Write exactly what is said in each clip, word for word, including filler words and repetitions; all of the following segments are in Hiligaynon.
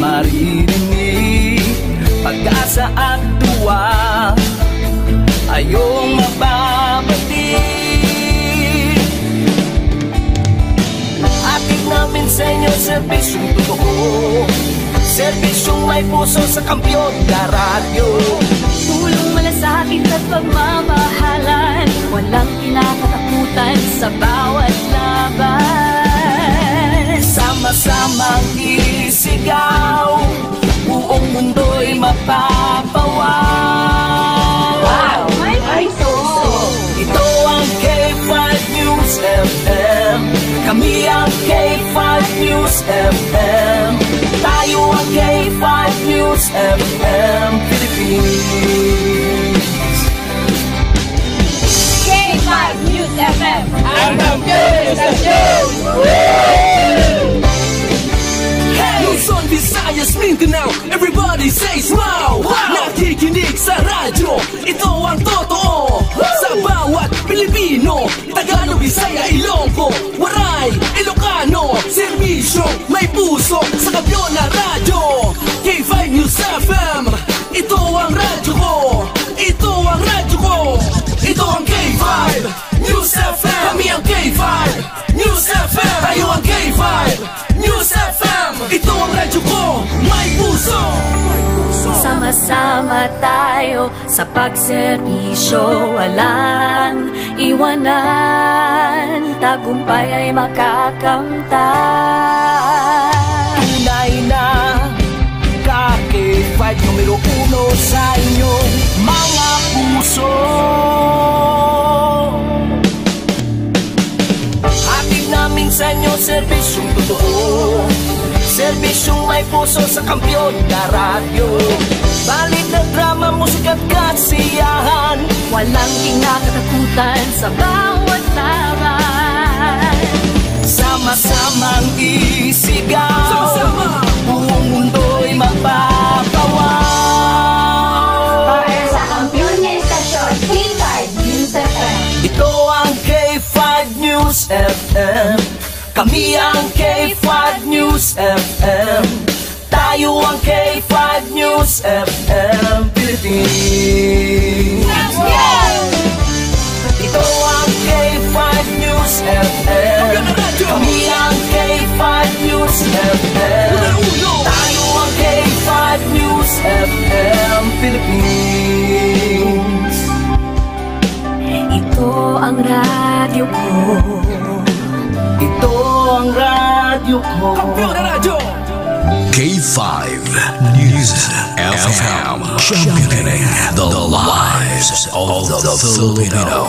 Naririnig, pag-asa at tuwa, ayong mababati. Hatid namin sa inyo serbisyong totoo, serbisyong may puso sa Kampiyon na Radyo. Tulong malasakit at pagmamahalan, walang kinakatakutan sa bawat laban. Sama-samang isigaw, buong mundo'y mapapawaw. Wow! May puso! Ito ang K five News F M. Kami ang K five News F M. Tayo ang K five News F M Philippines. K five News F M. Ang kampiyon sa show! Hey! Luzon, Visayas, Mindanao, everybody says wow! Wow! Nakikinig sa radyo, ito ang totoo. Sa bawat Pilipino, Tagalog, Bisaya, Ilonggo, Waray, Ilocano, serbisyo, may puso, sa kampiyon na radyo. K five News F M, ito ang radyo ko. Ito ang radyo ko. Ito ang K five News F M. Kami ang K five News F M. Tayo ang K five News F M. Ito ang radyo ko. May puso. Sama-sama tayo sa pagserbisyo. Walang iwanan. Tagumpay ay makakamtan. Tunay na ka K five numero uno sa inyong mga puso. Hatid namin sa inyo serbisyong totoo, serbisyong may puso sa kampiyon na radyo. Balita, drama, musika at kasiyahan, walang kinakatakutan sa bawat laban. Sama-samang isigaw. Sama-sama. Buong mundo'y mapapawaw. Para sa kampiyon nga istasyon, K five News F M. Ito ang K five News F M. Kami ang K five News F M. Tayo ang K five News F M Philippines. Ito ang K five News F M. Kami ang K five News F M. Tayo ang K five News F M Philippines. Ito ang radyo ko. Ito ang radyo ko. Kampiyon na radyo! K five News F M, championing the lives of the Filipino.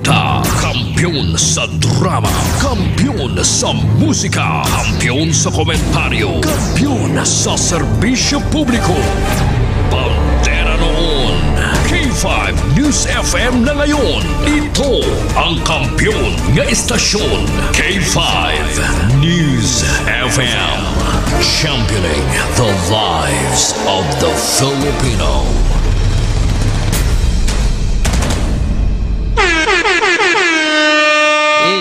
Ta, kampiyon sa drama, kampiyon sa musika, kampiyon sa komentaryo, kampiyon sa serbisyo publiko. Bandera noon, K five News F M na ngayon. Ito ang kampiyon nga istasyon, K five News F M. Championing the lives of the Filipino.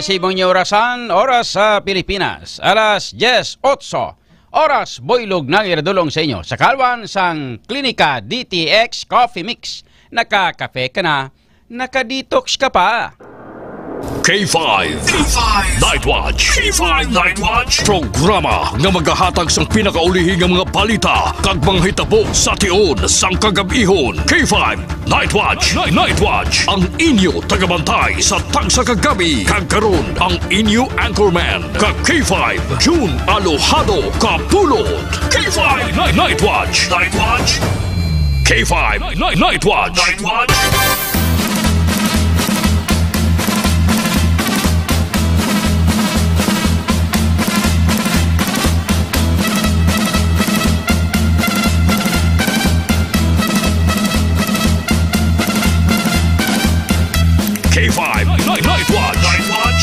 Isibong niyo orasan, oras sa Pilipinas, alas diyes otso, oras buylog na nga iradulong sa inyo sa kalwan sang Klinika D T X Coffee Mix. Nakakape ka na, naka-detox ka pa. K five Night Watch. K five Night Watch. Programa nga magahatag sang pinakaulihi nga mga balita kag mga hitabo sa tion sang kagab-ihon. K five Night Watch. Night Watch. Ang inyo tagabantay sa tagsa ka gabi. Kag karon, ang inyo anchorman, ka K five, June Alojado Kapulot. K five Night, Night Watch. Night Watch. K five Night, Night Watch. Night Watch. K five Night, Night Watch. Night Watch.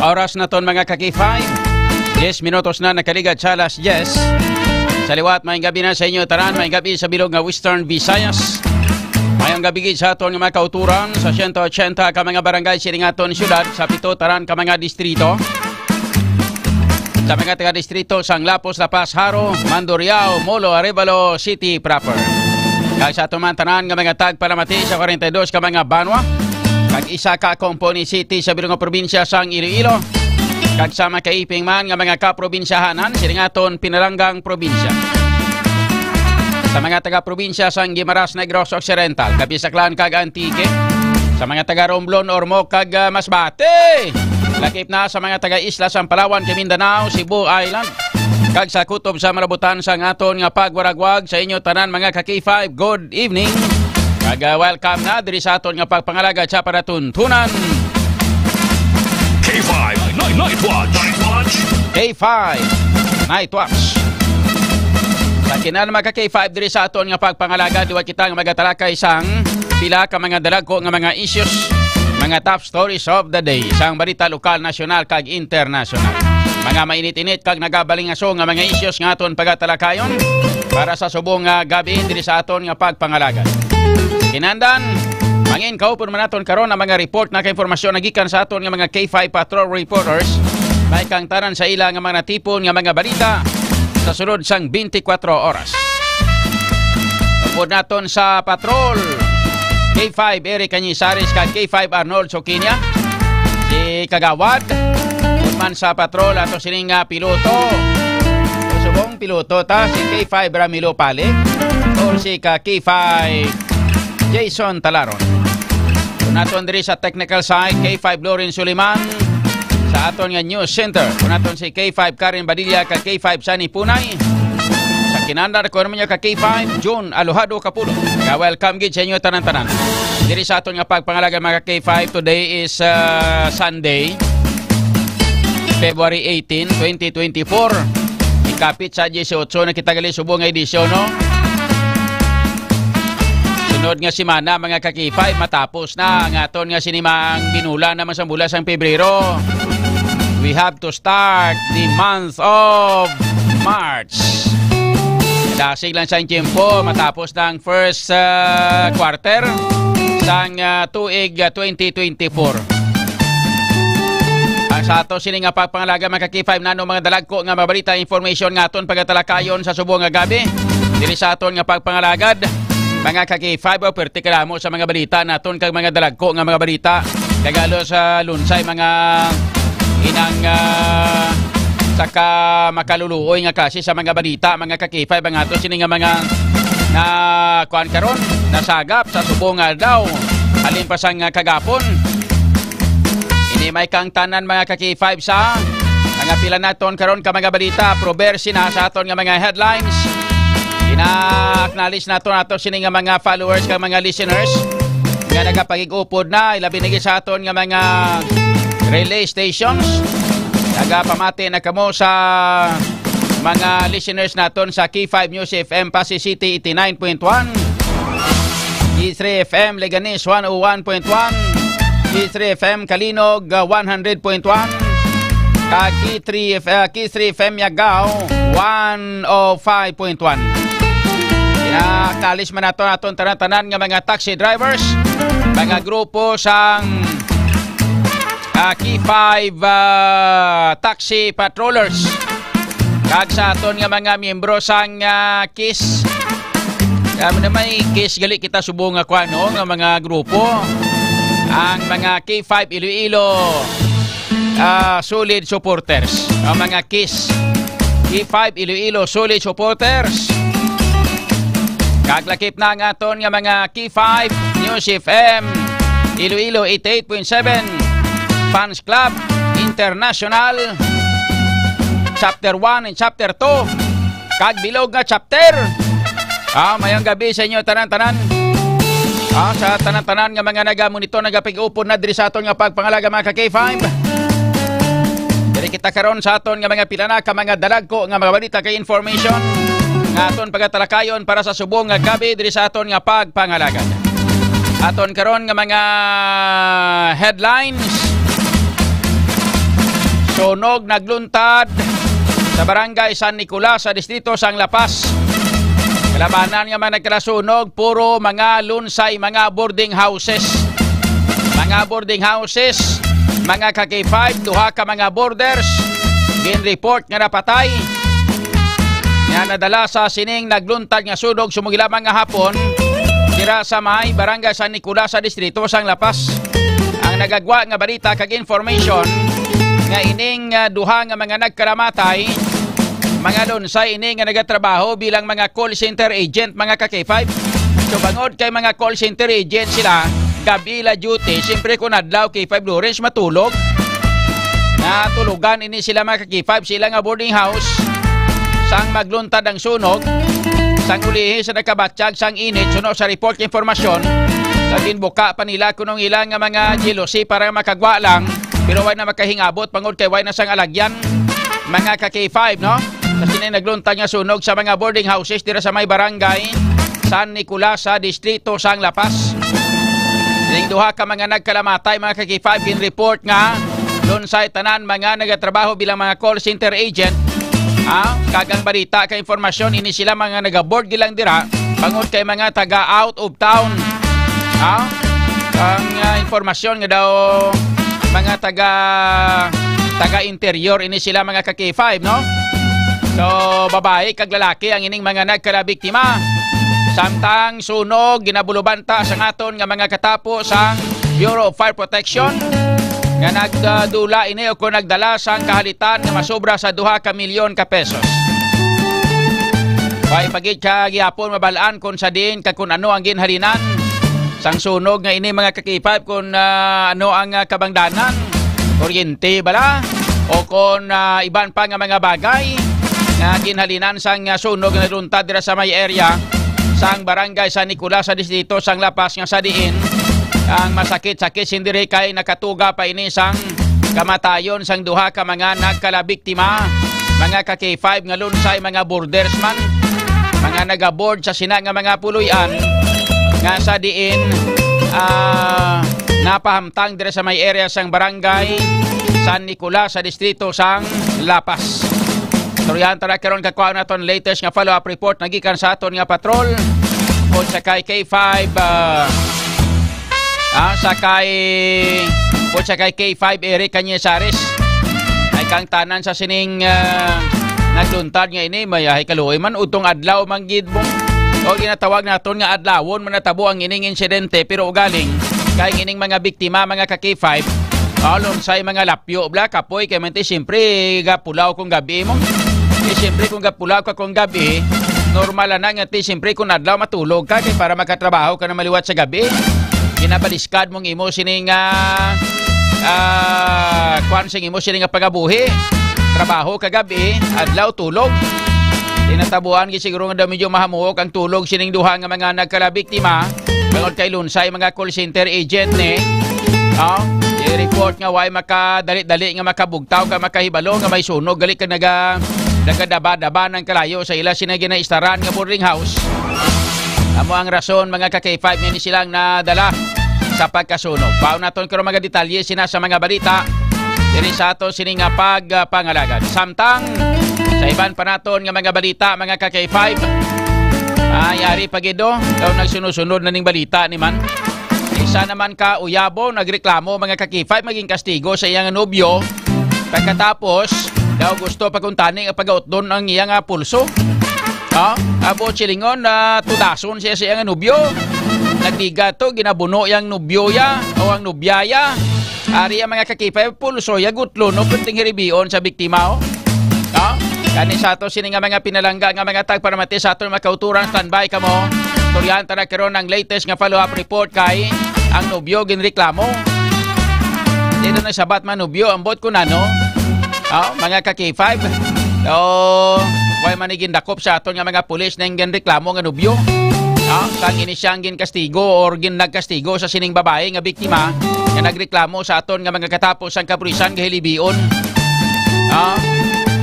Oras naton, mga ka-K five. Diyes minutos na nakaligad sa alas diyes. Sa liwat, maayong gabi na sa inyo tanan. Maayong gabi sa bilog nga Western Visayas. Maayong gabi gid sa aton nga mga kauturan sa siyento otsenta ka mga barangay sining aton syudad, sa pito tanan ka mga distrito. Sa mga taga-distrito sang Lapos, La Paz, Jaro, Mandurriao, Molo, Arevalo City proper. Kag sa aton man tanan nga mga tagpalamati sa kwarenta y dos ka mga banwa, kag isa ka Compone City sa bilog nga probinsya sang Iloilo, kag sa makaiping man nga mga kaprobinsyahanan sining aton pinalanggang probinsya. Sa mga taga-probinsya sang Guimaras, Negros Occidental, Capiz, Aklan, kag Antique. Sa mga taga-Romblon, Ormoc, kag, ah, Masbate. Lakip na sa mga taga-isla sang Palawan, kag Mindanao, Cebu Island, kag sa kutob sa malabutan sang aton nga pagwaragwag, sa inyo tanan, mga ka-K five, good evening. Kag, ah, welcome na diri sa aton nga pagpangalagad sa panatuntunan. K five Night, Night Watch. Night Watch. K five Night Watch. Sa kinan, mga ka-K five, diri sa aton nga pagpangalagad, liwat kita nga magatalakay sang pila ka mga dalagko nga mga issues, mga top stories of the day, sang balita lokal, nasyonal, kag internasyonal. Mga mainit-init kag nagabalingaso nga mga issues nga aton pagatalakayon para sa subong nga gabi diri sa aton nga pagpangalagad. Kinandan, mangin kaupon man naton karon ang mga report na kay impormasyon nagikan sa aton nga mga K five Patrol reporters, may kang tanan sa ila nga mga natipon nga mga balita sa sulod sang twenty-four oras. Upod naton sa patrol, K five Eric Cañizares kag K five Arnold Soquiña, si Kagawad. Upod man sa patrol, ato sining, ah, piloto. Subong piloto ta, si K five Ramilo Pale or si ka K five Jason Talaron. Kung naton diri sa technical side, K five Loren Suliman sa aton nga news center. Kung naton si K five Karen Badilla, ka K five Sunny Punay. Sa kinandar ko naman niya ka K five June Alojado Kapulo. Ka welcome gid sa inyo tanan-tanan. Diri sa aton nga pagpangalaga, mga ka K five, today is, uh, Sunday, February eighteen, twenty twenty-four. Ikapit sa disiotso na kita gali subong nga edisyon, no? Sunod nga semana, mga ka K five, matapos na ang aton nga sinimang binulan naman sa bulan sang Pebrero. We have to start the month of March. Dasig lang sa tiempo, matapos na ang first, ah, quarter sang, ah, tuig, ah, twenty twenty-four. Ang sa ato sini nga pagpangalaga, mga ka K five, nano mga dalagko nga mga balita, information nga aton pagatalakayon sa subong nga gabi diri sa aton nga pagpangalagad, mga ka K five, o perti kadamo sa mga balita naton kag mga dalagko nga mga balita. Kagalo sa lunsay, mga inang, ah, saka makaluluoy nga klase sa mga balita, mga ka K five, ang ato sini nga mga na kuan karon, nasagap sa subong nga adlaw. Halin pa sang, ah, kagapon. Ini may kang tanan, mga ka K five, sa mga pila naton karon ka mga balita. Probersi na sa aton nga mga headlines. Ina-acknowledge naton ato sini nga mga followers kag mga listeners nga nagapagig-upod na, ilabi na gid sa aton nga mga relay stations. Nagapamati na kamo sa mga listeners naton sa K five News F M Passi City, eighty-nine point one, K three F M Leganes, one oh one point one, K three F M Calinog, uh, one hundred point one, kag K three F-, uh, K three F M Yagao, one oh five point one. Ina-acknowledge man nato aton tanan-tanan nga mga taxi drivers, mga grupo sang, uh, K five, uh, taxi patrollers. Kag sa aton nga mga miyembro sang, ah, KIS. Kami na may KIS gali kita subong nga kuan, no, nga mga grupo. Ang mga K five Iloilo, ah, solid supporters. Ang mga KIS. K five Iloilo solid supporters. Kag lakip na ang aton nga mga K five News F M Iloilo eighty-eight point seven Fans Club International, Chapter one and Chapter two, kag bilog nga chapter. Ah, mayong gabi sa inyo tanan-tanan. Ah, sa tanan-tanan nga mga nagamonitor, nagapig-upod na diri sa aton nga pagpangalaga, mga ka K five. Diri kita karon sa aton nga mga pila na ka mga dalagko nga mga balita kay information nga aton pagatalakayon para sa subong nga gabi diri sa aton nga pagpangalagad. Aton karon nga mga headlines. Sunog nagluntad sa Barangay San Nicolas sa Distrito sang La Paz. Kalabanan nga mga nagkalasunog, puro mga lunsay, mga boarding houses. Mga boarding houses, mga ka-K five, duha ka mga boarders, gin-report nga napatay. Nga nadala sa sining nagluntad nga sunog sumugila mga hapon, dira sa may Barangay San Nicolas sa Distrito sang La Paz. Ang nagagwa nga balita kag information nga ining, ah, duha nga mga nagkalamatay, mga lunsay ini nga nagatrabaho bilang mga call center agent, mga ka-K five. So, bangod kay mga call center agent sila, gabi la duty, siyempre kung adlaw, K five Lawrence, matulog. Natulugan ini sila, mga ka-K five, sila nga boarding house. Sang magluntad ang sunog, sang ulihi sa nagkabatyag sang init, suno sa report nga impormasyon, sa ginbuka pa nila kuno ang ila nga mga jealousy para makagwa lang, pero way na makahingabot, bangod kay way na sang alagyan, mga ka-K five, no? Sa sini nagluntad nga sunog sa mga boarding houses dira sa may barangay San Nicolas sa distrito sang La Paz. Ning duha ka mga nagkalamatay, mga ka-K five, gin-report nga lunsay tanan mga nagatrabaho bilang mga call center agent. Ah, kag ang balita ka impormasyon, ini sila mga nagaboard gilang dira, bangod kay mga taga out of town. Ah, ang, ah, impormasyon nga daw mga taga, taga interior ini sila, mga ka-K five, no? So, babayi kag lalaki ang ining mga nagkalabiktima. Samtang sunog, ginabulubanta sa aton nga mga katapo sa Bureau of Fire Protection nga nagdula ini o kung nagdala sang kahalitan nga masobra sa duha ka milyon ka pesos. Way pa gid ka gihapon mabal-an kung sa diin ka kung ano ang ginhalinan sang sunog nga ini, mga ka-K five, kung, ah, ano ang, ah, kabangdanan, kuryente bala, o kung, ah, iban pa nga mga bagay nga ginhalinan sang, ah, sunog nga nagluntad dira sa may area sang Barangay San Nicolas sa distrito sang La Paz, nga sa diin ang masakit-sakit sindiri kay nakatuga pa ini sang kamatayon sang duha ka mga nagkalabiktima, mga ka-K five, nga lunsay mga boarders man, mga nagaboard sa sina nga mga puloy-an, nga sa diin, ah, napahamtang diri sa may area sang Barangay San Nicolas sa distrito sang La Paz. Istoryahan ta na karon, kakuha naton latest nga follow-up report nagikan sa aton nga patrol. Tungkol sa kay K five, ah, ah, sa kay, tungkol sa kay K five Eric Cañizares. Ay kang tanan sa sining, ah, nagluntad nga ini, may ahay kaluoy man, utong adlaw man gid mo. O ginatawag naton nga adlawon man natabo ang ining insidente, pero ugaling kay ining mga biktima, mga ka K five, ah, lunsay mga lapyo bla, kapoy, kay man ti siyempre gapulaw kung gabi mo. Di siyempre kung gapulaw ka kung gabi, normal na nga ti siyempre kung adlaw matulog ka, kay para makatrabaho ka na maliwat sa gabi. Ginabaliskad mong imo sining, ah, ah, kwan sing imo sining nga pangabuhi. Trabaho ka gabi, adlaw tulog. Tinatabuan gid siguro nga daw medyo mahamuok ang tulog sining duha nga mga nagkalabiktima. Bangod kay lunsay mga call center agent ni. Oh, i-report nga way makadali-dali nga makabugtaw ka, makahibalo nga may sunog gali ka naga nagadaba-daba ng kalayo sa ila sina ginaistaran nga boarding house. Amo ang rason, mga ka K five, nga ini silang nadala sa pagkasunog. Paon naton karon mga detalye sina sa mga balita diri sa ato sini nga pagpangalagad. Samtang sa iban pa naton nga mga balita, mga ka K five, ay ari pa gid, oh, daw nagsunod-sunod na ning balita ni man. Isa naman ka uyabo nagreklamo, mga ka K five, maging kastigo sa iyang nobyo. Pagkatapos, daw gusto paguntani nga pagautdon ang iya nga pulso. Ha? Abo silingon na tudason siya sa iyang nobyo. Nagdiga to, ginabuno yang nobyo ya o ang nobya ya. Ari ang mga ka K five, pulso ya, gutlo, no, perting hiribion sa biktima, oh. Ha? Kani sa ato sini nga mga pinalangga nga mga tagparamati sa aton mga kauturan, standby kamo. Istoryahan ta na karon ang latest nga follow-up report kay ang nobyo ginreklamo. Dito na sabat man nobyo, ambot ko na, no? Oh, mga ka K five. So, way man ni gindakop sa aton nga mga pulis na yung ginreklamo nga nobyo. Oh, kang ini siyang ginkastigo or gin nagkastigo sa sining babae nga biktima nga nagreklamo sa aton nga mga katapos ang kapulisan nga hilibion. Oh,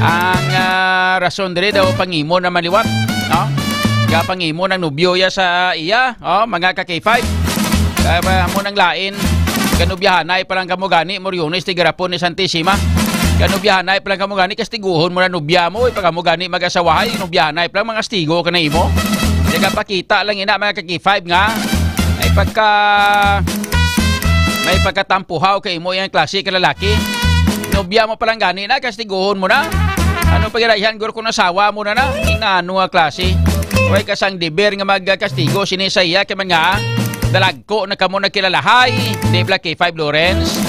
ang, ah, rason diri daw pangimo na maliwat, no? Ga pangimo ng nobyo ya sa iya, oh, mga ka K five. Kaya ba mo nang lain, kanubyahanay pa lang kamo gani, Moriones, tigarapon ni Santisima. Kanubyahanay pa lang kamo gani, kastiguhon mo na nubya mo, eh, pag kamo gani mag-asawahay, nubyahanay pa lang, mga stigo ka na imo. Nagapakita lang ina, mga ka-K five, nga may pagka, may pagkatampuhaw kay imo yang klase ka lalaki. Nubya mo pa lang gani na, kastiguhon mo na. Ano pa ginaihan, gur, kung asawa mo na na? Inano nga klase? Way ka sang deber nga magkastigo sini sa iya, kay man nga, dalagko na kamo nagkilalahay, di bala, K five Lawrence?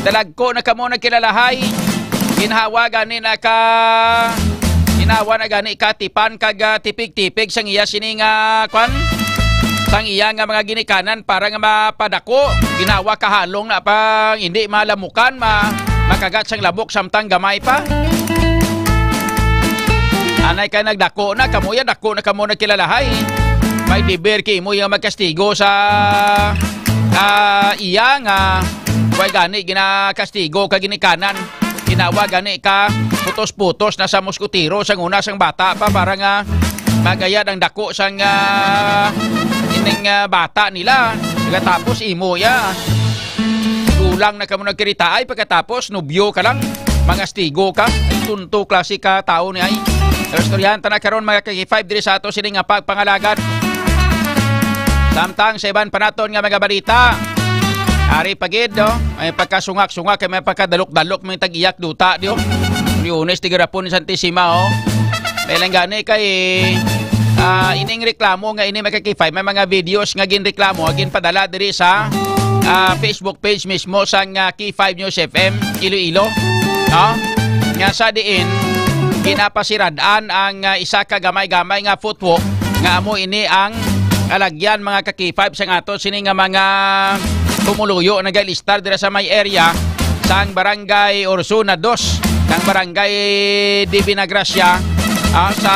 Dalagko na kamo nagkilalahay. Ginhawa gani na ka, ginhawa na gani ka tipan kag, ah, tipig-tipig sang iya sini nga, kwan? Sang iya nga mga ginikanan para nga mapadako. Ginhawa kahalong na pa, hindi malamukan, ma-, makagat sang lamok samtang gamay pa. Anay ka nagdako na, kamo ya, dako na kamo nagkilalahay. May deber kay imo yang magkastigo sa, ah, iya nga way gani ginakastigo ka ginikanan. Ginawa gani ka putos-putos na sa muskutiro sang una sang bata pa, para nga magayad ang dako sang, ah, ining, ah, bata nila. Pagkatapos imo ya. Gulang na kamo nagkiritaay, pagkatapos nubyo ka lang, mangastigo ka. Ay, tunto klase ka tao ni ay. Pero istoryahan ta na karon, mga ka-K five, diri sa ato sini nga pagpangalagad. Samtang sa iban pa naton nga mga balita, ari pa gid, no? May pagkasungak-sungak, may pagkadalok-dalok, may tag-iyak duta, di, oh. Lunes, di garapon ni Santisima, oh. May lang gani kay, ah, ining reklamo nga ini, mga ka-K five, may mga videos nga ginreklamo, ginpadala diri sa, ah, Facebook page mismo sang, ah, K five News F M Iloilo, no? Nga sa diin ginapasirad-an ang, ah, isa ka gamay-gamay nga footwalk nga amo ini ang alagyan, mga ka-K five, sang ato sini nga mga pumuluyo nagalistar dira sa may area sang Barangay Orsuna dos, sang Barangay Divina Gracia, ah, sa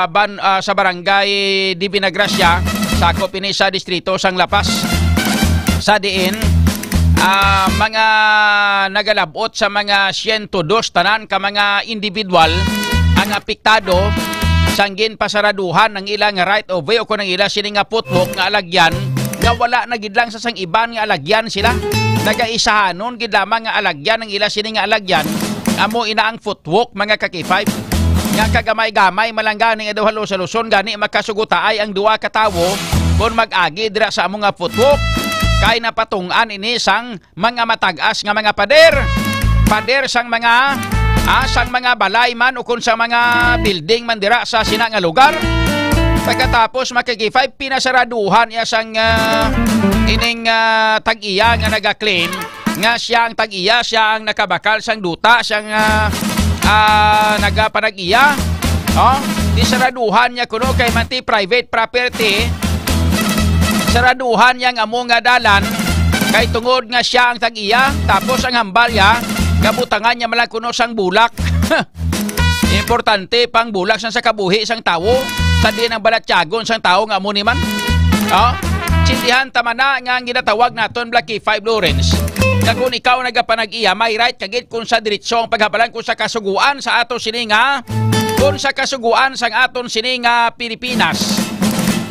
ban-, ah, sa Barangay Divina Gracia, sakop ini sa distrito sang La Paz. Sa diin, ah, mga nagalabot sa mga siyento dos tanan ka mga individual ang apektado sang ginpasaraduhan ang ilang right of way o kung ang ila sini nga footwalk nga alagyan nga wala na gid lang sa sang iban nga alagyan sila. Nagaisahanon gid lamang nga alagyan ang ila sini nga alagyan. Amo ina ang footwalk, mga ka-K five. Nga kagamay-gamay man lang gani nga daw halos-haluson gani makasugutaay ang duha ka tawo kon mag-agi dira sa amo nga footwalk. Kay napatung-an ini sang mga matag-as nga mga pader, pader sang mga, ah, sang mga balay man ukon sa mga building man dira sa sina nga lugar. Pagkatapos, mga ka-K five, pinasaraduhan iya sang, ah, ining, ah, tag-iya nga naga-claim nga siya ang tag-iya, siya ang nakabakal sang duta, siya nga, ah, nagapanag-iya. Oh, di saraduhan niya kuno kay manti private property. Saraduhan niya ang amo nga dalan kay tungod nga siya ang tag-iya, tapos ang hambal niya, gabutangan niya man lang kuno sang bulak. Importante pang bulak sang sa kabuhi sang tawo, sa diin ang balatyagon sang tawo nga amo ni man. Oh, sindihan ta man na nga ang ginatawag naton Black K five Lawrence, nga kung ikaw nagapanag-iya, may right ka gid kung sa diretso ang paghabalan kung sa kasuguan sa ato sini nga, kung sa kasuguan sang aton sini nga Pilipinas.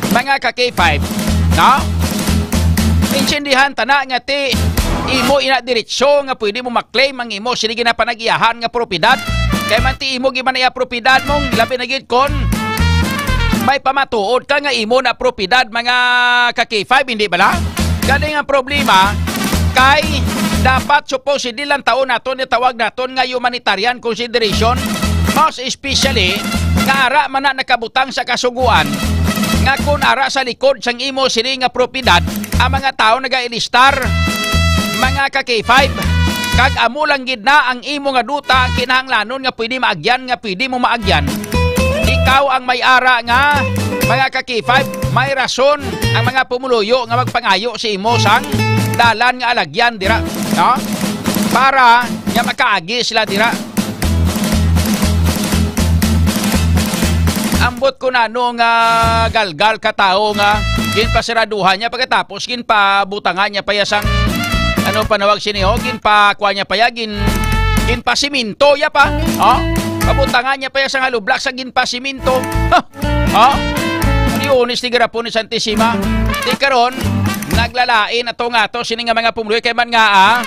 Mga ka-K five, no? Intindihan ta na nga ti imo ina diretso nga pwede mo ma-claim ang imo sini ginapanag-iyahan nga propiedad. Kay man ti imo gid man iya propiedad mong labi na gid kon may pamatuod ka nga imo na propiedad, mga ka-K five, hindi bala? Gani ang problema kay dapat supposedly lang taon naton, itawag naton nga humanitarian consideration, most especially nga ara man na nakabutang sa kasuguan nga kun ara sa likod sang imo sini nga propiedad ang mga tawo nagailistar, mga ka-K five, kag amo lang gid na ang imo nga duta ang kinahanglanon nga pwede maagyan, nga pwede mo maagyan. Ikaw ang may ara nga, mga ka-K five, may rason ang mga pumuluyo nga magpangayo sa imo sang dalan nga alagyan dira, no? Para nga makaagi sila dira. Ambot ko na ano nga galgal ka tawo nga ginpasiraduhan niya, pagkatapos ginpabutangan niya pa ya sang, ano panawag sini, oh, ginpakuha niya pa ya, gin-, ginpasiminto ya pa, oh? Pabutangan niya pa ya sang hollow block sa ginpasiminto. Ha? Oh? Di unis ni garapon ni Santisima. Di karon, naglalain ato nga ato sini nga mga pumuluyo kay man nga, ah,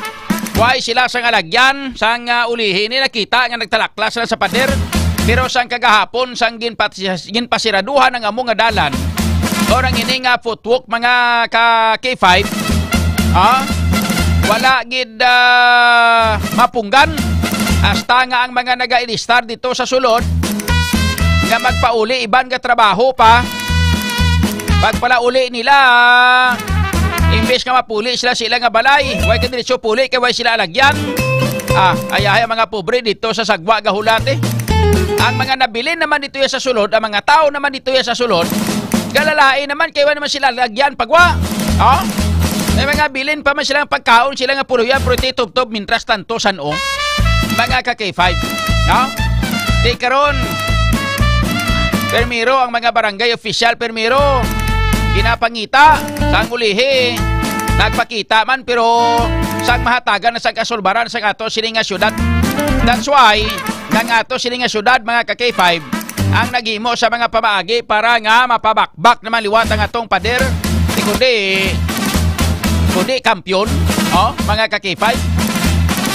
Why sila sang alagyan, sang, ah, ulihi ni nakita nga nagtalaklas na sa pader. Pero sang kagahapon, sang ginpati-, ginpasiraduhan ang amo nga dalan, o nang ini nga footwalk, mga ka K five, ah, wala gid, ah, mapunggan. Hasta nga ang mga nagailistar dito sa sulod nga magpauli iban nga trabaho pa, pagpalauli nila, imbes nga mapuli sila sa ila nga balay, way ka diretso puli kay way sila alagyan. Ah, ayahay ang mga pobre dito sa Sagwa gahulati. Ang mga nabilin naman dito ya sa sulod, ang mga tao naman dito ya sa sulod, galalain naman kay way naman sila alagyan pagwa. Oh? May mga bilin pa man silang pagkaon, sila nga puluyan, pero titubtob mintras tanto san-o. Mga ka K five. No? Di karon, permiro ang mga barangay official, permiro, ginapangita, sang ulihi, nagpakita man, pero sang mahatagan na sa kasulbaran sa ato sini nga syudad. That's why, nga ato sini nga syudad, mga ka K five, ang naghimo sa mga pamaagi para nga mapabakbak naman liwat ang atong pader, di kundi, kundi kampiyon, oh, mga ka K five.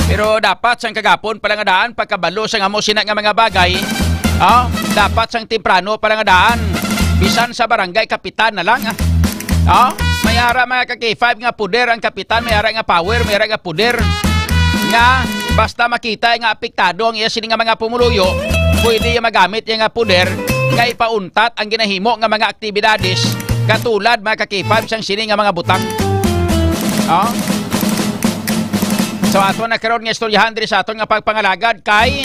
Pero dapat sang kagapon pala nga daan, pagkabalo sa nga mo sina nga mga bagay, oh, dapat sang temprano pala nga daan, bisan sa barangay kapitan na lang, ah. Oh, may ara mga ka K five nga puder ang kapitan, may ara nga power, may ara nga puder nga basta makita nga apektado ang iya sini nga mga pumuluyo, pwede iya magamit iya nga puder nga ipauntat ang ginahimo nga mga aktibidades katulad, mga ka K five, sang sini nga mga butang. Oh? So, ato na karon nga istoryahan diri sa aton nga pagpangalagad kay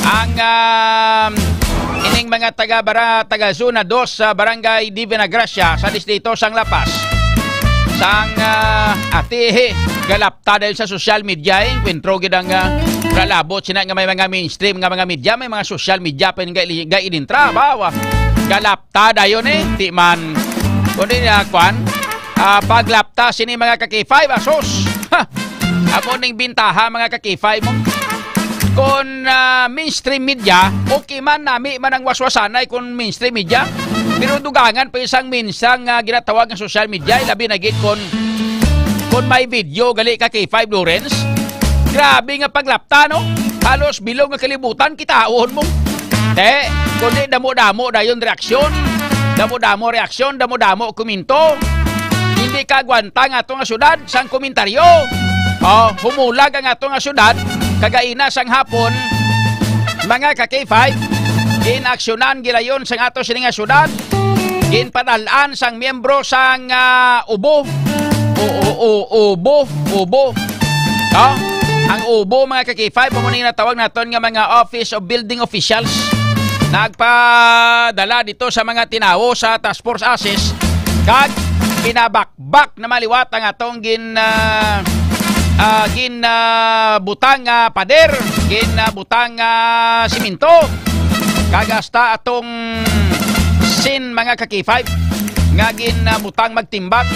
ang, um, ining mga taga bara-, taga Zona Dos sa Barangay Divina Gracia sa distrito sang La Paz. Sang, ah, atihi, galapta dahil sa social media, eh. Enkwentro gid ang, ah, kalabot sina nga may mga mainstream nga mga media, may mga social media pa yung ga-, ga-, inintra, ba? Wa-, galapta dayon, eh. Di man. Kundi na, kwan, ah, paglapta sini mga ka K five, asos. Ha! Amo ning bintaha, mga ka K five, mo. Kon, ah, mainstream media, okay man, nami man ang waswasanay kon mainstream media. Pero dugangan pa isang minsang nga ginatawag nga social media, labi na gid kon, kon may video gali ka K five Lawrence. Grabe nga paglapta, no? Halos bilog nga kalibutan, kitaon mo. Te, kundi damo-damo dayon reaksyon. Damo-damo reaksyon, damo-damo komento. Hindi ka agwanta nga ato nga syudad sang komentaryo. Oh, humulag ang ato nga syudad, kagaina sang hapon, mga ka K five, ginaksyonan gilayon sang ato sini nga syudad, ginpadal-an sang miyembro sang, ah, ubo. O, o, o, ubo, ubo. No? Ang ubo, mga ka K five, amo ni natawag naton nga mga Office of Building Officials. Nagpadala dito sa mga tinawo sa Task Force Assess kag pinabakbak na maliwat ang atong gin, ah, ah, gin, ah, butang nga pader, gin, ah, butang nga simento, kag hasta atong sin, mga ka K five, nga gin, ah, butang magtimbang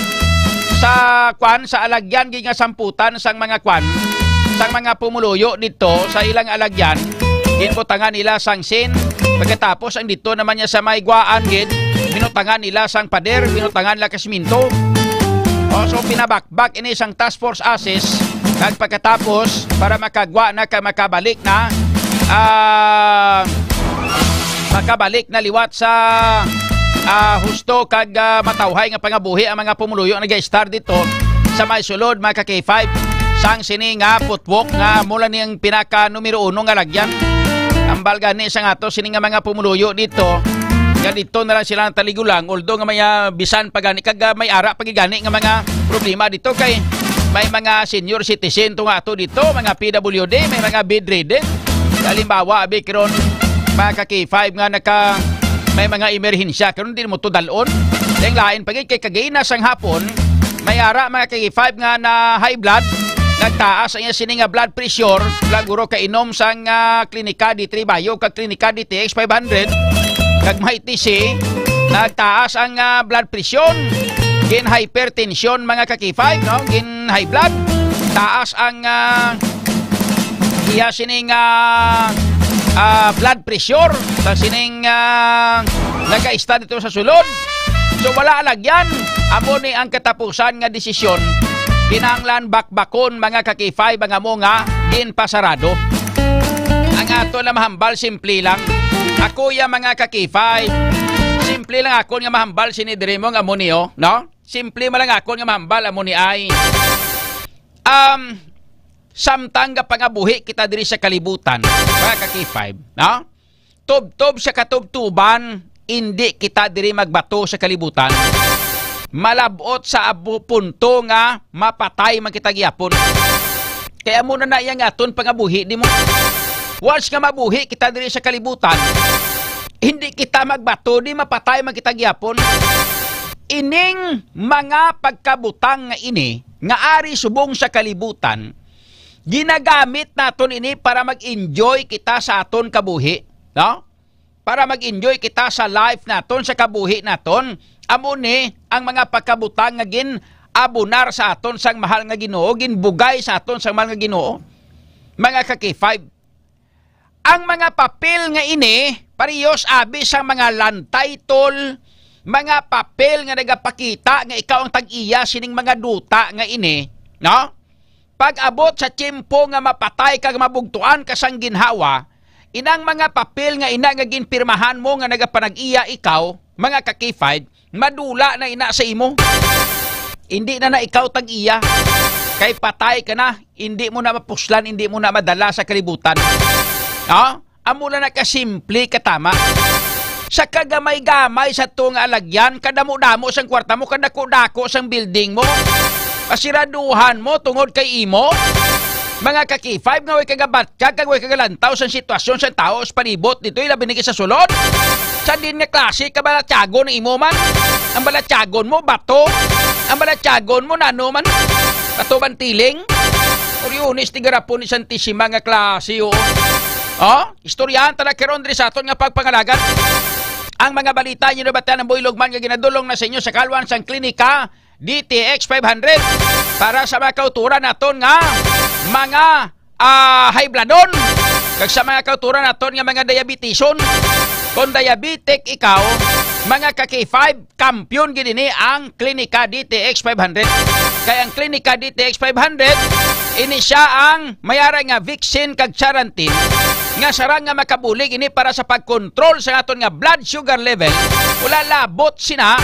sa kwan, sa alagyan gid nga samputan sang mga kwan, sang mga pumuluyo dito sa ilang alagyan. Ginbutangan nila sang sin. Pagkatapos, ang dito naman niya sa may guwaan gid, binutangan nila sang pader, binutangan nila ka simento. O, so, pinabakbak ini sang Task Force Assess. Kag pagkatapos, para makagwa na ka, makabalik na, ah, makabalik na liwat sa, ah, husto kag, ah, matawhay nga pangabuhi ang mga pumuluyo nga nag-star dito sa may sulod, mga ka K five, sang sini nga footwalk nga mula ni ang pinaka numero uno nga lagyan. Ambal gani sa nga to sini nga mga pumuluyo dito, nga dito na lang sila nataligulang, although nga may, ah, bisan pa gani, kag, ah, may ara pa gid gani nga mga problema dito kay may mga senior citizen to nga ato dito, mga P W D, may mga bedridden. Halimbawa, abi karon, mga ka K five nga naka, may mga emerhensya karon, di mo to dalon. Ang lain pa gid kay kagina sang hapon, may ara, mga ka K five, nga na high blood, nagtaas ang iya sini nga blood pressure, laguro kainom sang, ah, Klinika D three Bio kag Klinika D T X five hundred, kag may T C, nagtaas ang, ah, blood pressure, gin hypertension, mga ka K five, no? Gin high blood, taas ang, ah, iya sining, ah, ah, blood pressure sa sining, ah, nagkaista dito sa sulod. So, wala lagyan. Amo ni ang katapusan nga desisyon kinahanglan bakbakon, mga ka-K five, ang amo nga ginpasarado. Ang ato na mahambal, simple lang. Ako ya, mga ka-K five, simple lang ako nga mahambal sini diri mo nga amo ni, oh, no? Simple man lang ako nga mahambal amo ni ay. Um, samtang nga pangabuhi kita diri sa kalibutan, mga ka-K five, no? Tubtob sa katubtuban, indi kita diri magbato sa kalibutan. Malab-ot sa abo punto nga mapatay man kita gihapon. Kaya mo na na iya nga aton pangabuhi, di mo? Once nga mabuhi kita diri sa kalibutan, hindi kita magbato, di mapatay man kita gihapon. Ining mga pagkabutang nga ini, nga ari subong sa kalibutan, ginagamit naton ini para mag-enjoy kita sa aton kabuhi, no? Para mag-enjoy kita sa life naton, sa kabuhi naton. Amo ni ang mga pagkabutang nga gin-abonar sa aton sang mahal nga Ginoo, ginbugay sa aton sang mahal nga Ginoo. Mga ka-K five, ang mga papel nga ini, parehas abi sang mga land title, mga papel nga nagapakita nga ikaw ang tag-iya sining mga duta nga ini, no? Pag-abot sa tiyempo nga mapatay kag mabugtuan ka sang ginhawa, inang mga papel nga ina nga ginpirmahan mo nga nagapanag-iya ikaw, mga ka-K five, madula na ina sa imo. Hindi na na ikaw tag-iya. Kay patay ka na, hindi mo na mapuslan, hindi mo na madala sa kalibutan. No? Amo lang na kasimple, katama. Sa kagamay-gamay sa to nga alagyan, kadamo-damo sang kwarta mo, kadako-dako sang building mo, pasiraduhan mo tungod kay imo. Mga ka-K five, nga way kagabatyag kag way kagalantaw sang sitwasyon sang tawo sa palibot dito, ilabi na gid sa sulod. Sa din nga klase ka balatyagon ang imo man? Ang balatyagon mo, bato. Ang balatyagon mo, nano man? Bato bantiling? Oriones, tigarapon ni Santisima nga klase, oo. Oh? Istoryahan ta na karon diri sa aton nga pagpangalagan. Ang mga balita inyo nabatian ang buylog man nga ginadulong na sa inyo sa kalwan sang klinika D T X five hundred para sa mga kauturan naton nga mga, ah, high bloodon kag sa mga kauturan naton nga mga diabetison. Kung diabetic ikaw, mga ka-K five, kampiyon gid ini ang Klinika D T X five hundred. Kay ang Klinika D T X five hundred, ini sia ang may ara nga Vixen kag Charantin nga sarang nga makabulig ini para sa pagkontrol sa aton nga blood sugar level. Wala labot sina,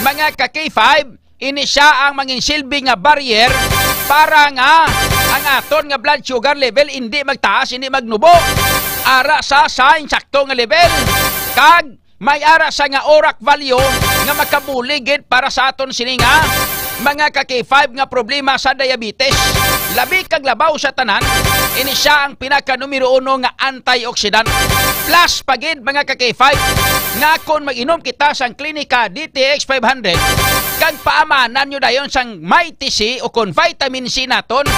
mga ka-K five, ini sia ang mangin silbi nga barrier para nga ang aton nga blood sugar level hindi magtaas, hindi magnubo. Ara sa sa insakto nga level. Kag may ara sa nga ORAC value nga makabulig gid para sa aton sini nga mga ka-K five nga problema sa diabetes. Labi kag labaw sa tanan, ini sia ang pinaka numero uno nga antioxidant. Plus pa gid, mga ka-K five, nga kon mag-inom kita sang Klinika D T X five hundred, kag paamanan nyo dayon sang Mighty C o kon vitamin C naton,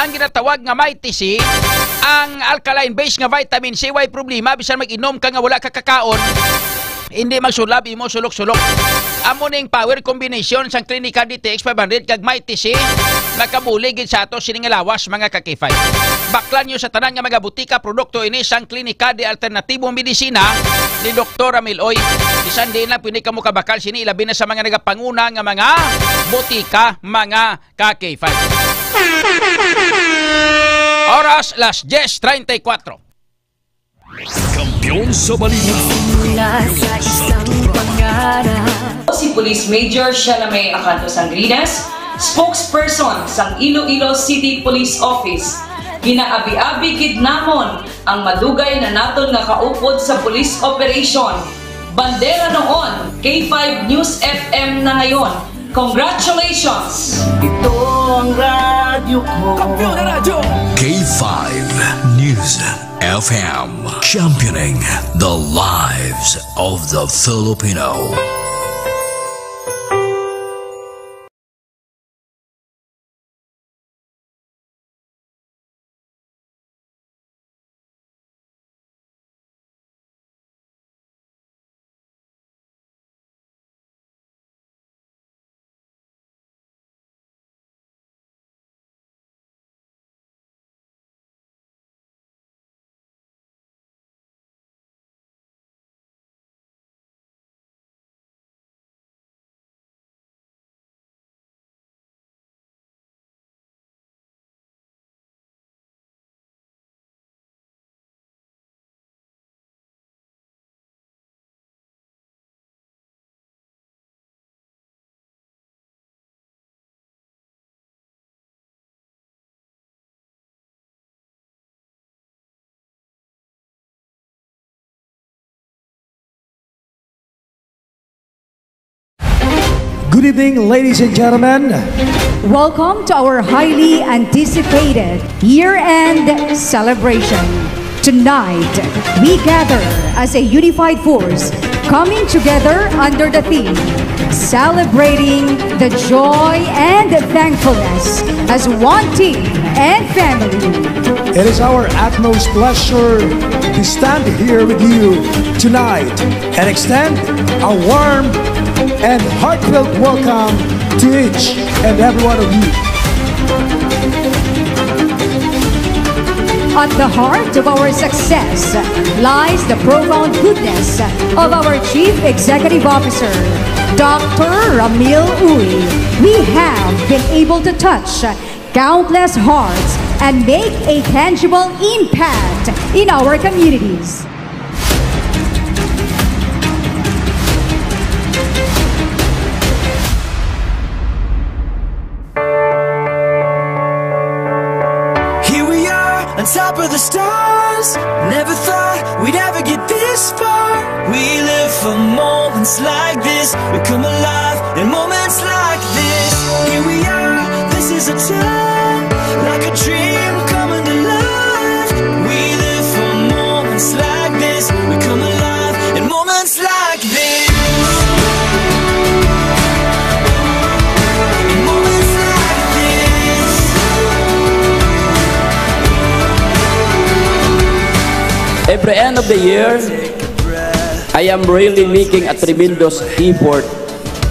ang ginatawag nga Mighty C, ang alkaline base nga vitamin C, way problema bisan mag-inom ka nga wala ka kakaon. Hindi magsulab imo sulok-sulok. Amo ning power combination sang Klinika D T X five hundred kag Mighty C, nakabulig gid sa ato sini nga lawas, mga ka-K five. Baklan nyo sa tanan nga mga butika, produkto ini sang Klinika de Alternatibo Medisina ni Doktor Ramil Oy. Bisan diin lang pwede kamo kabakal sini, ilabi na sa mga nagapanguna nga mga butika, mga ka-K five. Oras, las diez treinta y cuatro. Kampiyon sa balita. Mula sa isang pangarap. Si Police Major Shalame Acanto Sangrinas, spokesperson sang Iloilo City Police Office. Ginaabi-abi gid namon ang madugay na naton nga kaupod sa police operation. Bandera noon, K five News F M na ngayon. Congratulations! Ito ang radyo ko. Kampiyon na radyo! K five News F M, championing the lives of the Filipino. Evening, ladies and gentlemen. Welcome to our highly anticipated year-end celebration. Tonight, we gather as a unified force, coming together under the theme, Celebrating the Joy and Thankfulness as One Team and Family. It is our utmost pleasure to stand here with you tonight and extend a warm and heartfelt welcome to each and every one of you. At the heart of our success lies the profound goodness of our Chief Executive Officer, Doctor Ramil Uy. We have been able to touch countless hearts and make a tangible impact in our communities. Here we are on top of the stars. Never thought we'd ever get this far. We live for moments like this. We come alive in moments like this. Here we are, this is a time, like a dream coming to life. We live for moments like this. We come alive in moments like this. In moments like this. Every end of the year, I am really making a tremendous effort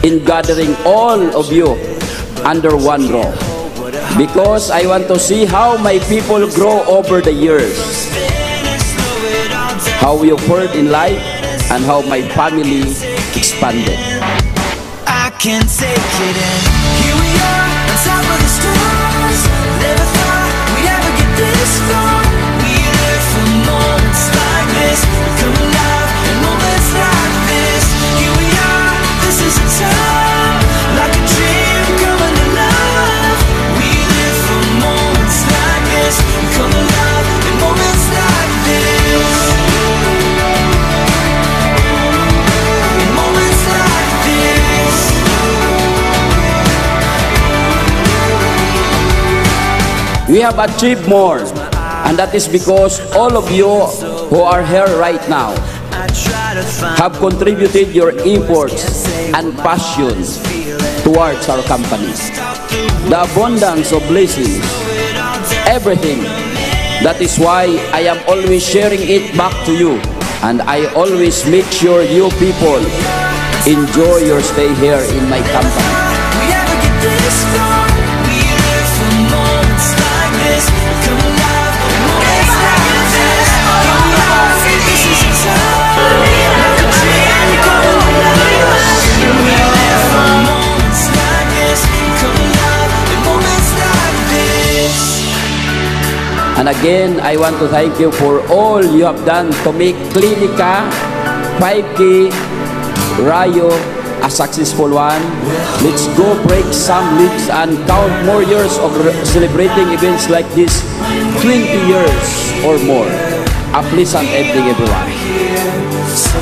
in gathering all of you under one roof, because I want to see how my people grow over the years, how we occurred in life, and how my family expanded. I can't take it in. Here we are, on top of the stars. Never thought we'd ever get this far. We live for moments like this. We come alive in moments like this. Here we are, this is a time, like a dream coming alive. We live for moments like this. We come alive in moments like this. In moments like this. We have achieved more, and that is because all of you who are here right now have contributed your efforts and passion towards our company. The abundance of blessings, everything. That is why I am always sharing it back to you. And I always make sure you people enjoy your stay here in my company. We never get this far. We live for moments like this. Come alive, moments like this. Come alive. This is a time, like a dream come alive. We live for moments like this. Come alive in moments like this. And again, I want to thank you for all you have done to make Clinica five K Rayo a successful one. Let's go break some leaves and count more years of re-, celebrating events like this, twenty years or more. A pleasant evening, everyone. So I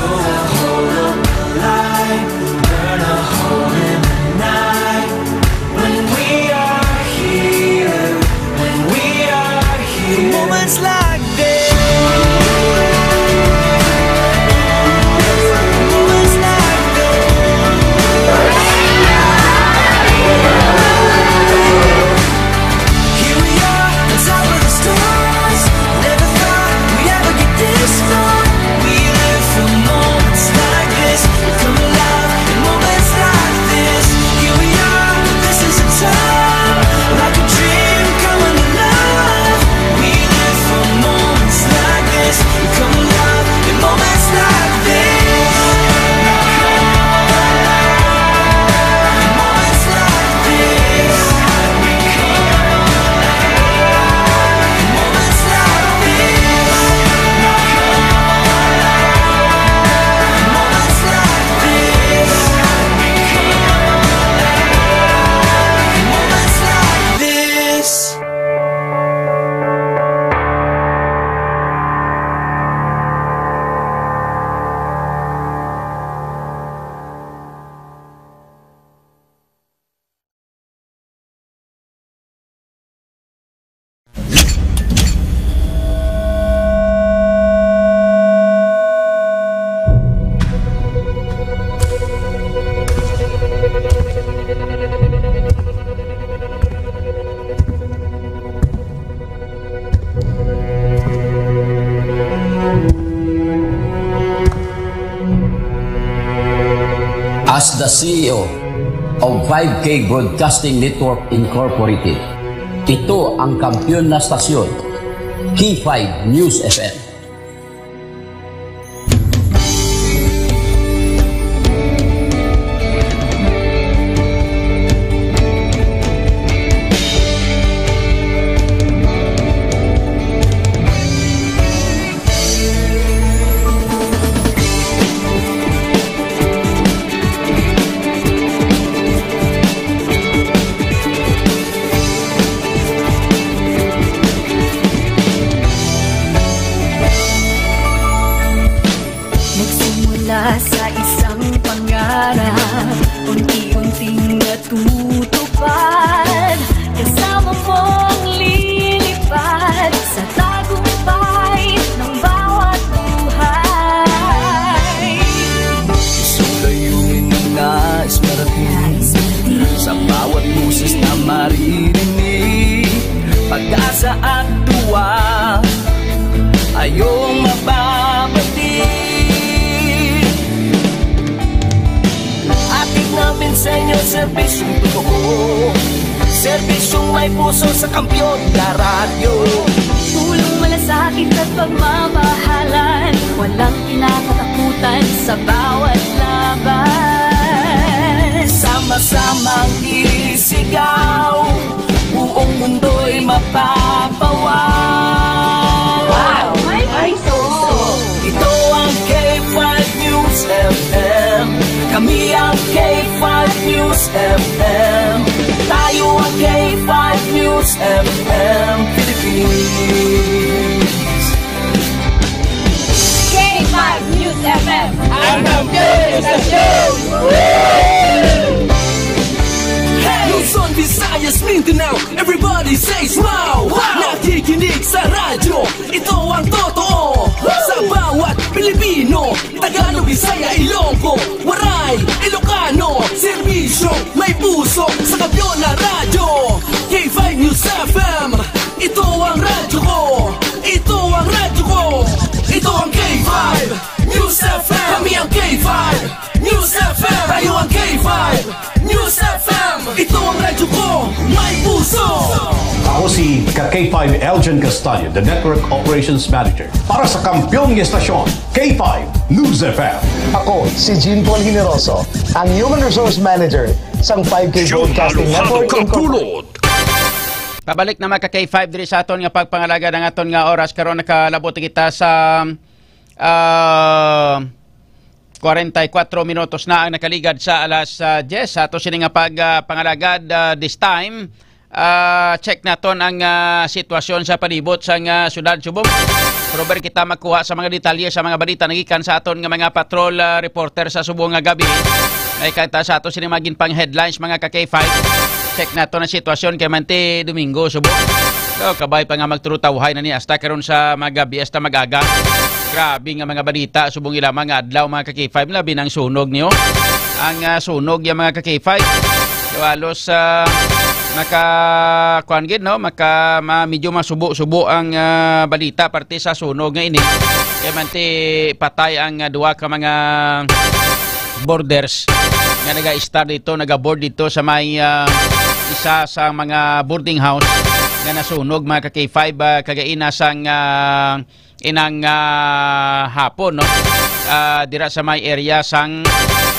hold up the light, burn a hole in the night. When we are here, when we are here, moments like this. Moments like this. Here we are, on top of the stars. Never thought we'd ever get this far. We live for more. As the C E O of five K Broadcasting Network Incorporated, ito ang kampiyon na stasyon, K five News F M. Nagsimula sa isang pangarap, unti-unting natutupad. Kasama mong lilipad sa tagumpay ng bawat buhay. Isang layunin na nais marating sa bawat boses na maririnig. Pag-asa at tuwa, ayong mababati. Ating namin sa inyo, serbisyong totoo, serbisyong may puso sa kampiyon na radyo. Tulong, malasakit at pagmamahalan, walang kinakatakutan sa bawat laban. Sama-samang isigaw, buong mundo'y mapapawaw. Wow! May puso. Ito ang K five News F M. Kami ang K five News F M. Tayo ang K five News F M Philippines. K five News F M. Ang kampiyon sa show! Luzon, Visayas, Mindanao, everybody says wow! Wow! Nakikinig sa radyo, ito ang totoo. Sa bawat Pilipino, Tagalog, Bisaya, Ilonggo, Waray, Ilocano, serbisyo, may puso sa kampiyon na radyo. K five News F M, ito ang radyo ko. Ito ang radyo ko. Ito ang K five News F M. Kami ang K five News F M. Tayo ang K five News F M. Ito ang radyo ko. May puso. Ako si ka K five Elgin Castaño, the Network Operations Manager para sa kampiyon nga estasyon, K five News F M. Ako si Jean Paul Generoso, ang Human Resource Manager sang five K Broadcasting Network Incorporated. Pabalik na, mga ka K five, diri sa aton nga pagpangalagad. Ang aton nga oras karon, nakalabot kita sa, ah, kwarenta y kuwatro minutos na ang nakaligad sa alas, ah, diyes. Sa ato sini nga pag, ah, pangalagad, ah, this time, ah, check naton ang, ah, sitwasyon sa palibot sang, ah, siyudad Subo. Prober kita magkuha sa mga detalye sa mga balita nagikan sa aton nga mga patrol, ah, reporter sa Subo nga gabi. May kanta sa ato sini magin pang headlines, mga ka K five. Check naton ang sitwasyon kay manti Domingo, Subo. So, kabay pa nga magturutawhay na ni hasta karon sa magabi, hasta mag-aga. Grabe nga mga balita subong ila mga adlaw, mga ka K five, labi nang sunog niyo. Ang, ah, sunog ya, mga ka K five. So, halos, ah, maka, kuwan gid, no? Maka, ma-, medyo masubo-subo ang, ah, balita parte sa sunog nga ini. Kaya man ti patay ang, ah, duha ka mga boarders nga naga-stay dito, naga-board dito sa may, ah, isa sa mga boarding house nga nasunog, mga ka K five, ah, kagaina sang, ah, inang, ah, hapon, no? Ah, dira sa may area sang,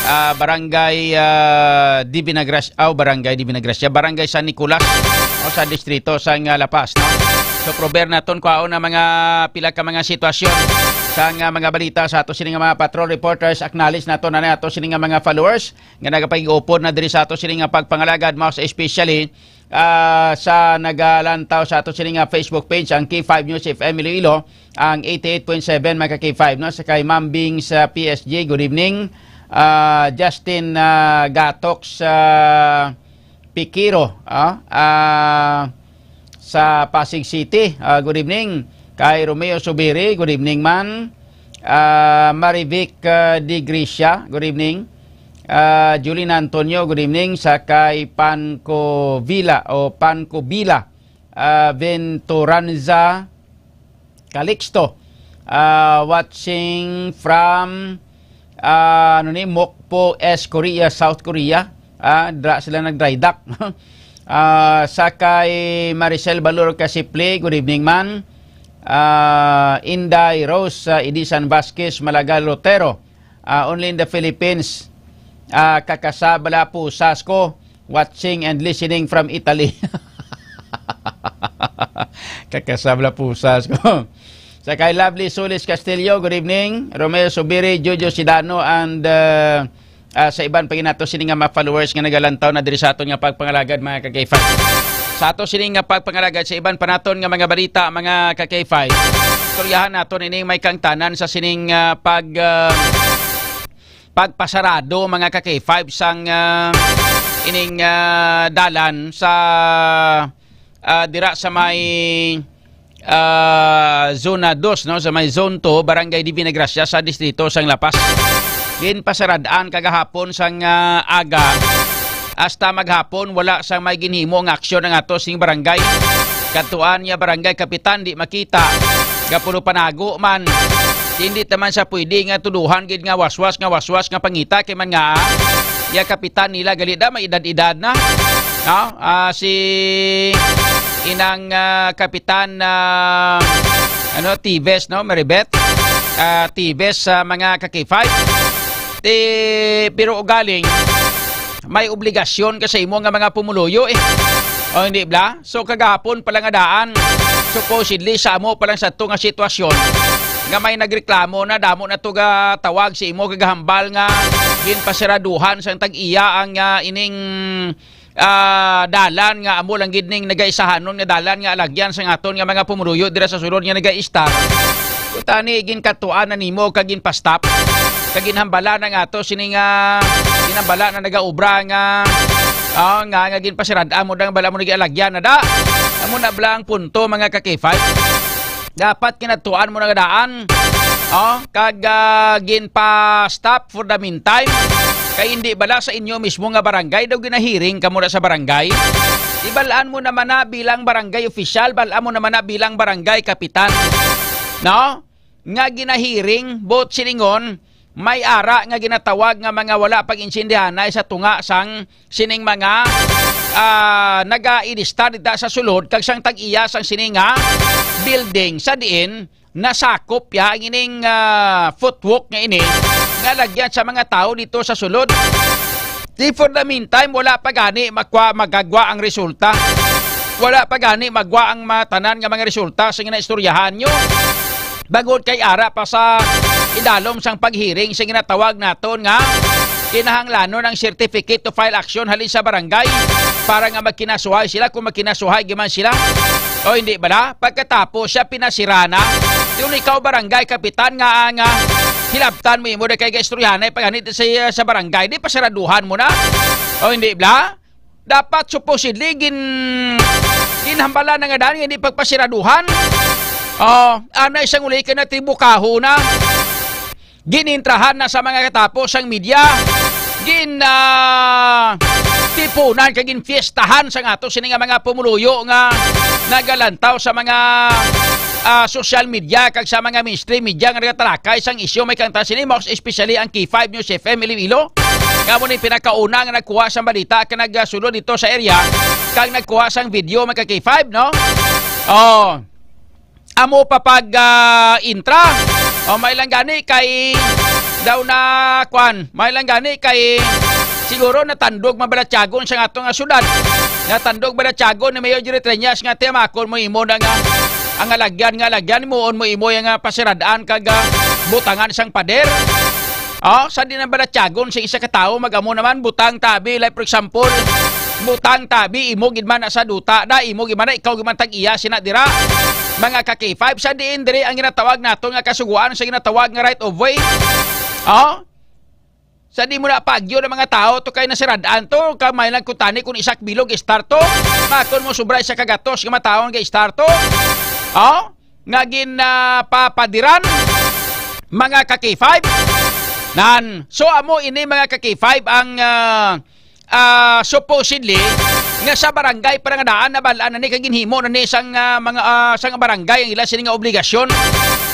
ah, barangay, ah, Divinagracia, aw, barangay Divinagracia, barangay San Nicolas, o sa distrito sang, ah, La Paz, no? So, prober naton kwaon ang mga pila ka mga sitwasyon sang, ah, mga balita sa ato sini nga mga patrol reporters. Acknowledge nato na ato sini nga mga followers nga nagapag-upod na diri sa ato sini nga pagpangalagad, most especially, ah, sa nagalantaw sa ato sini nga Facebook page, ang K five News F M Iloilo, ang eighty-eight point seven, mga ka K five, no? Sa kay Ma'am Bing sa P S G, good evening. Ah, Justin, ah, Gatok sa Pikiro, ah, ah, sa Pasig City, ah, good evening. Kay Romeo Subiri, good evening man. Ah, Marivic, ah, De Gracia, good evening. Ah, Julina Antonio, good evening. Sa kay Panco Villa o Panco Villa, ah, Venturanza Calixto, ah, watching from ah, ano ni, Mokpo S Korea, South Korea. Ah, dra sila nag-dry dock. Ah, sa kay Maricel Balor Kasiple, good evening, man. Ah, Inday Rose, ah, Idisan Vasquez, Malagal Rotero. Ah, only in the Philippines. Ah, kakasabla pusas ko, watching and listening from Italy. Kakasabla pusas ko. Sa kay Lovely Solis Castillo, good evening. Romeo Subiri, Jojo Sidano, and, uh, uh, sa iban pa ginato sini nga mga followers nga nagalantaw na diri sa aton nga pagpangalagad, mga ka-K five. Sa ato sini nga pagpangalagad sa iban pa naton nga mga balita, mga ka-K five. Istoryahan naton ining may kangtanan sa sining, uh, pag, uh, pagpasarado, mga ka-K five, sang, uh, ining, uh, dalan sa, uh, dira sa may, ah, Zona Dos, no, sa may Zone Two, Barangay Divina Gracia sa Distrito sang La Paz. Ginpasarad-an kagahapon sang, ah, aga hasta maghapon, wala sang may ginhimo nga aksyon ang ato sing barangay. Katuan niya barangay kapitan di makita. Gapuno panago man. Hindi naman sa pwede nga tuduhan gid nga waswas nga waswas nga pangita kay man nga, ah, ya kapitan nila gali da may edad-edad na. No? Ah, si inang, ah, kapitan, ah, ano, Tibes, no? Maribet, ah, Tibes, sa mga ka-K five. Ti, pero ugaling, may obligasyon ka sa imo nga mga pumuluyo, eh. O, hindi bla? So, kagahapon pala nga daan, supposedly, sa amo pa lang sa to nga sitwasyon, nga may nagreklamo na, damo na to ga tawag sa imo, kagahambal nga ginpasiraduhan sang tag-iya ang, ah, ining, ah, dalan nga amo lang gid ning nagaisahanon nga dalan nga alagyan sang aton nga mga pumuluyo dira sa sulod nga naga-istar. Kutani, ginkatuan na nimo kag ginpastop, kag ginhambala na nga ato sini nga ginhambala na nagaobra nga, ah, nga, nga ginpasirad-an mo dang bala mo nagialagyan na da. Amo na bala ang punto, mga ka-K five. Dapat kinatuan mo na nga daan, oh, kag, ah, ginpa-stop for the meantime. Kay hindi bala sa inyo mismo nga barangay daw ginahiring kamo na sa barangay? Ibalaan mo naman na bilang barangay official, balaan mo naman na bilang barangay kapitan. No? Nga ginahiring, buot silingon, may ara nga ginatawag nga mga wala pag-intindihanay sa tunga sang sining mga, ah, naga-inistar dita sa sulod kag sang tag-iya sang sini nga building sa diin nasakop ya ang ining, ah, footwalk nga ini nga lagyan sa mga tawo dito sa sulod. Di, for the meantime, wala pa gani makwa-, magagwa ang resulta. Wala pa gani magwa ang matanan nga mga resulta sa ginaistoryahan nyo. Bangod kay ara pa sa idalom sang paghearing sa ginatawag naton nga kinahanglanon ang certificate to file action halin sa barangay para nga magkinasuhay sila kung magkinasuhay giman sila. O hindi bala? Pagkatapos siya pinasira na. Yung ikaw barangay kapitan nga ang, ah, hilabtan mo imo na kay gaistoryahanay paghanit sa, sa barangay, di pasaraduhan mo na. O hindi bala? Dapat supposedly gin-, ginhambala na nga daan, hindi pagpasiraduhan. Oh, ana isang uli ka na tibukaho na. Ginintrahan na sa mga katapos ang media. Gin, ah, tipunan kag ginfiestahan sa ato sini nga mga pumuluyo nga nagalantaw sa mga, ah, social media kag sa mga mainstream media nga nagatalakay sang isyu may kanta sini, most especially ang K five News F M Iloilo. Nga mo ni pinakauna nga nagkuha sa balita kag nagasulod dito sa area kag nagkuha sang video, mga ka-K five, no? Oh. Amo pa pag, ah, intra. O, may lang gani kay daw na, kwan, may lang gani kay siguro natandog mabalatyagon sa ato nga syudad. Natandog balatyagon ni Mayor Jerry Treñas nga tiyamakon mo imo na nga ang alagyan nga alagyan mo, on mo imo yang, ah, pasirad-an kag, ah, butangan sang pader. Oh, sa di na balatyagon sa isa ka tawo, mag-amo naman, butang tabi, like, for example, butang tabi, imo gid man na sa duta na, imo gid man na, ikaw gid man tag-iya sina dira. Mga ka-K five, sa diin diri ang ginatawag nato nga kasuguan sa ginatawag nga right of way. Oh? Sa di mo na paagyo ng mga tao to kay nasirad-an to, kamay lang kutani kung isak bilog istar to, makon mo sobra isa ka gatos nga matawon kay istar to. Oh? Nga gin, ah, papadiran, mga ka-K five. Nan, so amo ini, mga ka-K five, ang, ah, ah, supposedly nga sa barangay pa nga daan na balaan na ni kag ginhimo na ni sang, ah, mga, ah, sang barangay ang ila sini nga obligasyon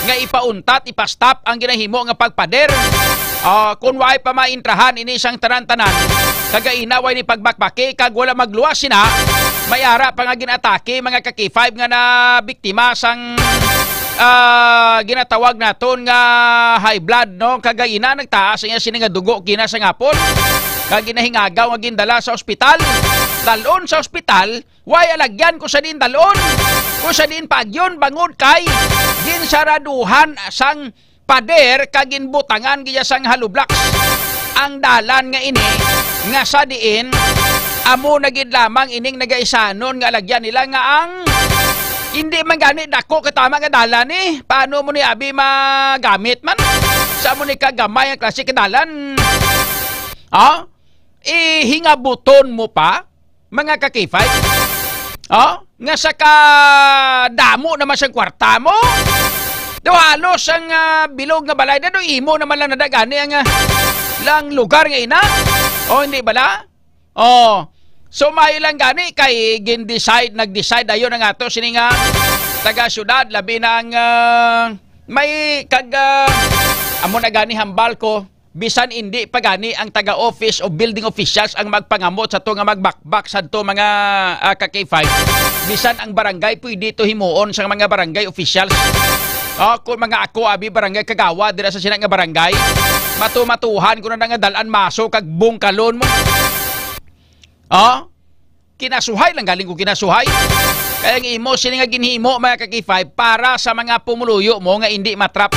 nga ipauntat, ipastop ang ginahimo nga pagpader. Ah, kung waay pa maintrahan ini sang tanan-tanan, kag gaina way ni pagbakbaki kag wala magluwas sina, may ara pa nga ginatake mga ka-K five nga nabiktima sang, ah, ginatawag naton nga high blood, no? Kag gaina nagtaas ang iya sini nga dugo kina sang hapon, kag ginahingagaw nga gindala sa ospital. Dalon sa ospital, way alagyan kung sa diin dalon, kung sa diin paagyon, bangod kay ginsaraduhan sang pader kag ginbutangan gid sang hollow blocks ang dalan nga ini, nga sa diin amo na gid lamang ining nagaisanon nga alagyan nila nga ang hindi man gani dako katama nga dalan ni. Paano mo ni abi magamit man? Sa mo ni kagamay ang klase ka dalan? Ha? Ihingabuton mo pa, mga ka-K five? Oh? Nga sa kadamo naman sang kwarta mo? Do halos ang, ah, bilog nga balay na do, imo naman lang nadagani ang, ah, lang lugar nga ina? O hindi bala? Oh. So, maayo lang gani kay gin-decide, nag-decide ayon ang ato sini nga taga-syudad, labi na ang, ah, may kag, ah, amo na gani hambal ko, bisan indi pa gani ang taga-office o building officials ang magpangamot sa to nga magbakbak sa to mga, ah, ka-K five. Bisan ang barangay pwede to himuon sa mga barangay officials. Oh, kung mga ako, abi, barangay kagawad dira sa sina nga barangay, matumatuhan ko na nga dalan maso kag bungkalon mo. Oh? Kinasuhay lang galing ko kinasuhay. Kaya ang imo sini nga ginhimo, mga ka-K five, para sa mga pumuluyo mo nga hindi matrap.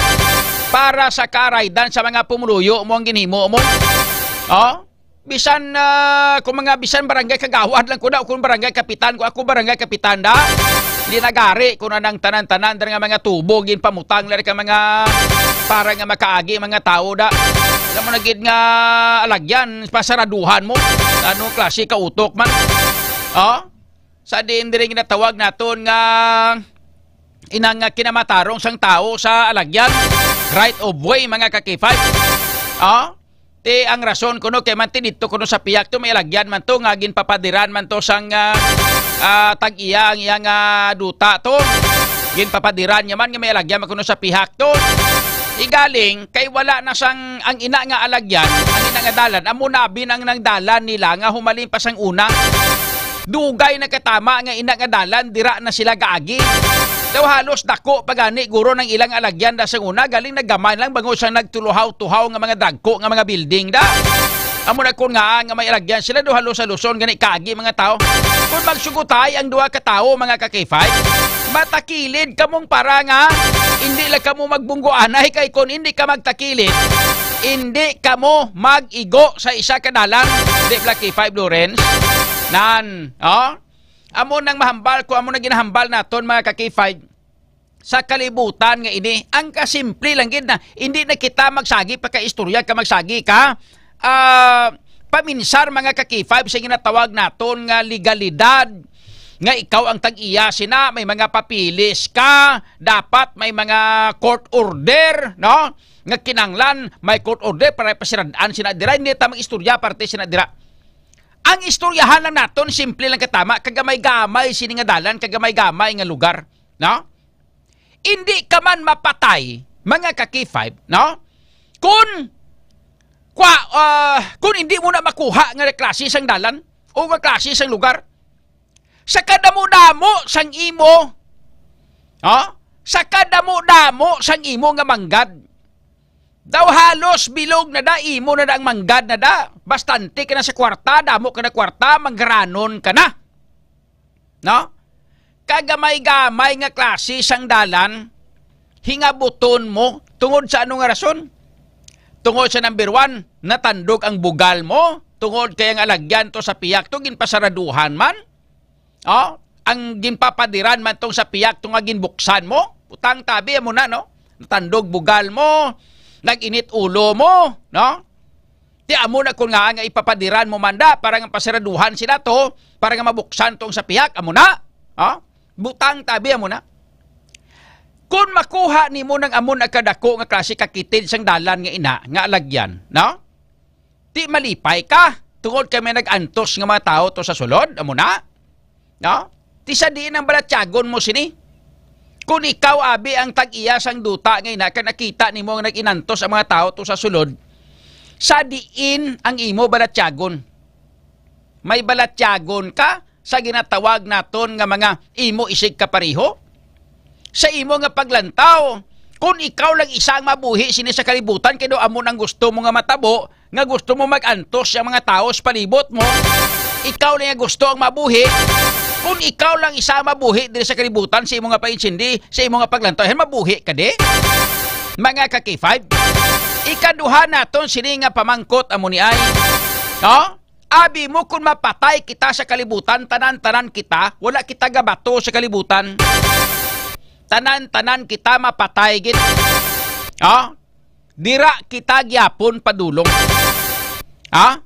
Para sa karaydan sa mga pumuluyo mo ang ginhimo mo. Oh? Bisan, ah, kung mga bisan barangay kagawad lang ko na, o kung barangay kapitan ko, ako barangay kapitan da. Linagari ko na ng tanan-tanan dira nga mga tubo, ginpamutang na rin ka mga para nga makaagi mga tao da. Alam mo na gid nga alagyan, pasaraduhan mo. Ano klase ka utok man? Oh? Sa diin diri ginatawag naton nga inang nga kinamatarong sang tao sa alagyan, right of way, mga ka-K five. Oh? Ti ang rason kuno kay man ti didto kuno sa pihak to may alagyan man to nga ginpapadiran man to sang, ah, ah, tag-iya ang iya nga duta to. Ginpapadiran niya man nga may alagyan man kuno sa pihak to. Igaling kay wala na sang ang ina nga alagyan, ang ina nga dalan, amo na abi nang nang dalan nila nga humalin pa sang una. Dugay na katama nga ina nga dalan, dira na sila gaagi. Daw halos dako pa gani guro nang ilang alagyan da sang una, galing naggamay lang bangod sa nagtuluhaw-tuhaw nga mga dagko nga mga building da. Amo na kun nga, nga may alagyan sila, daw halos haluson gani kaagi mga tao. Kung magsugutay ang duha ka tawo, mga ka-K five, matakilid kamong para nga hindi lang kamo magbunggoanay, kay kung hindi ka magtakilid, hindi kamo mag-igo sa isa ka dalan. Di ba, K five Lawrence? Nan, oh? Amo nang mahambal ko, amo nang ginahambal naton, mga ka-K five, sa kalibutan nga ini. Ang kasimple lang gid na, hindi na kita magsagi pa ka istorya ka magsagi ka, ah, paminsar, mga ka-K five, sa ginatawag naton nga legalidad, nga ikaw ang tag-iya sina, may mga papilis ka, dapat may mga court order, no? Nga kinanglan, may court order para pasirad-an sina dira, hindi ta mag-istorya parte sina dira. Ang istoryahan lang naton, simple lang katama, kagamay-gamay sini nga dalan, kagamay-gamay nga lugar, no? Hindi ka man mapatay, mga ka-K five, no? Kun, kwa, ah, kun hindi mo na makuha nga klase sang dalan o nga klase sang lugar, sa kadamo-damo sang imo, ha? Sa kadamo-damo sang imo nga manggad, daw halos bilog na da, imo na da ang manggad na da. Bastante ka na sa kwarta, damo ka na kwarta, manggaranon ka na. No? Kagamay-gamay nga klase sang dalan, hingabuton mo. Tungod sa ano nga rason? Tungod sa number one, natandog ang bugal mo. Tungod kay ang alagyan to sa pihak to, ginpasaraduhan man. Oh, ang ginpapadiran man tong sa pihak to nga ginbuksan mo. Putang tabi mo na, no? Natandog bugal mo, nag-init ulo mo, no? Ti amo na kun nga, nga ipapadiran mo man da para nga pasiraduhan sila to, para nga mabuksan tong sa pihak, amo na. Ha? Butang tabi, amo na. Kung makuha nimo nang amo na kadako nga klase ka kitid sang dalan nga ina, nga alagyan, no? Ti malipay ka, tungod kay may nag-antos nga mga tawo to sa sulod, amo na. No? Ti sa diin ang balatyagon mo sini? Kung ikaw, abi, ang tag-iya sang duta nga ina, kag nakita nimo nga nag-inantos ang mga tawo to sa sulod, sa diin ang imo balatyagon? May balatyagon ka sa ginatawag naton nga mga imo isig kapareho? Sa imo nga paglantaw, kung ikaw lang isa ang mabuhi sini sa kalibutan, kay daw amo nang gusto mo nga matabo, nga gusto mo mag-antos sa mga tawo sa palibot mo, ikaw lang ang gusto ang mabuhi, kung ikaw lang isa ang mabuhi diri sa kalibutan sa imo nga pag-insindi, sa imo nga paglantaw, yan, mabuhi ka di? Mga ka-K five, ikaduha naton sini nga pamangkot amo ni ay, no? Abi mo, kung mapatay kita sa kalibutan, tanan-tanan kita, wala kita gabato sa kalibutan. Tanan-tanan kita mapatay gid. Ha? Dira kita gyapon padulong. Ha?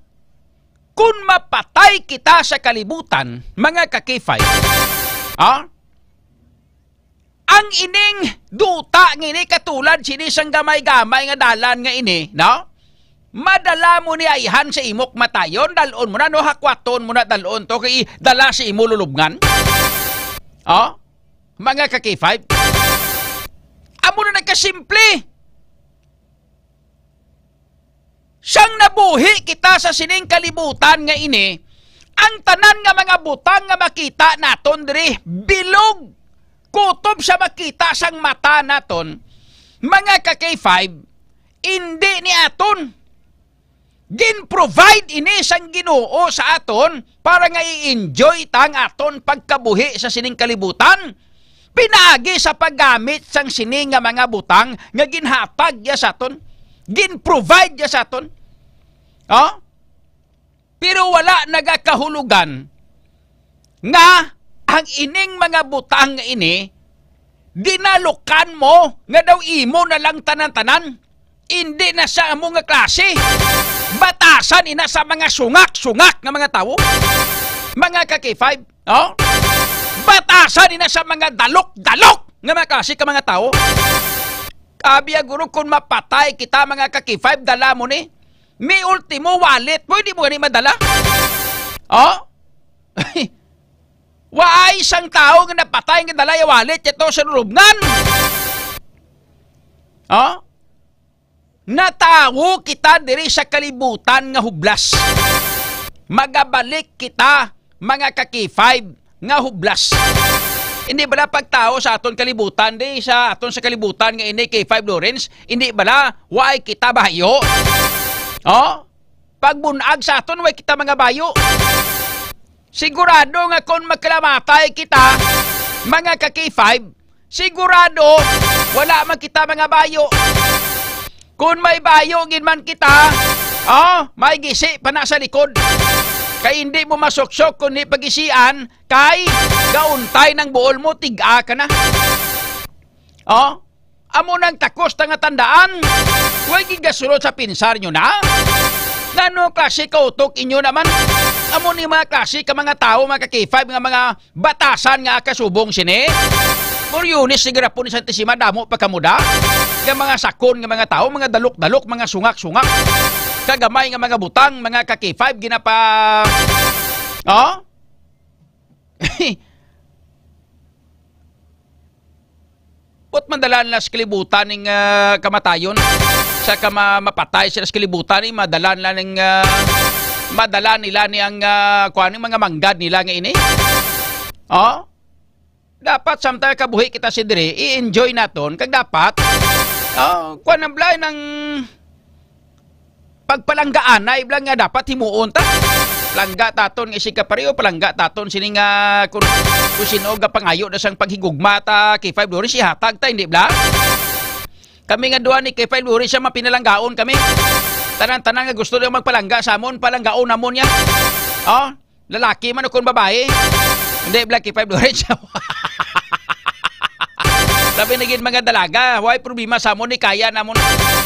Kung mapatay kita sa kalibutan, mga ka-K five, ha? Ang ining duta nga ini, katulad sini sang gamay-gamay nga dalan nga ini, no? Madala mo ni ayhan sa imo kamatayon, dal-on mo na, no? Hakwaton mo na, dal-on to, kay dala sa imo lulubngan. Oh? Mga ka-K five. Amo na nagkasimple. Sang nabuhi kita sa sining kalibutan nga ini, ang tanan nga mga butang nga makita naton diri, bilog, kutob sa makita sang mata naton, mga ka-K five, indi ni aton. Gin-provide ini sang Ginoo sa aton para nga i-enjoy ta ang aton pagkabuhi sa sining kalibutan. Pinaagi sa paggamit sang sini nga mga butang nga ginhatag niya sa aton, gin-provide niya sa aton. Oh? Pero wala nagakahulugan nga ang ining mga butang nga ini, dinalukan mo nga daw imo na lang tanan-tanan. Indi na sa amo nga klase. Batasan ina sa mga sungak-sungak nga mga tawo. Mga ka-K five, oh? Batasan ina sa mga dalok-dalok nga mga klase ka mga tawo. Abi, guro, kung mapatay kita, mga ka-K five, dala mo ni. May ultimo wallet mo, hindi mo gani madala. Oh? Waay sang tawo nga napatay nga dala ya wallet ito sa lulubngan. Oh? Natawo kita diri sa kalibutan nga hublas. Magabalik kita, mga ka-K five, nga hublas. Hindi bala pagtawo sa aton kalibutan, di sa aton sa kalibutan nga ini, K five Lawrence, hindi bala way kita bayo? Oh? Pagbunag sa aton, way kita mga bayo. Sigurado nga kung magkalamatay kita, mga ka-K five, sigurado, wala man kita mga bayo. Kung may bayo gid man kita, oh, may gisi pa na sa likod. Kay hindi mo masuksok kung di pagisian, kay gauntay ng buol mo, tiga ka na. Oh, amo nang takos ta nga tandaan. Way gigasulod sa pinsar nyo na? Nano klase ka utok inyo naman? Amo ni mga klase ka mga tawo, mga ka-K five, nga mga batasan nga kasubong sini. Moryones ni garapon ni Santissima, damo pa kamo da. Nga mga sakon nga mga tawo, mga dalok-dalok, mga sungak-sungak. Kagamay nga mga butang, mga ka-K five, ginapa-, oh? Ba't madala nila sa kalibutan ning, ah, kamatayon? Sa kama-, mapatay sila sa kalibutan, eh, madala nila ning, ah, madala nila ni ang, ah, kuwan, yung mga manggad nila nga ini? Oh? Dapat samtang kabuhi kita si diri, i-enjoy naton. Kag dapat, oh, kuwan ang blay ng pagpalanggaanay bala nga dapat himuon ta. Palangga taton nga isig kapareho, palangga taton sini nga kung, kung sino nga pangayo na sang paghigugma ta, K five Lawrence, ihatag ta, hindi bala? Kami nga duha ni K five Lawrence, siya mapinalanggaon kami. Tanan-tanan nga gusto niya magpalangga sa amon, palanggaon namon niya. Oh, lalaki man o kung babae. Hindi, bala, K five Lawrence. Labi na gid mga dalaga, way problema sa amon, ni kaya namon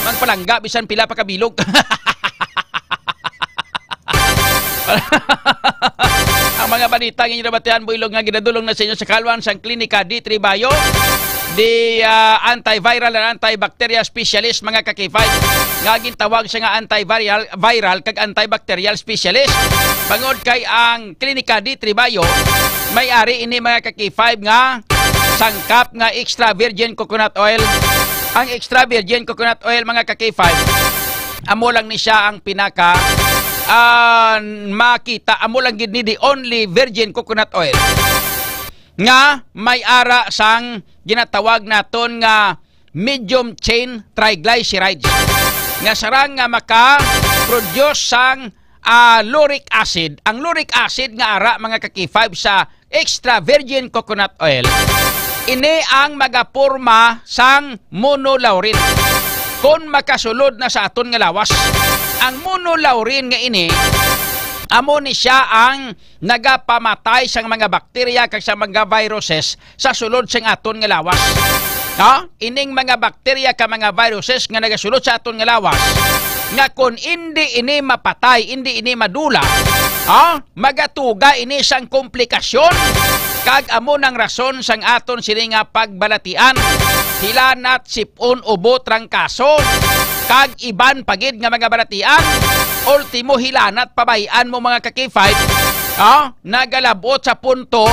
magpalangga bisan pila pa kabilog. Ang mga balita nga inyo nabatian, builog nga ginadulong na sa inyo sa kalwan sang Klinika D three Bayo, the, ah, antiviral and antibacterial specialist, mga ka-K five, nga gintawag siya nga antiviral, viral kag antibacterial specialist. Bangod kay ang Klinika D three Bayo, may ari ini, mga ka-K five, nga sangkap nga extra virgin coconut oil. Ang extra virgin coconut oil, mga ka-K five, amo lang ni siya ang pinaka, ah, makita, amo lang gid ni the only virgin coconut oil nga may ara sang ginatawag naton nga medium chain triglycerides, nga sarang nga maka-produce sang, ah, lauric acid. Ang lauric acid nga ara, mga ka-K five, sa extra virgin coconut oil, ini ang magaporma sang monolaurin kon makasulod na sa aton nga lawas. Ang monolaurin nga ini, amo ni siya ang nagapamatay sang mga bakterya kag sa mga viruses sa sulod sang aton nga lawas. Ha? Ining mga bakterya ka mga viruses nga nagasulod sa aton nga lawas, nga kon indi ini mapatay, indi ini madula, ha? Magatuga ini sang komplikasyon, kag amo nang rason sang aton sini nga pagbalatian. Hilanat, sip-on, ubo, trangkaso, kag iban pa gid nga mga balatian. Ultimo, hilanat, pabay-an mo, mga ka-K five, ha? Nagalabot sa punto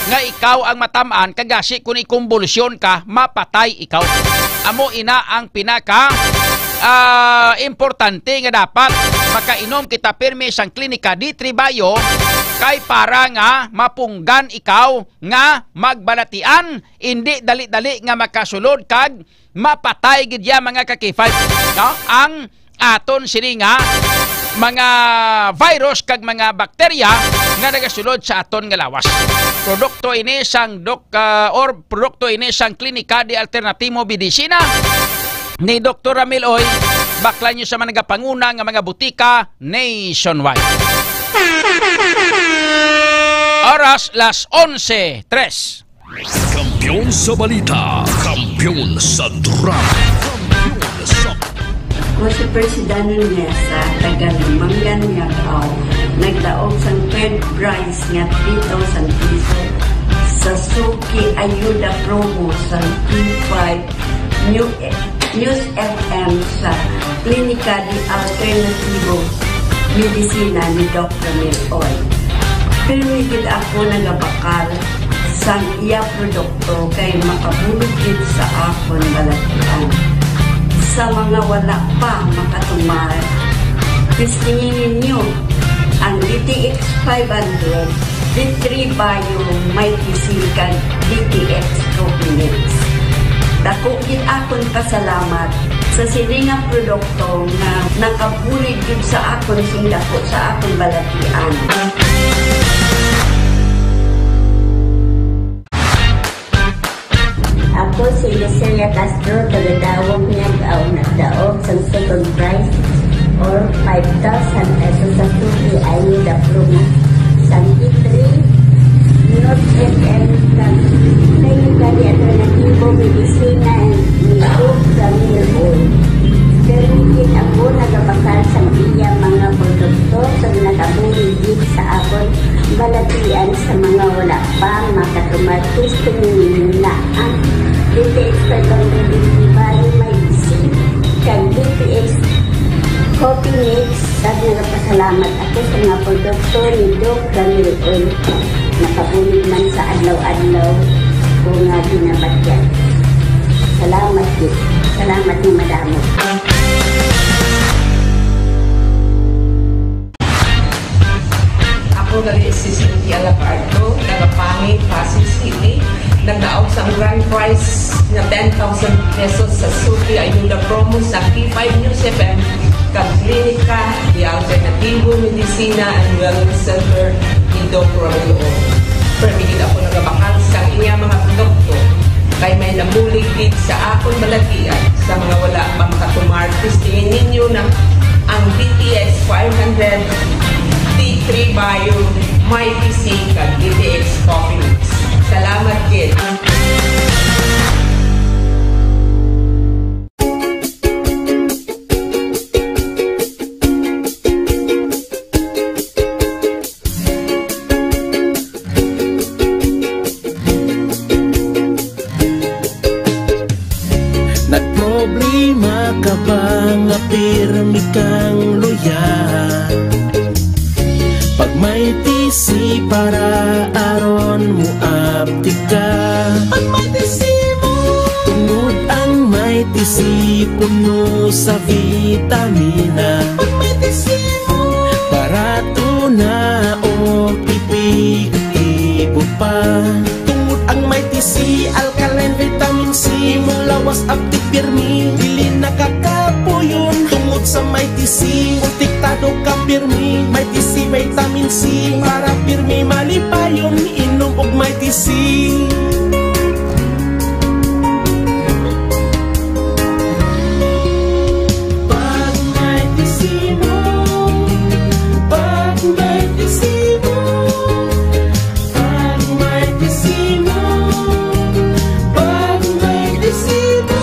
nga ikaw ang matam-an, kag gasi kon ikumbulsyon ka, mapatay ikaw. Amo ina ang pinaka, ah, importante nga dapat makainom kita pirmi sang Klinika D three Bio, kay para nga mapunggan ikaw nga magbalatian, indi dali-dali nga makasulod kag mapatay gid ya, mga ka-K five, no? Ang aton sini nga mga virus kag mga bakterya nga nagasulod sa aton nga lawas. Produkto ini sang dok-, ah, or produkto ini sang Klinika de Alternativo Medicina ni Doktor Ramil Oy. Baklan niyo sa mga nagapanguna nga mga butika nationwide. Oras, las onse tres. Kampiyon sa balita, kampiyon sa drama, kampiyon sa Ako si Percy Danon Mesa, taga Lumangan, Ngabao. Nagdaog sang third prize nga three thousand piso sa Suki Ayuda Promo sa T five New News F M sa Klinika de Alternativo Medicina ni Doc Ramil Oy. Pirmi gid ako nagabakal sang iya produkto kay makabulig gid sa akon balatian. Sa mga wala pa makatumar, testingi ninyo ang D T X five hundred, D three Bio, Mighty C, kag D T X Coffee Mix. Dako gid akon pasalamat sa sini nga produkto nga nakabulig gid sa akon sing dako sa akon balatian. Ako si Lucía Castro, taga Dawag, Ngabao, nagdaog sang second prize or five thousand pesos sa Suki Ayuda Promo sang D three News F M kag Klinika de Alternativo Medicina ni Doc Ramil Oy. Pirmi gid ako nagabakal sang iya mga produkto kag nakabulig gid sa akon balatian. Sa mga wala pa makatumar, testingi ninyo na ang D T X five hundred, D three Bio, Mighty C, kag D T X Coffee Mix. Kag nagapasalamat ako sa mga produkto ni Doc Ramil Oy. Nakabulig man sa adlaw-adlaw ko nga ginabatyan. Salamat gid. Salamat nga madamo. Ako gali si Cynthia Lacardo, taga Pangi, Pasig City. Nagdaog sang grand prize nga ten thousand pesos sa Suki Ayuda Promo sa P five News F M kag Klinika de Alternativo Medicina and Wellness Center ni Doc Romeo. Permi gid ako nagabakal sa iya mga produkto. Kay may nabulig gid sa akon balatian. Sa mga wala pa makatumar, testingi ninyo na ang D T X five hundred, D three Bio, Mighty C, kag D T X Coffee Mix. Salamat gid. Nagproblema ka ba nga pirmi kang luya? Pag may T C para aron mo aptika. Pag may T C mo. Tungod ang may T Mighty C puno sa vitamina. Pag Mighty C mo, barato na o epektibo pa. Tungod ang Mighty C, alkaline vitamin C, imong lawas aptik pirmi, dili nakakapuyon. Tungod sa Mighty C, protektado ka pirmi. Mighty C vitamin C, para pirmi malipayon, inom og Mighty C. Pag Mighty C mo, pag Mighty C mo, pag Mighty C mo, pag Mighty C mo.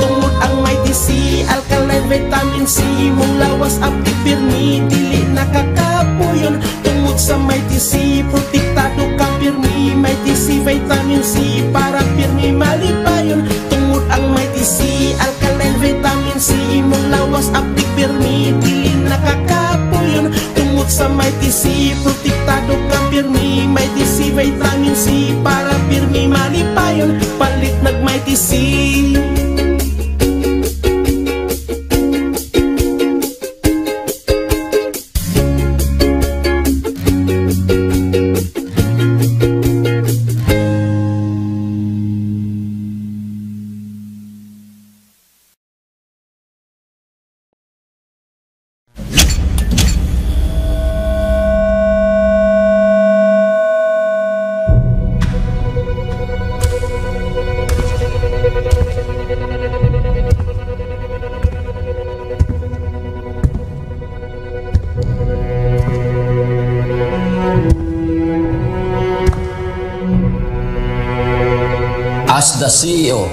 Tungod ang Mighty C, alkaline vitamin C, imong lawas aptik pirmi, dili nakakapuyon. Tungod sa Mighty C, protektado ka pirmi. Mighty C vitamin C, para pirmi malipayon. Tungod ang Mighty C, alkaline vitamin C, imong lawas aptik pirmi, dili nakakapuyon. Tungod sa Mighty C, protektado ka pirmi. Mighty C vitamin C, para pirmi malipayon. Palit nag Mighty C. As the C E O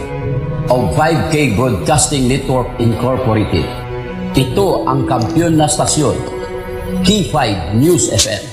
of five K Broadcasting Network Incorporated, ito ang kampiyon na stasyon, K five News F M.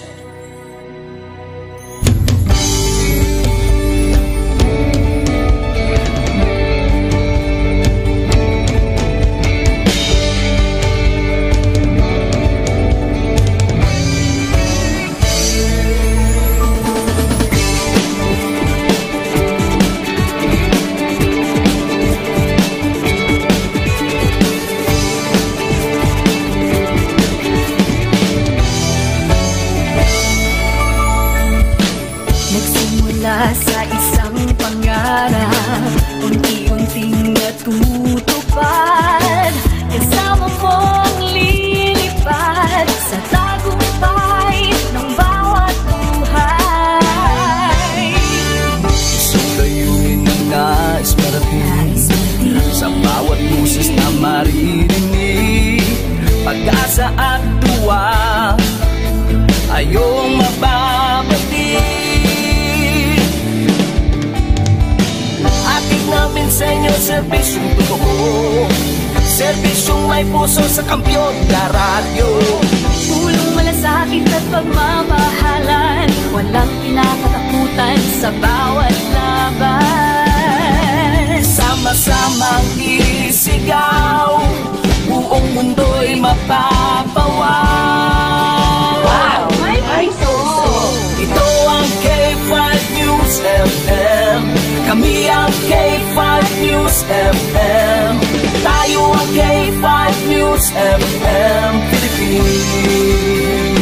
Nagsimula sa isang pangarap, unti-unting natutupad. Kasama mong lilipad sa tagumpay ng bawat buhay. Isang layunin na nais marating. Nais marating. Sa bawat boses na maririnig, pag-asa at tuwa ay iyong mababati. Hatid namin sa inyo serbisyong totoo, serbisyong may puso sa kampiyon na radyo. Pulong malasakit at pagmamahalan, walang kinakatakutan sa bawat laban. Sama-samang isigaw, buong mundo'y mapapawaw. Wow! May puso! Ito ang K five News F M. Kami ang K five News F M. Tayo ang K five News F M Philippines.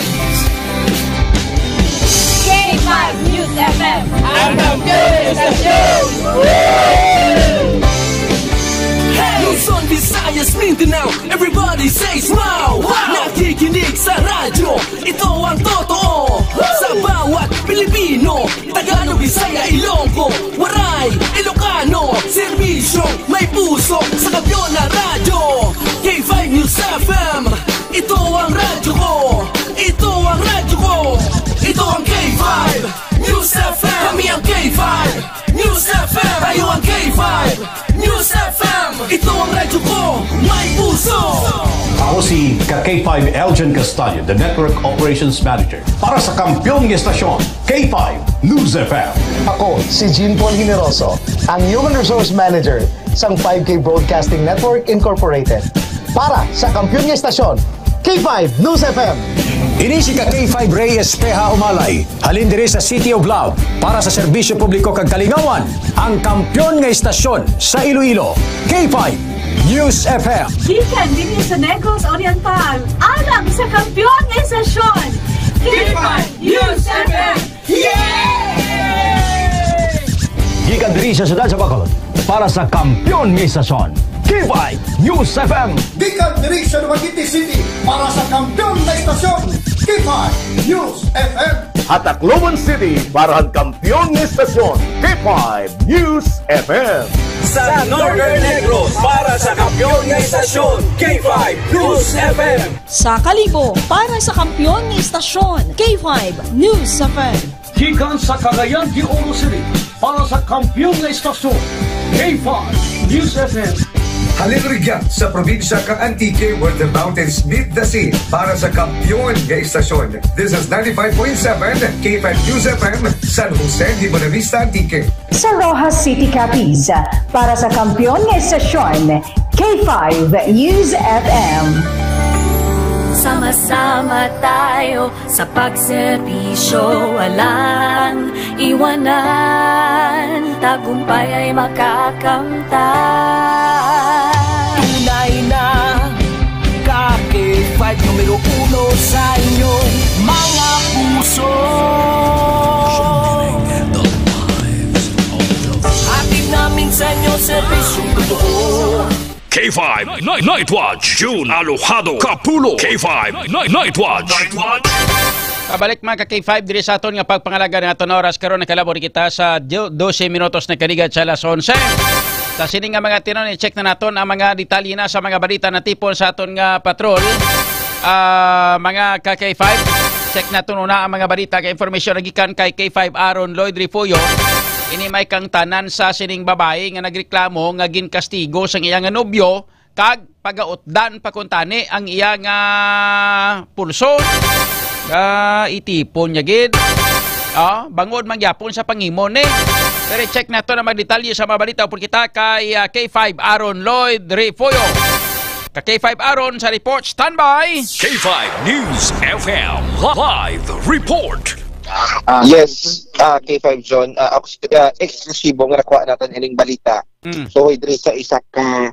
K five News F M. Ang kampiyon sa show! Hey! Luzon, Visayas, Mindanao, everybody says wow! Wow! Nakikinig sa radyo, ito ang totoo. Sa bawat Pilipino, Tagalog, Bisaya, Ilonggo, Waray, Ilocano, serbisyong may puso sa kampiyon na radyo. K five News F M, ito ang radyo ko. Ito ang radyo ko. Ito ang K five News F M. Kami ang K five News F M. Tayo ang K five News F M. Ito ang radyo ko. May puso. Ako si ka K five Elgin Castaño, the Network Operations Manager para sa kampiyon nga estasyon, K five News F M. Ako si Jean Paul Generoso, ang Human Resource Manager sang five K Broadcasting Network Incorporated. Para sa kampiyon nga estasyon, K five News F M. Ini si ka K five Rey Espeha Umalay, halin diri sa City of Love, para sa serbisyo publiko kag kalingawan, ang kampiyon nga estasyon sa Iloilo, K five News F M. Gikan dinhi sa Negros Oriental, alang sa kampiyon nga estasyon, K five News F M. Yay! Gikan diri sa siyudad sa Bacolod, para sa kampiyon nga estasyon, K five News F M. Gikan diri sa Dumaguete City, para sa kampiyon nga estasyon, K five News F M. Ha Tacloban City, para sa kampiyon nga estasyon, K five News F M. Sa Northern Negros, para sa kampiyon nga estasyon, K five News F M. Sa Kalibo, para sa kampiyon nga istasyon, K five News F M. Gikan sa Cagayan de Oro City, para sa kampiyon nga istasyon, K five News F M. Halin rugya sa probinsya kang Antique, where the mountains meet the sea, para sa kampiyon nga istasyon. This is ninety-five point seven K five News F M, San Jose de Buenavista, Antique. Sa Roxas City, Capiz, para sa kampiyon nga estasyon, K five News F M. Sama-sama tayo sa pagserbisyo, walang iwanan. Tagumpay ay makakamtan. Tunay na ka K five numero uno sa inyong mga puso. Hatid namin sa inyo serbisyong totoo. K five Night, Night Watch, June Alojado Kapulo. K five Night, Night Watch. Night Watch. Pabalik, mga ka K five, diri sa aton nga pagpangalaga nga aton oras karon. Nakalabo ni kita sa do-, dose minutos na kaligat sa alas onse. Sa sini nga mga tinon, i-check na naton ang mga detalye na sa mga balita na tipon sa aton nga patrol. Ah, mga ka K five, check naton una ang mga balita kay informasyon na gikan kay K five Aaron Lloyd Refugio. Ini may kang tanan sa sining babayi nga nagreklamo nga ginkastigo sang iya nga nobyo kag pagautdan pa kuntani ang iya nga pulso. Ah, itipon niya gid. Ah, bangod man gyapon sa pangimo ni. Pero check nato na mga detalye sa mga balita upod kita kay, ah, K five Aaron Lloyd Refugio. Ka K five Aaron sa report, standby. K five News F M live report. Ah, yes, ah, K five John, ah, eks-, ah, eksklusibo nga nakuha naton ining balita. Mm. So, diri sa isa ka,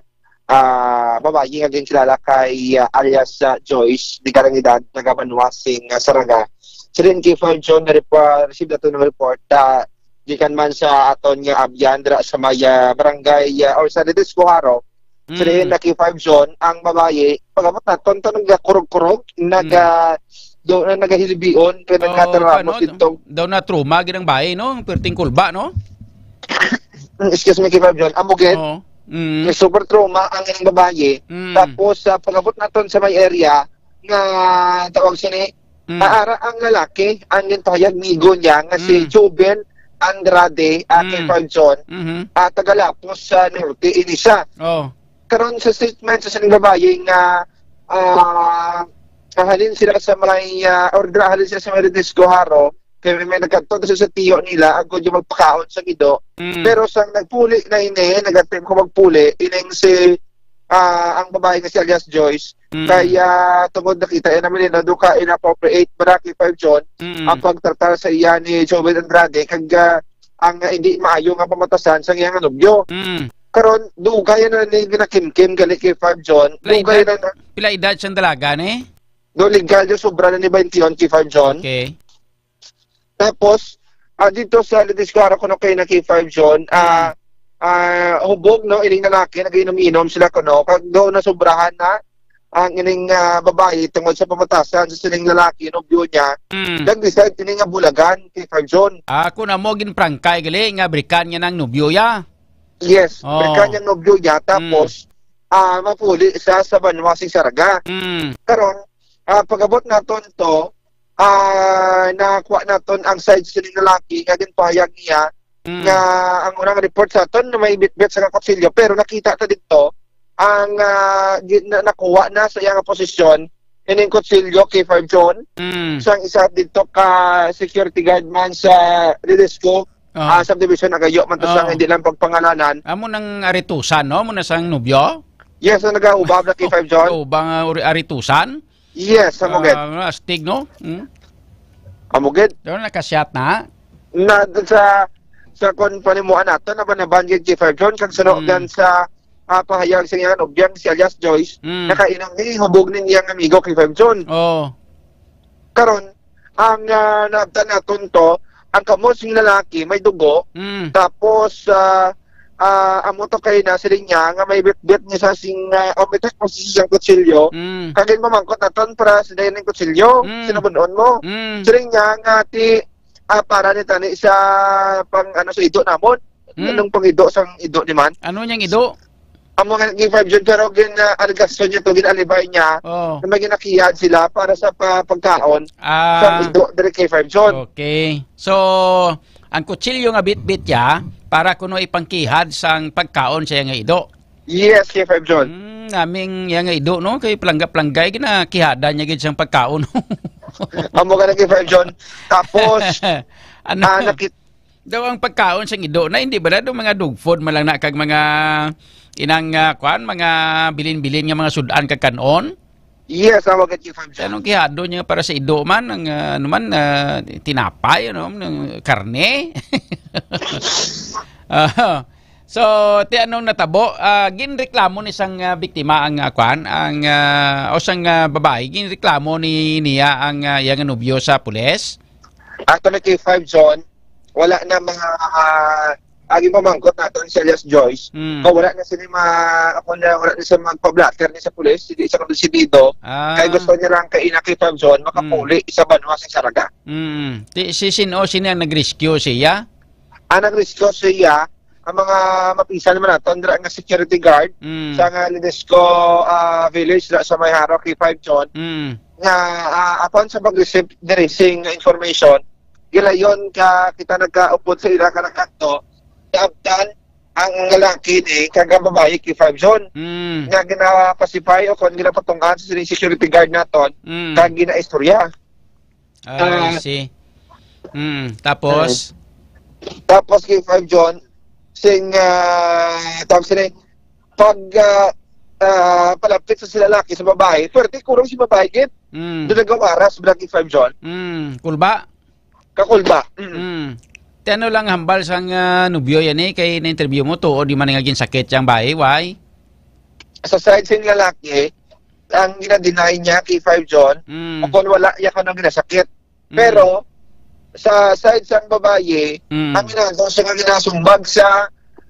ah, babayi nga ginkilala kay, ah, alias, ah, Joyce, legal ang edad, taga Banwa sing, ah, Saraga. Sa din K five John, na-, receive nato ng report, ah, gikan man sa aton nga abyan dira sa may, ah, barangay, ah, or sa Redesco Jaro. Sa diin Mm. na K five John, ang babayi, pag-abot naton to, nagakurog-kurog, Mm. naga-, do na nagahilbion, kay Oh, nagkataramos kano, dito. Daw na trauma gid ang bayi, no? Perting kulba, no? Excuse me, K five John. Amo gid, Oo. Mm. may super trauma ang ilang babayi. Mm. Tapos, sa pag-abot naton sa may area, nga tawag sini, Mm. aara ang lalaki, ang gintawag migo niya nga si Mm. Joven Andrade, ah, Mm. K five John, Mhm. ah, taga Lapuz sa Norte, ini siya. Oh. Karon sa statement sa sining babayi nga, ah, halin sila sa may, ah, or dira halin sila sa may Redesco Jaro, kay may, may nagkadto sa, sa tiyo nila, agod yung magpakaon sa gido. Mm. Pero sang nagpuli na ini, nag-attempt ko magpuli, ining si, ah, ang babae nga si alias Joyce, Mm. kay, ah, tungod nakita iya naman nila, do ka inappropriate ba, K five John, Mm. ang pagtratar sa iya ni Joven Andrade, kag, ah, ang, ah, hindi maayo nga pamatasan sa iyang nobyo. Mm. Karon, dugay na ni ginakimkim gali, K five John. Pila Dugay edad, na na. pila edad siyang dalaga, ni? No, legal yung sobra na ni twenty-one, K five John. Okay. Tapos, ah, dito sa Ladiscaro, kuno kay na K five John, ah, Mm. ah, hubog, no, ining lalaki, nag-inom-inom sila, kuno. Kag doon na sobrahan na ang ining, ah, babae tungod sa pamatasan sa sining lalaki, nobyo niya. Mm. Nag-decide ini nga bulagan, K five John. Ah, kuno mo ginprangkay gali nga brikan niya ng nobyo ya. Yes, Oh. brikan niya nobyo niya, Mm. tapos, ah, mapuli sa, sa banwa sing Saraga. Mm. Karon, ah, pag-abot naton to, ah, nakuha naton ang side sa sining lalaki nga ginpahayag niya Mm. nga ang unang report sa aton na may bitbit sa kutsilyo, pero nakita ta dito ang, ah, gi-, na, nakuha na sa iyang posisyon ining kutsilyo, K five John. Mm. Sang isa dito ka security guard man sa Redesco, Ah. ah, subdivision, nagayo man to sa Oh. hindi lang pagpangalanan. Amo nang aritusan, no? Amo na sang nobyo? Yes, ang nagahubab na K five John. Oh, ba nga uri-, aritusan? Yes, amo gid. Ah, astig, no? Hmm? Amo gid. Pero nakasyat na? Na, sa, sa kon panimuan nato, nabanaban gid K five John, kag suno Hmm. gan sa, ah, pahayag sa iyang nobya nga si alias Joyce, Mm. nakainom ni hubog ning iyang amigo kay Five John. Oh. Karon, ang, ah, naabtan naton to, ang kamo sing lalaki may dugo, Mm. tapos, ah, ah, amo to kay na siling niya nga may bitbit niya sa sing, ah, o may bitbit sa siyang kutsilyo. Mm. Kag ginpamangkot naton para sa dayon ning kutsilyo, Mm. sinabon-on mo. Mm. Siling niya nga ti, ah, para ni tani sa pang, ano, sa ido namon. Hmm. Anong pangido sang ido ni man? Ano niyang ido? Amo nga kay Five John, pero gin, ah, alegasyon niya to, gin-alibay niya Oh. na may ginakiyad sila para sa pa-, pagkaon Ah. sa ido diri kay Five John. Okay. So, ang kutsilyo nga bitbit niya para kuno ipangkihad sang pagkaon sa iya nga ido. Yes, kay Five John. Hmm, naming iya nga ido, no? Kay palangga-palanggay, ginakihada niya gid sang pagkaon. Amo ka na kay Five John. Tapos, Ano? ah, nakit- Daw ang pagkaon sang ido na, hindi ba na daw mga dog food man lang na kag mga inang, ah, kwan, mga bilin-bilin nga mga sud-an kag kan-on? Yes, amo gid, Chief Armstrong. Anong kihado niya para sa ido man, ang, ah, ano man, ah, tinapay, ano, ng karne? Ah, so, ti anong natabo? Ah, ginreklamo ni sang, ah, biktima ang, ah, kwan, ang, ah, o sang, ah, babae, ginreklamo ni niya ang, ah, iyang nobyo sa pulis? Actually, kay Five John, wala na mga, ah, agi mamangkot naton si alias Joyce. Mm. Nga wala na sila ma-, ako na, wala na sila magpa-blotter ni sa pulis, hindi sa kondisidido. Ah. Kay gusto niya lang kay ina kay Five John, makapuli Mm. sa banwa sa Saraga. Mm. Ti-, si sin-o, sino ang nag-rescue, siya? Ang nag-rescue siya, ang mga mapisan naman naton, dira nga security guard Mm. sa nga Ledesco, ah, village, dira sa may Jaro, kay Five John, Mm. nga, ah, upon sa pag-receive diri sing information, gilayon ka kita nagkaupod sa ila ka nagkadto, naabtan ang lalaki ni kag ang babayi kay Five John. Mm. Nga ginapasipay o kon ginapatungan sa sining security guard naton, Mm. kag ginaistorya. Ah, I Ah. see. Mm, tapos? Mm. Tapos kay Five John, sing, ah, tawag sila, pag, ah, ah, palapit sa sila laki sa babae, pwerte kurong si babae, gid. Mm. Doon nagawaras, Black Five John. Mm, kulba? Kakulba. Mm. Mm. Ti ano lang hambal sang, ah, nobyo yan eh, kay na-interview mo, tuod di man nga ginsakit yang bae, why? Sa side sing lalaki, ang gina-deny niya kay Five John, Mm. kung wala niya kanang ginasakit. Mm. Pero, sa side sang babayi, Mm. ang ginagawa siya nga ginasumbag sa,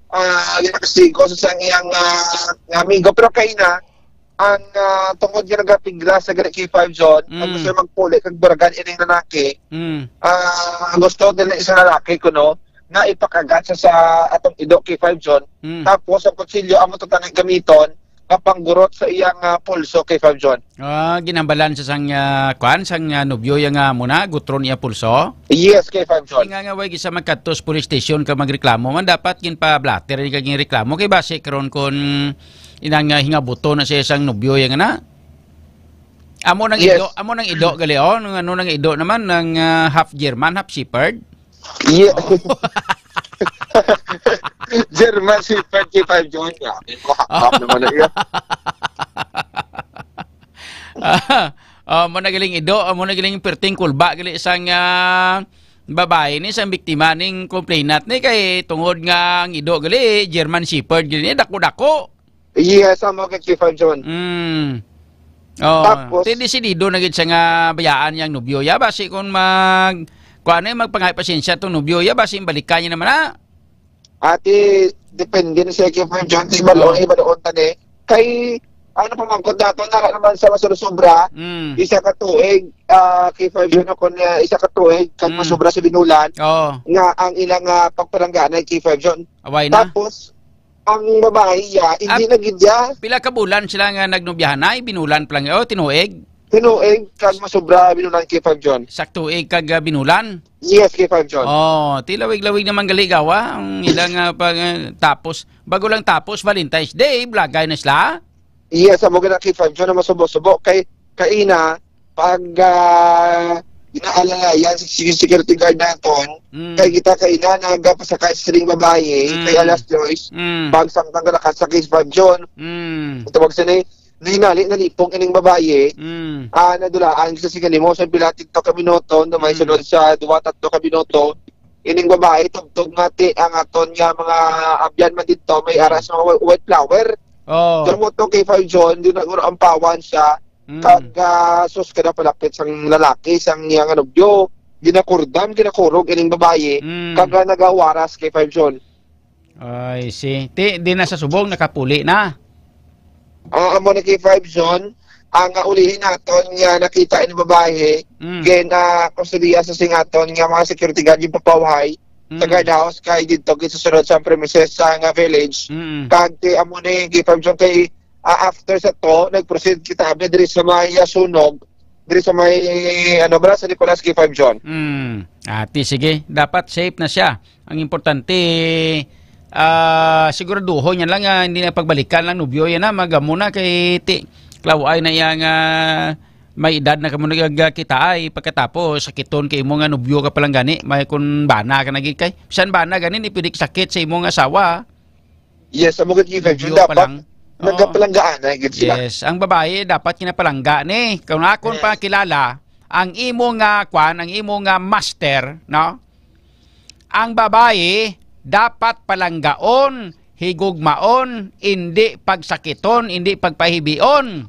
ah, ginakastigo sa sang iyang, ah, nga amigo. Pero kay na, ang, ah, tungod nga nagapigla sa gali kay Five John, ang Mm. gusto magpuli kag buragan ining lalaki, Mm. ah, gusto nila isang lalaki kuno nga ipakagat sa, sa atong ido kay Five John. Mm. Tapos ang kutsilyo amo to tani gamiton nga panggurot sa iyang, ah, pulso kay Five John. Ah, ginambalan sa sang, ah, kwan, sang, ah, nobyo iya nga amo na, gutron iya pulso? Yes, kay Five John. Nga nga way gisa magkadto sa police station ka magreklamo man, dapat ginpa-blotter ni kag ginreklamo kay basi karon kon inang, ah, hingabuto na siya sang nobyo iya nga na. Amo nang Yes. ido, amo nang ido gali, oh, nang ano nang ido naman, nang, ah, half German, half shepherd. Yeah. Oh. German Shepherd kay Five John. Grabe, mahakap naman na iya. Ah, ah, mo na galing ido, ah, mo na galing perting kulba gali sang, ah, babae ni sang biktima ning complainant ni kay tungod nga ang ido gali German Shepherd gali ni dako-dako. Yes, amo kay Five John. Mm. Oh, Tapos ti desidido na gid siya nga bayaan yang nobyo ya, basi kung mag, kuan eh, magpangay pasensya tong nobyo ya, basi balikan niya naman na. Ati, depende na siya kay Five John. Ti balo Oh. ay baloon ta ni. Kay, ano pa man, kung dato na naman sa masobra-sobra, Mm. isa ka tuig, ah, kay Five John ako na isa ka tuig, kag Mm. masobra sa binulan, Oh. nga ang ilang, ah, pagpalangganay kay Five John. Away na. Tapos, ang babae, ya, hindi At na gid ya. Pila ka bulan sila nga nagnobyahan ay binulan pa lang, oh, tinuig? Tinuig, kag masobra binulan kay Five John. Saktuig kag, ah, binulan? Yes, kay Five John. Oh, ti lawig-lawig naman gali gawa ang ilang, ah, pag, ah, tapos, bago lang tapos Valentine's Day, blagay na sila? Yes, amo gina kay Five John na masubo-subo kay kaina pag, ah, ginaalalayan sa sige security guard naton, Mm. kay kita kaina nagapasakay sa sining babayi, Mm. kay alas dos, Mm. pag samtang galakat sa kay Five John. Mm. Tawag sa ni, nahinali, nalipong ining babayi, Mm. ah, nadulaan sa sining limo sa pila, tito ka minuto, na may Mm. sunod sa duwa, tatlo ka minuto, ining babayi, tubtob nga ti, ang aton nga mga abyan man dito, may Mm. aras mga whi-, white flower. Oh. Pero mo to kay five John, di na guro ang pawan siya. Mm. Kag, ah, sus, kada palapit sang lalaki, sang iya nga nobyo, ginakurdan, ginakurog ining babayi, Mm. kag, ah, nagawaras kay five John. I see. Ti, di na sa subong, nakapuli na. Ah, amo na kay five John, ang, ah, ulihi naton nga nakita ini babayi, Mm. gin, ah, kustodiya sa singaton nga mga security guard yung papawhay sa Mm. guardhouse kay didto gid sa sulod sa premises sa nga village. Mm. Kag ti amo ni kay five John kay, ah, after sa to, nag-proceed kita abi diri sa may, ah, sunog, diri sa may, ano ba, sa Nicolas kay five John. Mm. Ati, sige. Dapat safe na siya. Ang importante, ah, siguraduhon niya lang nga hindi na pagbalikan lang nobyo yan na magamo na kay ti klaway na iya nga may edad na kamo nagkita ay pagkatapos sakiton kay imo nga nobyo ka palang gani may kun bana ka naging kay bisan bana gani ni pidik sakit sa imo nga asawa. Yes, amo gid, Nobyo Jun, pa dapat lang. Oo. Nagapalanggaan na gid sila. Yes, ang babae dapat kinapalangga ni. Kung akon Yes. pa kilala, ang imo nga kwan, ang imo nga master, no? Ang babae dapat palanggaon, higugmaon, indi pagsakiton, indi pagpahibion.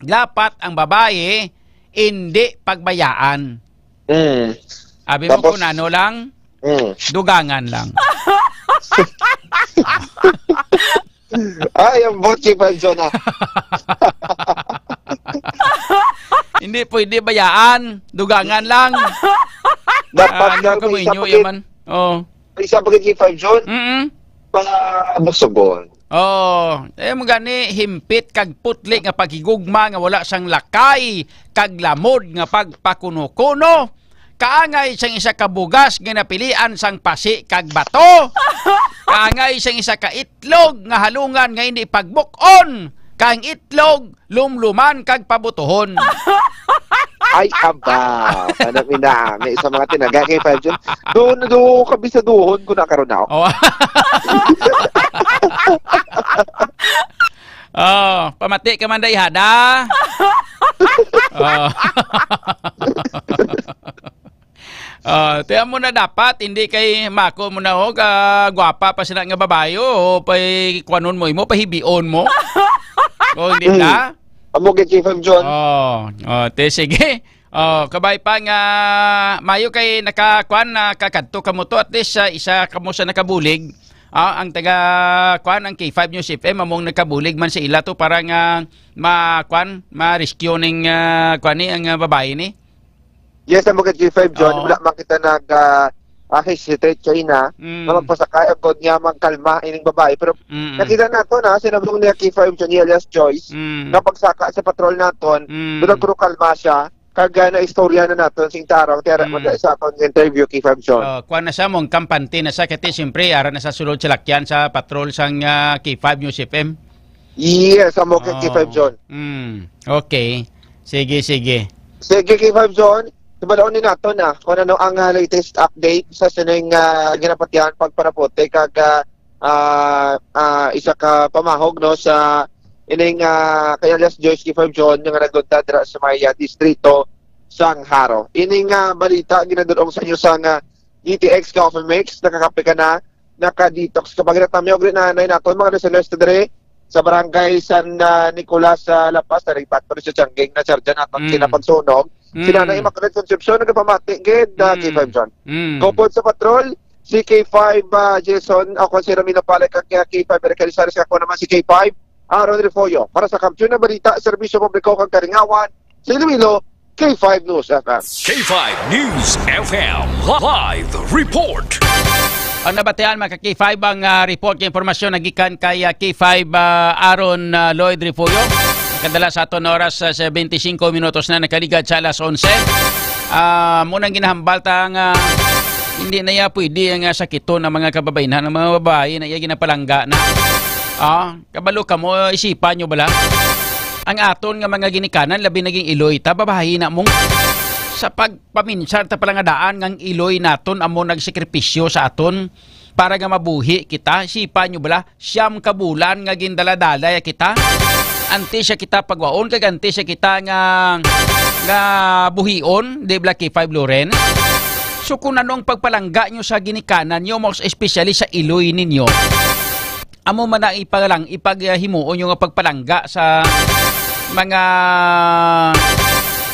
Dapat ang babae indi pagbayaan. Mm. Abi mo Tapos, kung ano lang, mm. dugangan lang. Ay, ang bot kay Pancho na. Hindi pwede bayaan. Dugangan lang. Dapat Ah, ano nga ka mo may isa inyo, pa gid. Yaman? Oh. May isa pa gid kay Five John. Mm-mm. Pabusubon. Oh, eh, mo gani, himpit kag putli nga paghigugma nga wala sang lakay kag lamod nga pagpakuno-kuno. Kaangay sang isa ka bugas nga napilian sang pasi kag bato. Kaangay sang isa ka itlog nga halungan nga hindi pagbukon. Kang itlog, lumluman kag pabutuhon. Ay, aba. Ano, minami sa mga tinaga kay Five John. Doon, doon, kabisaduhon ko na karon na. Oh. Oh, pamati ka man, dayhada. Oh. Ah, tiyan mo na dapat, hindi kay mako mo na, oh, ka gwapa pa sila nga babayo, o pay kuanon mo imo, pahibion mo. O, hindi Mm. na? Amo gid si Five John. Oh, oh, te, sige. Oh, kabay pa nga mayo kay nakakuan, nakakadto ka mo to. At least, ah, isa ka mo sa nakabulig. Ah, ang taga, kuan, ang K five News F M, among nakabulig man sa ila to para nga ma-, kuan, ma-rescue ning, ah, kuan ni, ang, ah, babae ni. Yes, ang mga K five, John, Oo. wala man kita nag, ah, ah, hesitate kaina Mm. nga magpasakay agod nga magkalma ining babae. Pero Mm-mm. nakita nato na, sinabong niya K five, John, alias Joyce, Mm. nga pagsaka sa patrol naton, Mm. doon nagkurukalma siya, kag, ah, naistorya na naton sing tarong, tiara Mm. man sa aton interview, K five, John. Oh, kuan na siya, mong kampante na siya, kasi siyempre, ara na sa sulod sa lakyan sa patrol sang, ah, K five News F M. Yes, amo kay Oh. K five, John. Mm. Okay. Sige, sige. Sige, K five, John. Tubalaon ni nato na kung ano ang, ah, latest update sa sining, ah, ginapatihan pagpanaputi kag, ah, ah, ah, isa ka pamahog, no, sa ining, ah, kay alias Joyce K five, John, nga nagdunta dira sa may, ah, distrito sang Jaro. Ining, ah, balita ginadulong sa inyo sa nga D T X Coffee Mix, nakakape ka na, naka-detox ka pa gid. Tamiog rin na, na naton mga listeners diri sa barangay San, ah, Nicolas, sa La Paz, na rin factory sa Tiangge, na charge naton Mm. sila pagsunog. Mm. Sila na Immaculate Concepcion, nagapamati gid, ah, Mm. K five John. Mm. Gopod sa patrol, si K five, ah, Jason, ako si Ramilo Palay, kag, ah, K five Eric Calisares, ako naman si K five, Aaron Refollo. Para sa Kampiyon na Balita, Serbisyo Publiko kag Kalingawan, sa Iloilo, K five News F M. K five News F M live report. Ang nabatian, mga ka-K five, ang, ah, report kay impormasyon nagikan kay, ah, K five, ah, Aaron, ah, Lloyd Refollo. Kadala sa aton oras, ah, seventy-cinco minutos na nakaligad sa alas onse. Ah, muna ang ginahambal ta nga hindi na iya pwede ang, ah, sakiton ang mga kababayan, ang mga babae na iya ginapalangga na. Ah, kabalo ka mo, isipan nyo bala? Ang aton nga mga ginikanan, labi naging iloy ta, babayi na mong sa pagpaminsar ta pala nga daan nga ang iloy naton amo nagsakripisyo sa aton para nga mabuhi kita. Sipa nyo bala, siyam ka bulan nga gindala-dala ya kita. Anti siya kita pagwaon, kag anti siya kita nga, nga buhion, di bala K five Loren? So kung ano ang pagpalangga nyo sa ginikanan nyo, most especially sa iloy ninyo, Amo man ang ipalang-, ipaghimuon nyo nga pagpalangga sa mga,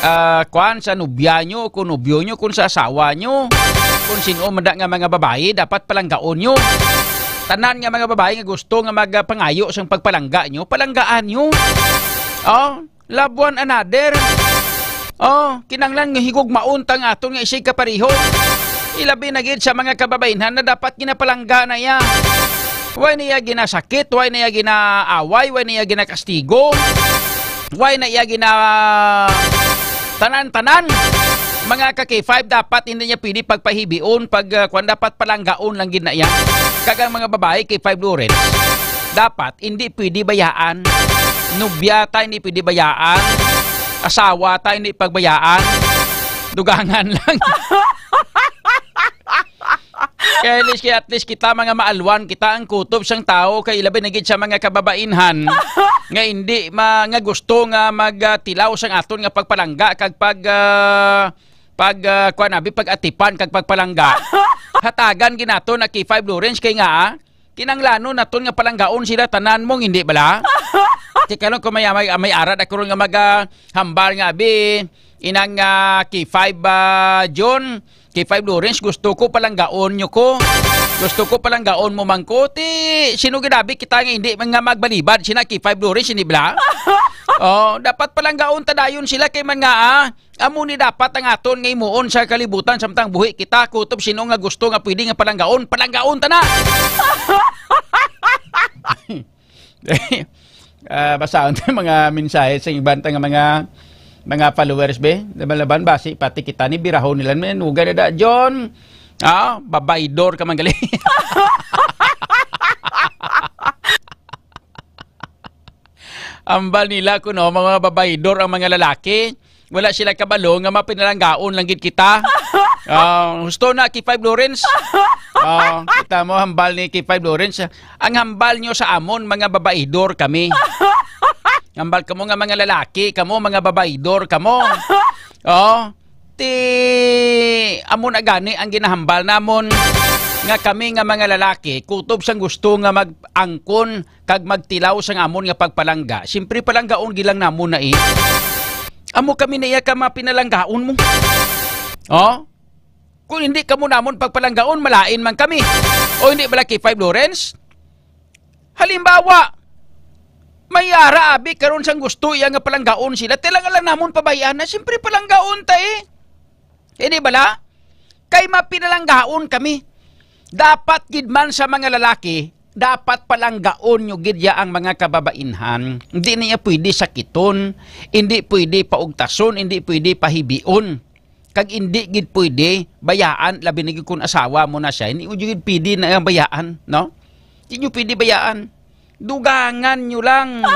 ah, kwan, sa nobya nyo, kung nobyo nyo, kung sa asawa nyo, kung sino man da nga mga babayi, dapat palanggaon nyo. Tanan nga mga babayi nga gusto nga magpangayo sang pagpalangga nyo, palanggaan nyo. Oh, love one another. Oh, kinahanglan nga higugmaon ta nga aton nga isigkapareho. Ilabi na gid sa mga kababainhan na dapat ginapalangga na iya. Way na iya ginasakit, way na iya ginaaway, way na iya ginakastigo, way na iya gina-, tanan-tanan. Mga ka K five, dapat hindi niya pwede pagpahibion, pag, ah, kwan, dapat palanggaon lang gid na iya. Kag ang mga babae, K five Lawrence, dapat hindi pwede bayaan. Nobya ta, hindi pwede bayaan. Asawa ta, hindi pagbayaan. Dugangan lang. Kaya at least, kaya at least kita, mga maalwan, kita ang kutob sang tawo, kay ilabi na gid sa mga kababainhan nga hindi ma-, nga gusto nga magtilaw sang aton nga pagpalangga kag pag, ah, pag, ah, kuwan, abi, pag-atipan kag pagpalangga. Hatagan gid nato na K five Lawrence kay nga, ah, kinanglanon naton nga palanggaon sila tanan mong, hindi bala? Tika lang kung may, may, may ara da karon nga maga hambal nga, abi, inang, ah, K five, ah, John, K five Lawrence, gusto ko palanggaon nyo ko. Gusto ko palanggaon mo man ko. Ti, sino gid abi kita nga hindi man nga magbalibad sina K five Lawrence, hindi bala? Oh, dapat palanggaon ta dayon sila kay man nga, ah, amo ni dapat ang aton nga himuon sa kalibutan samtang buhi kita, kutob sino nga gusto nga pwede nga palanggaon, palanggaon ta na. Ah, basahon ta mga mensahe sa iban ta nga mga, mga followers, be. Laban-laban, basi pati kita ni birahon nila, men. Huwag na da, John. Ah, babaydor ka man gali. Ambal nila kuno, mga babaydor ang mga lalaki. Wala sila kabalo nga mapinalanggaon lang gid kita. Ah, husto na, K five Lawrence. Ah, kita mo, hambal ni K five Lawrence. Ang hambal nyo sa amon, mga babaidor kami. Hambal kamo nga mga lalaki, kamo mga babaidor kamo. Oh, ti amo na gani ang ginahambal namon nga kami nga mga lalaki, kutob sang gusto nga mag-angkon kag magtilaw sang amon nga pagpalangga, siyempre palanggaon gid lang namon na, eh. Amo kami na iya ka mapinalanggaon mo. Oh? Kung hindi kamo namon pagpalanggaon, malain man kami. O hindi bala, K five Lawrence? Halimbawa, may ara abi karon sang gusto iya nga palanggaon sila, ti lang lang namon pabayaan na, siyempre palanggaon ta, eh. Hindi bala? Kay mapinalanggaon kami. Dapat gid man sa mga lalaki, dapat palanggaon nyo gid ya ang mga kababainhan. Hindi niya pwede sakiton, hindi pwede paugtason, hindi pwede pahibion. Kag hindi gid pwede bayaan, labi na gid kung asawa mo na siya. Hindi mo gid pwede na bayaan, no? Hindi nyo pwede bayaan. Dugangan nyo lang.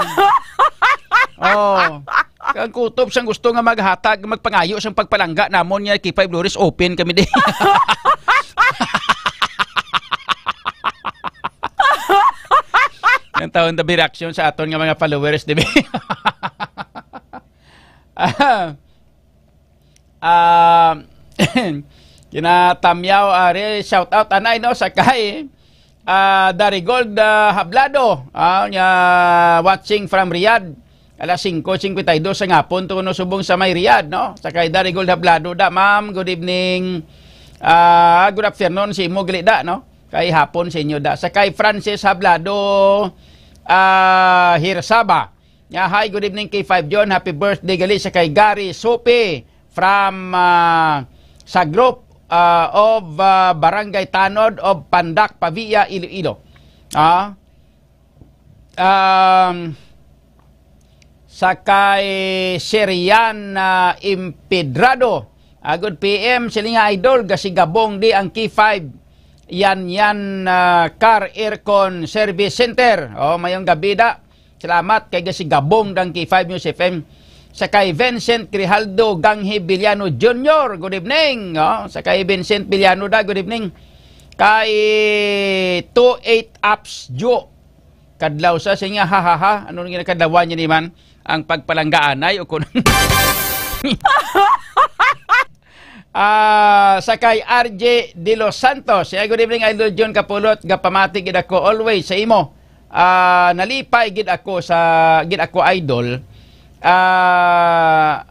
Oh. Kang kutob sang gusto nga maghatag, magpangayo sang pagpalangga namon niya, K five Lawrence, open kami di. Ang taon tabi reaksyon sa aton nga mga followers, di ba? Ah, ah, kina Tamyaw Are, shout out anay, no, sa kay, ah, Darigold, ah, Hablado, ah, nga watching from Riyadh. Alas singko singkwenta y dos sa hapon to, no, subong sa may Riyadh, no? Sa kay Darigold Hablado da, ma'am, good evening. Ah, good afternoon sa imo gali da, no? Kay hapon sa inyo da. Sa kay Francis Hablado, ah, Hirsaba. Ya, hi, good evening, K five John. Happy birthday gali sa kay Gary Sope from, ah, sa group, ah, of, ah, Barangay Tanod of Pandak, Pavia, Iloilo. Ah, um, sa kay Serian, ah, Impedrado. Ah, good P M, silinga idol, gasigabong di ang K five. Yan, yan, ah, Car Aircon Service Center. Oh, mayong gabi da. Salamat kay gasigabong dang K five News F M. Sa kay Vincent Grijaldo Ganghi Villano Junior, good evening. Oh, sa kay Vincent Villano da, good evening. Kay two eight Apps Jo. Kadlaw sa siya, ha, ha, ha. Ano nga kadlawan niya ni man? Ang pagpalanggaanay o kun-, ah, sa kay R J De Los Santos. Yeah, good evening, Idol John Kapulot. Gapamati gid ako always sa imo. Ah, nalipay gid ako sa, gid ako, idol. Ah,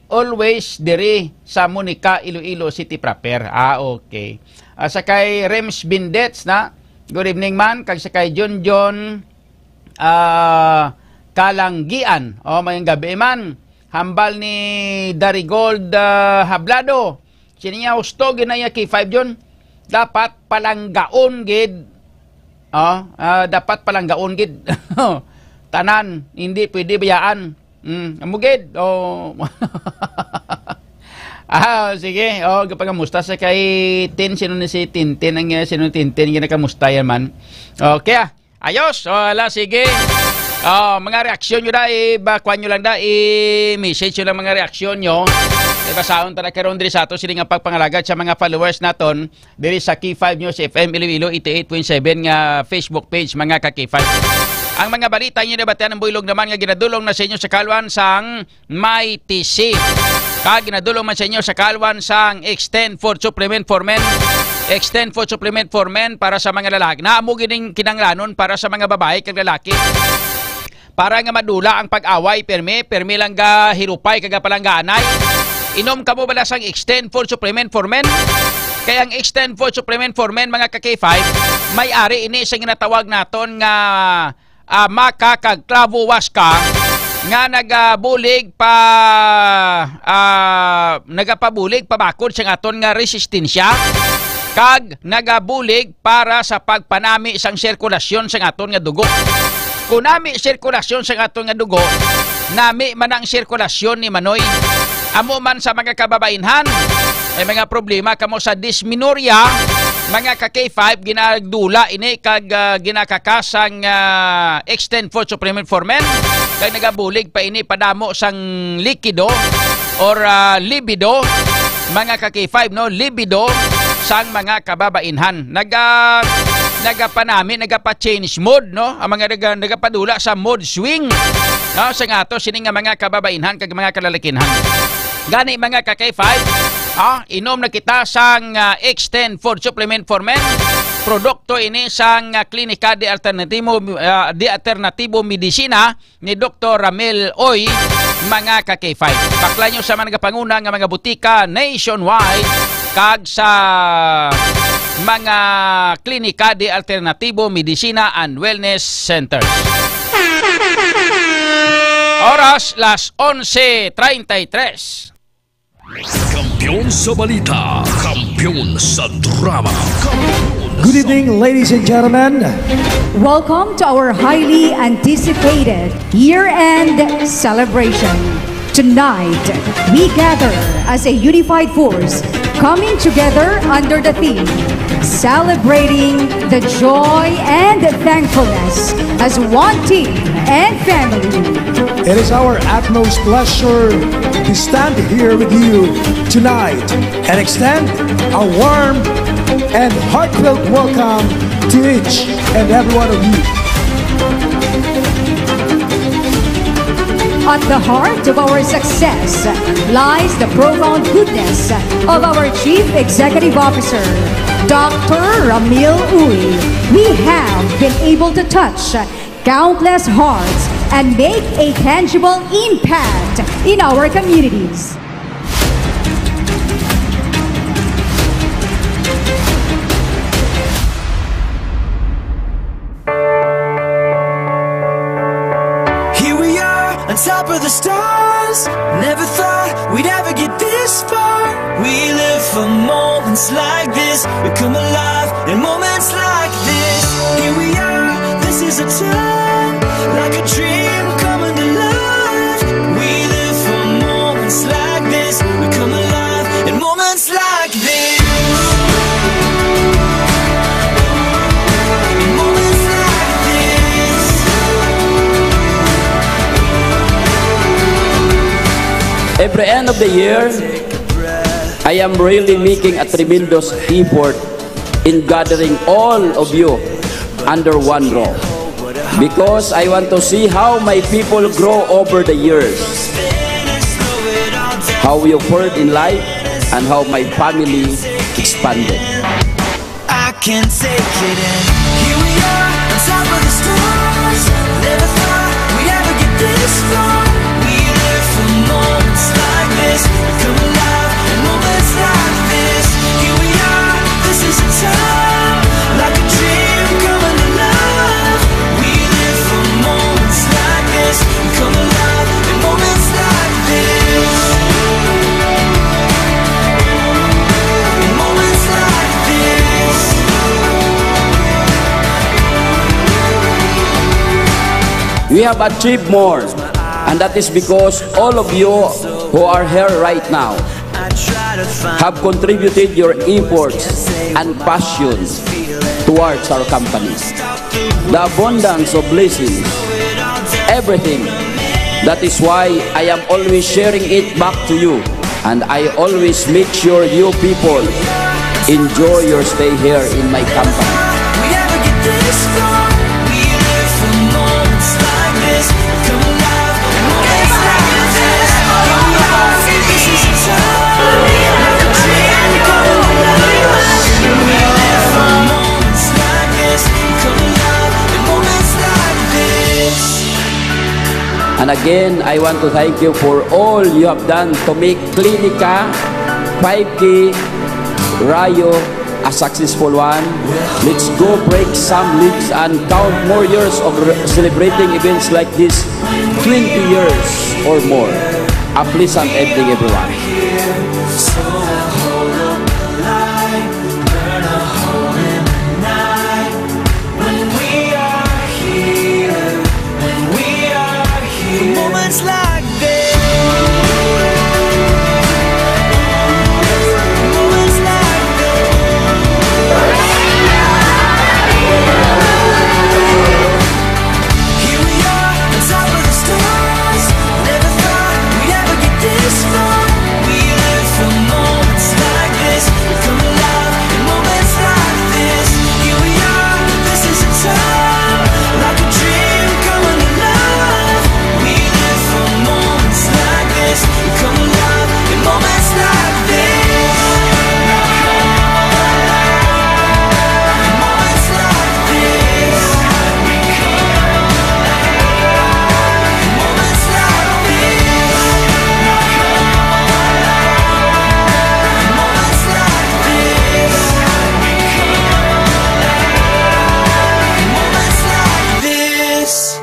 always diri sa Monica, Iloilo City proper. Ah, okay. Ah, sa kay Rems Bindets na, good evening man. Kag sa kay John John, ah, Kalanggian. Oh, mayong gabi man. Hambal ni Darigold, ah, Hablado. Sini nga husto gid na iya K five, John. Dapat palanggaon gid. Oh, ah, dapat palanggaon gid. Tanan, hindi pwede bayaan. Mm, amo gid. Oh. Ah, sige. Oh, gapangamusta sa kay Tin. Sino ni si Tintin? Ang, eh, sino ni Tintin? Ginakamusta yan man. Okay, ah. Ayos. Oh, ala, sige. Oh, mga reaksyon nyo da, iba, kuha nyo lang da, i-message nyo lang mga reaksyon nyo. Ibasahon ta na karon diri sa ato, sini nga pagpangalagad sa mga followers naton diri sa K five News F M Iloilo eighty-eight point seven nga Facebook page, mga ka K five. Ang mga balita inyo nabatian ang buylog naman nga ginadulong na sa inyo sa kalwan sang Mighty C. Kag ginadulong man sa inyo sa kalwan sang Extend Food Supplement for Men. Extend Food Supplement for Men para sa mga lalaki. Na amo gining kinahanglanon para sa mga babae kag lalaki. Para nga madula ang pag-away, permi, permi lang gahirupay kag palanggaanay. Inom kamo bala sang Extend Food Supplement for Men? Kay ang Extend Food Supplement for Men, mga ka K five, may ari ini sa ginatawag naton nga, ah, maka kag clavo huasca nga nagabulig pa, ah, nagapabulig pa bakod sa aton nga resistensya kag nagabulig para sa pagpanami sang sirkulasyon sang aton nga dugo. Kung nami sirkulasyon sang aton nga dugo, nami man ang sirkulasyon ni Manoy. Amo man sa mga kababainhan, may mga problema kamo sa dysmenorrhea, mga ka K five, ginadula ini kag, ah, ginakakasang, ah, Extend Food Supplement for Men, kag nagabulig pa ini padamo sang likido or, ah, libido, mga ka K five, no, libido sang mga kababainhan. Naga-, nagapanami, nagapa-change mood, no? Ang mga naga-, nagapadula sa mood swing, no? Sa nga ato, sini nga mga kababainhan kag mga kalalakinhan. Gani, mga ka K five, ah, inom na kita sang, ah, Extend Food Supplement for Men. Produkto ini sang, ah, Klinika de Alternatibo, ah, de Alternatibo Medicina ni Doktor Ramil Oy, mga ka K five. Bakla nyo sa mga nagapanguna nga mga butika nationwide kag sa mga klinika de alternatibo, medisina, and wellness centers. Oras, las onse treinta y tres. Kampiyon sa balita, kampiyon sa drama, kampiyon Good sa evening, ladies and gentlemen. Welcome to our highly anticipated year-end celebration. Tonight, we gather as a unified force, coming together under the theme, celebrating the joy and thankfulness as one team and family. It is our utmost pleasure to stand here with you tonight and extend a warm and heartfelt welcome to each and every one of you. At the heart of our success lies the profound goodness of our Chief Executive Officer, Doctor Ramil Uy. We have been able to touch countless hearts and make a tangible impact in our communities. Here we are on top of the stars. Never thought we'd ever get this far. We live for moments like this. We come alive in moments like this. Here we are, this is a time, like a dream coming to life. We live for moments like this. We come alive in moments like this. Moments like this. Every end of the year, I am really making a tremendous effort in gathering all of you under one roof, because I want to see how my people grow over the years, how we offered in life, and how my family expanded. I can't take it in. Here we are, on top of the storm. We have achieved more, and that is because all of you who are here right now have contributed your efforts and passion towards our company. The abundance of blessings, everything. That is why I am always sharing it back to you. And I always make sure you people enjoy your stay here in my company. We never get this far. We live for moments like this. Come alive, moments like this. Come alive, this is a time. Like a dream come alive. We live for moments like this. Come alive, moments like this. And again, I want to thank you for all you have done to make Clinica five K Rayo a successful one. Let's go break some leaves and count more years of re-, celebrating events like this, twenty years or more. A pleasant evening, everyone. When we are here, when we are here. Moments like this. Moments like this. Here we are, on top of the stars. Never thought we'd ever get this far. We live for moments like this. We come alive in moments like this. Here we are, this is a time, like a dream coming alive. We live for moments like this. We come alive in moments like this. Moments like this.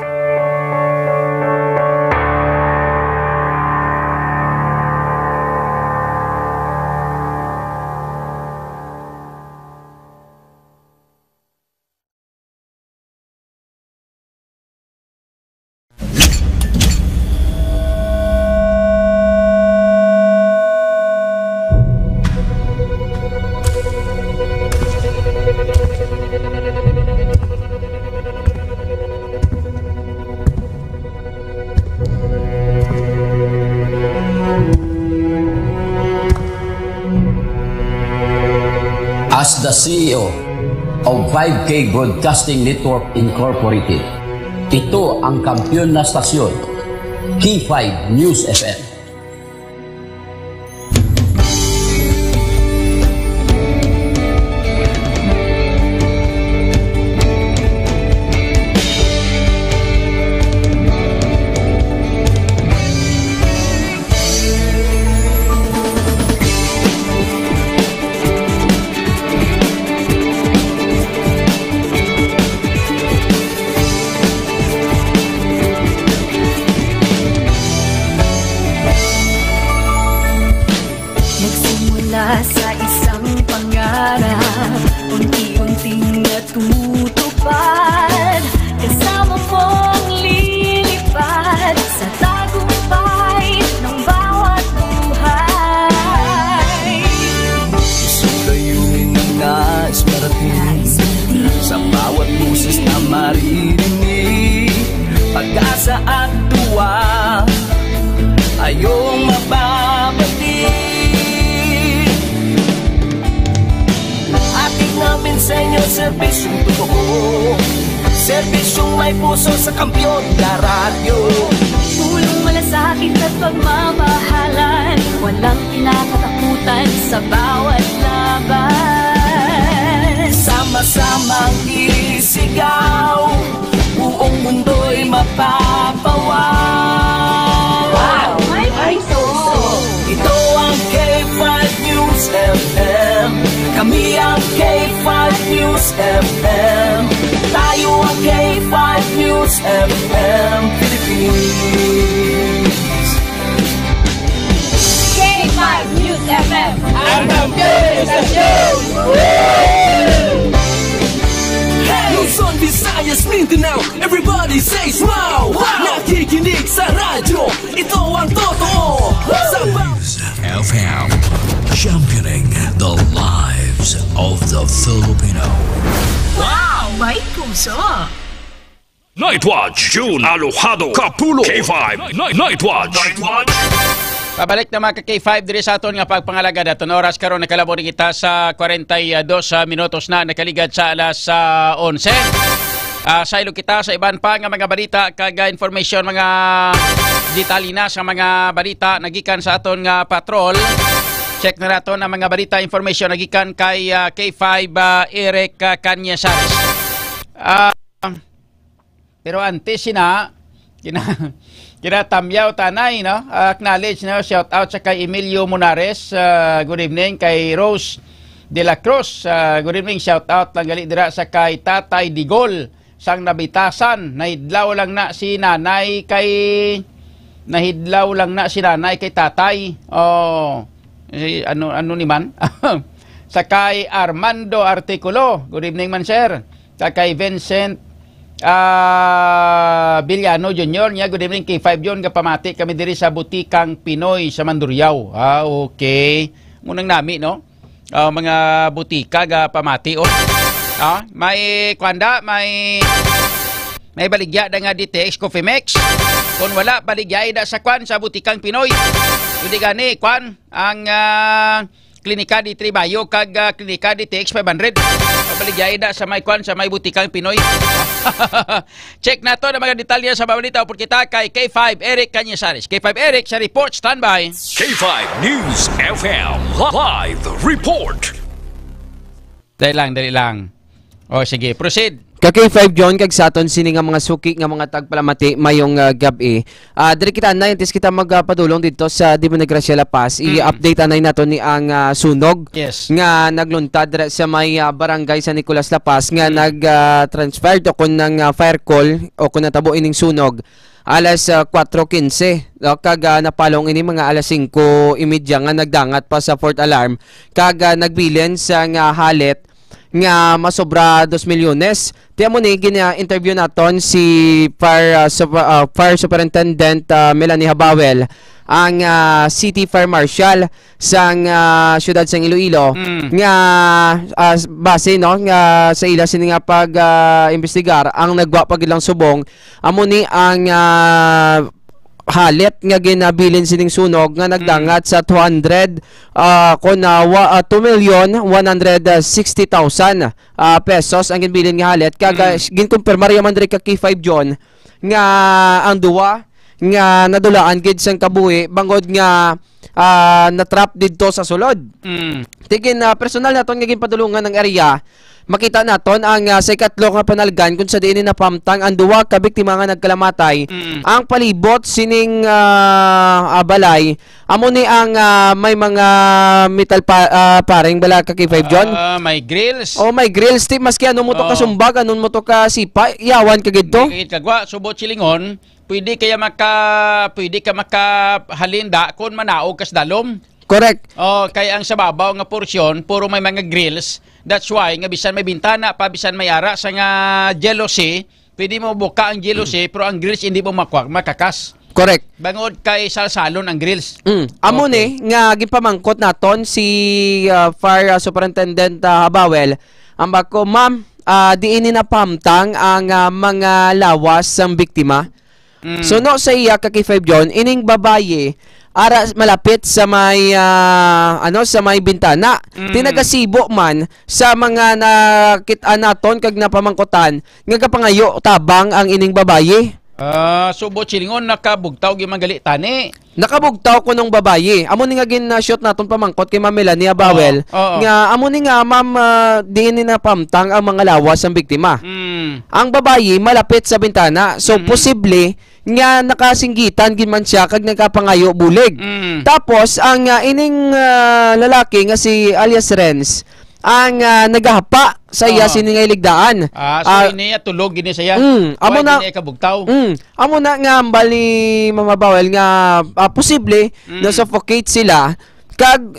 As the C E O of five K Broadcasting Network Incorporated, ito ang kampiyon na stasyon, K five News F M. Nagsimula sa isang pangarap, unti-unting natutupad. Kasama mong lilipad sa tagumpay ng bawat buhay. Isang layunin na nais marating, sa bawat boses na maririnig. Pag-asa at tuwa, ayong mapapatid. Ating namin sa inyo, serbisyong totoo, serbisyong may puso sa Kampiyon na Radyo. Pulong malasakit at pagmamahalan, walang kinakatakutan sa bawat laban. Sama-samang isigaw, buong mundo'y mapapawaw. Wow! May puso! Ito ang K five News F M. Kami ang K five News F M. Tayo ang K five News F M Philippines. K five News F M. Ang kampiyon na stasyon! Luzon, Visayas, Mindanao, everybody says wow! Filipino. Wow! May puso! Night Watch, June Alojado Kapulo, K five, Night, Night Watch. Night Watch. Pabalik na, mga ka-K five, diri sa aton nga pagpangalagad. Aton oras karon, nakalabo na kita sa kwarenta y dos, ah, minutos na nakaligad sa alas, ah, onse. Ah, saylo kita sa iban pa nga mga balita kag, ah, information, mga detalye na sa mga balita nagikan sa aton nga patrol. Check na naton ang mga balita, information nagikan kay, ah, K five, ah, Eric, ah, Cañizares. Ah, pero antes sina, kina-, kinatamyaw tanay, no? Ah, acknowledge, no? Shout out sa kay Emilio Munares. Ah, good evening kay Rose de la Cruz. Ah, good evening, shout out lang gali dira sa kay Tatay Digol sang Nabitasan. Nahidlaw lang na si Nanay kay, nahidlaw lang na si Nanay kay Tatay. Oh, si ano, ano ni man? Sa kay Armando Articulo. Good evening man, sir. Sa kay Vincent, ah, Villano Junior niya, good evening, K five John, gapamati kami diri sa Butikang Pinoy sa Mandurriao. Ah, okay. Munang nami, no? Ah, mga butika, gapamati, oh. Ah, may kwanda, may, may baligya na nga D T X Coffee Mix. Kung wala, baligya da sa kwan, sa Butikang Pinoy. Hindi gani, kwan, ang, ah, Klinika D three Bayo kag, ah, Klinika D T X five hundred. Pabaligyay na sa may kwan, sa may butikang Pinoy. Check nato ang mga detalye sa balita. Upod kita kay K five Eric Cañizares. K five Eric sa report, standby. K five News F M live report. Dali lang, dali lang. O, sige, proceed. Ka K five John, kag sa aton sini nga mga suki nga mga tagpalamati, mayong, ah, gab-i. Ah, diri kita anay, antes kita magapadulong didto sa Demonigracia La Paz, Mm. i-update anay nato ni ang, ah, sunog Yes. nga nagluntad dira sa may, ah, barangay San Nicolas La Paz nga Mm. nag, ah, transpired o kun nang, ah, fire call o kun natabo ining sunog alas, ah, kuwatro kinse, no? Kag, ah, napalong ini mga alas singko y media nga nagdangat pa sa fourth alarm kag, ah, nagbilin sa nga halit nga masobra dos milyones. Ti amo ni gina-interview naton si Fire, ah, Sup-, ah, Fire Superintendent, ah, Melanie Habawel, ang, ah, City Fire Marshal sang, ah, siyudad sang Iloilo, Mm. nga, ah, base, no, nga sa ila sini nga pag, ah, imbestigar, ang nagwa pa gid lang subong amo ni ang, ah, halit nga ginabilin sining sunog nga nagdangat Mm. sa two hundred, ah, kon, ah, wa-, ah, two million one hundred sixty thousand, ah, pesos ang ginbilin nga halit. Kag, ah, Mm. ginkumpirma ra man diri ka K five John nga ang duwa nga nadulaan gid sang kabuhi bangod nga, ah, natrap didto sa sulod. Mm. Tigin, ah, personal naton nga ginpadulungan ang area, makita naton ang, ah, sa ikatlo nga panalgan kung sa diin ni napamtang ang duwa ka biktima nga nagkalamatay. Mm. Ang palibot sining, ah, ah, balay, amo ni ang, ah, may mga metal pa, ah, paring bala ka K five John? Ah, may grills. Oh, may grills. Ti, maski ano mo to Oh. kasumbag, ano mo to kasipa, yawan ka gid to. Di ka gid kagwa, subot silingon, pwede kaya maka, pwede ka makahalinda kung manaog ka sa dalom. Correct. Oh, kay ang sa babaw nga porsyon, puro may mga grills. That's why nga bisan may bintana pa, bisan may ara sa nga jealousy, pwede mo buka ang jealousy, pero ang grills hindi mo makwa-, makakas. Correct. Bangod kay salsalon ang grills. Mm. Amo Okay. ni nga gipamangkot naton si, ah, Fire, ah, Superintendent, ah, Habawel. Ang bako, ma'am, ah, diin ni napamtang ang, ah, mga lawas sang biktima? Mm. So, no, sa iya ka K five John, ining babayi ara malapit sa may, ah, ano, sa may bintana. Mm. Tinagasibo man sa mga nakit-an naton kag napamangkutan nga gapangayo tabang ang ining babayi. Ah, subot silingon nakabugtaw gyud man gali tani. Nakabugtaw kunong babayi. Amo ni nga gin-shoot naton pamangkot kay Ma'am Melania Bawel Oo, oo. nga amo ni nga, ma'am, ah, diin ni napamtang ang mga lawas sang biktima. Mm. Ang babayi malapit sa bintana, so Mm. posible nga nakasinggitan gid man siya kag nagkapangayo bulig. Mm. Tapos ang, ah, ining, ah, lalaki nga si alias Renz ang, ah, nagahapa sa iya Ah. sini nga iligdaan. Ah, so Ah, ini iya tulog gini siya. Mm, amo Why na gini iya kabugtaw? Mm, amo na nga hambal ni Mama Bawel nga, ah, posible Mm. na-suffocate sila kag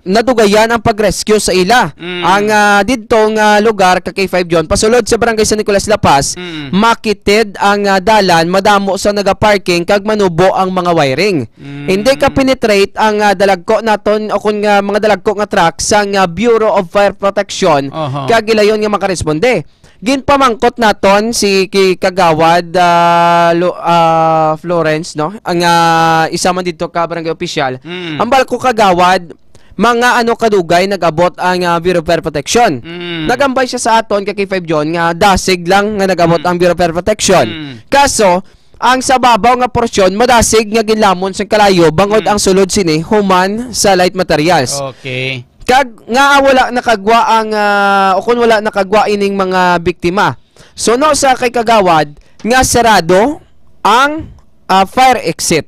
nadugayan ang pag-rescue sa ila. Mm. Ang, ah, didto nga lugar ka K five John, pasulod sa Barangay San Nicolas, La Paz, Mm. makitid ang, ah, dalan, madamo sa nagaparking kag manubo ang mga wiring. Mm. Hindi ka penetrate ang, ah, dalagko naton o kung, ah, mga dalagko nga truck sang, ah, Bureau of Fire Protection Aha. kag gilayon nga makaresponde. Ginpamangkot naton si ki-, Kagawad, ah, Lo-, ah, Florence, no? Ang, ah, isa man didto ka barangay opisyal. Mm. Ang balko kagawad, mga ano kadugay nag-abot ang, ah, Bureau of Fire Protection. Mm. Nagambay siya sa aton ka K five John nga dasig lang nga nag-abot Mm. ang Bureau of Fire Protection. Mm. Kaso, ang sa babaw nga porsyon madasig nga ginlamon sa kalayo bangod Mm. ang sulod sini human sa light materials. Okay. Kag nga wala nakagwa ang, ah, o kung wala nakagwa ining mga biktima. Suno sa kay Kagawad nga sarado ang, ah, fire exit.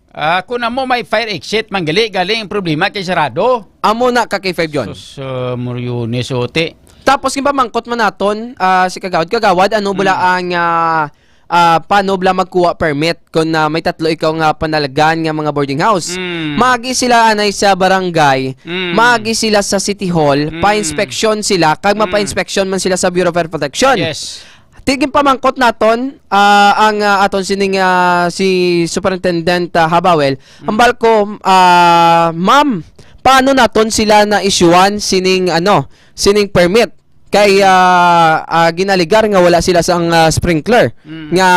Ah, kung amo may fire exit, manggali galing ang problema kay sarado. Amo na ka K five John. Sus, ah, Muriones, ote. Tapos ginpamangkot man naton, ah, si Kagawad, Kagawad, ano bala Mm. ang, ah, ah, paano bala magkuha permit kung, ah, may tatlo ikaw nga panalagan nga mga boarding house? Mm. Magi sila anay sa barangay, Mm. magi sila sa City Hall, Mm. pa-inspection sila, kag Mm. mapa-inspection man sila sa Bureau of Fire Protection. Yes. Tigin pamangkot naton, ah, ang, ah, aton sining, ah, si Superintendent, ah, Habawel. Mm. Hambal ko, ah, ma'am, paano naton sila na-issuean sining, ano, sining permit? Kay, ah, ah, ginaligar nga wala sila sang, ah, sprinkler. Mm. Nga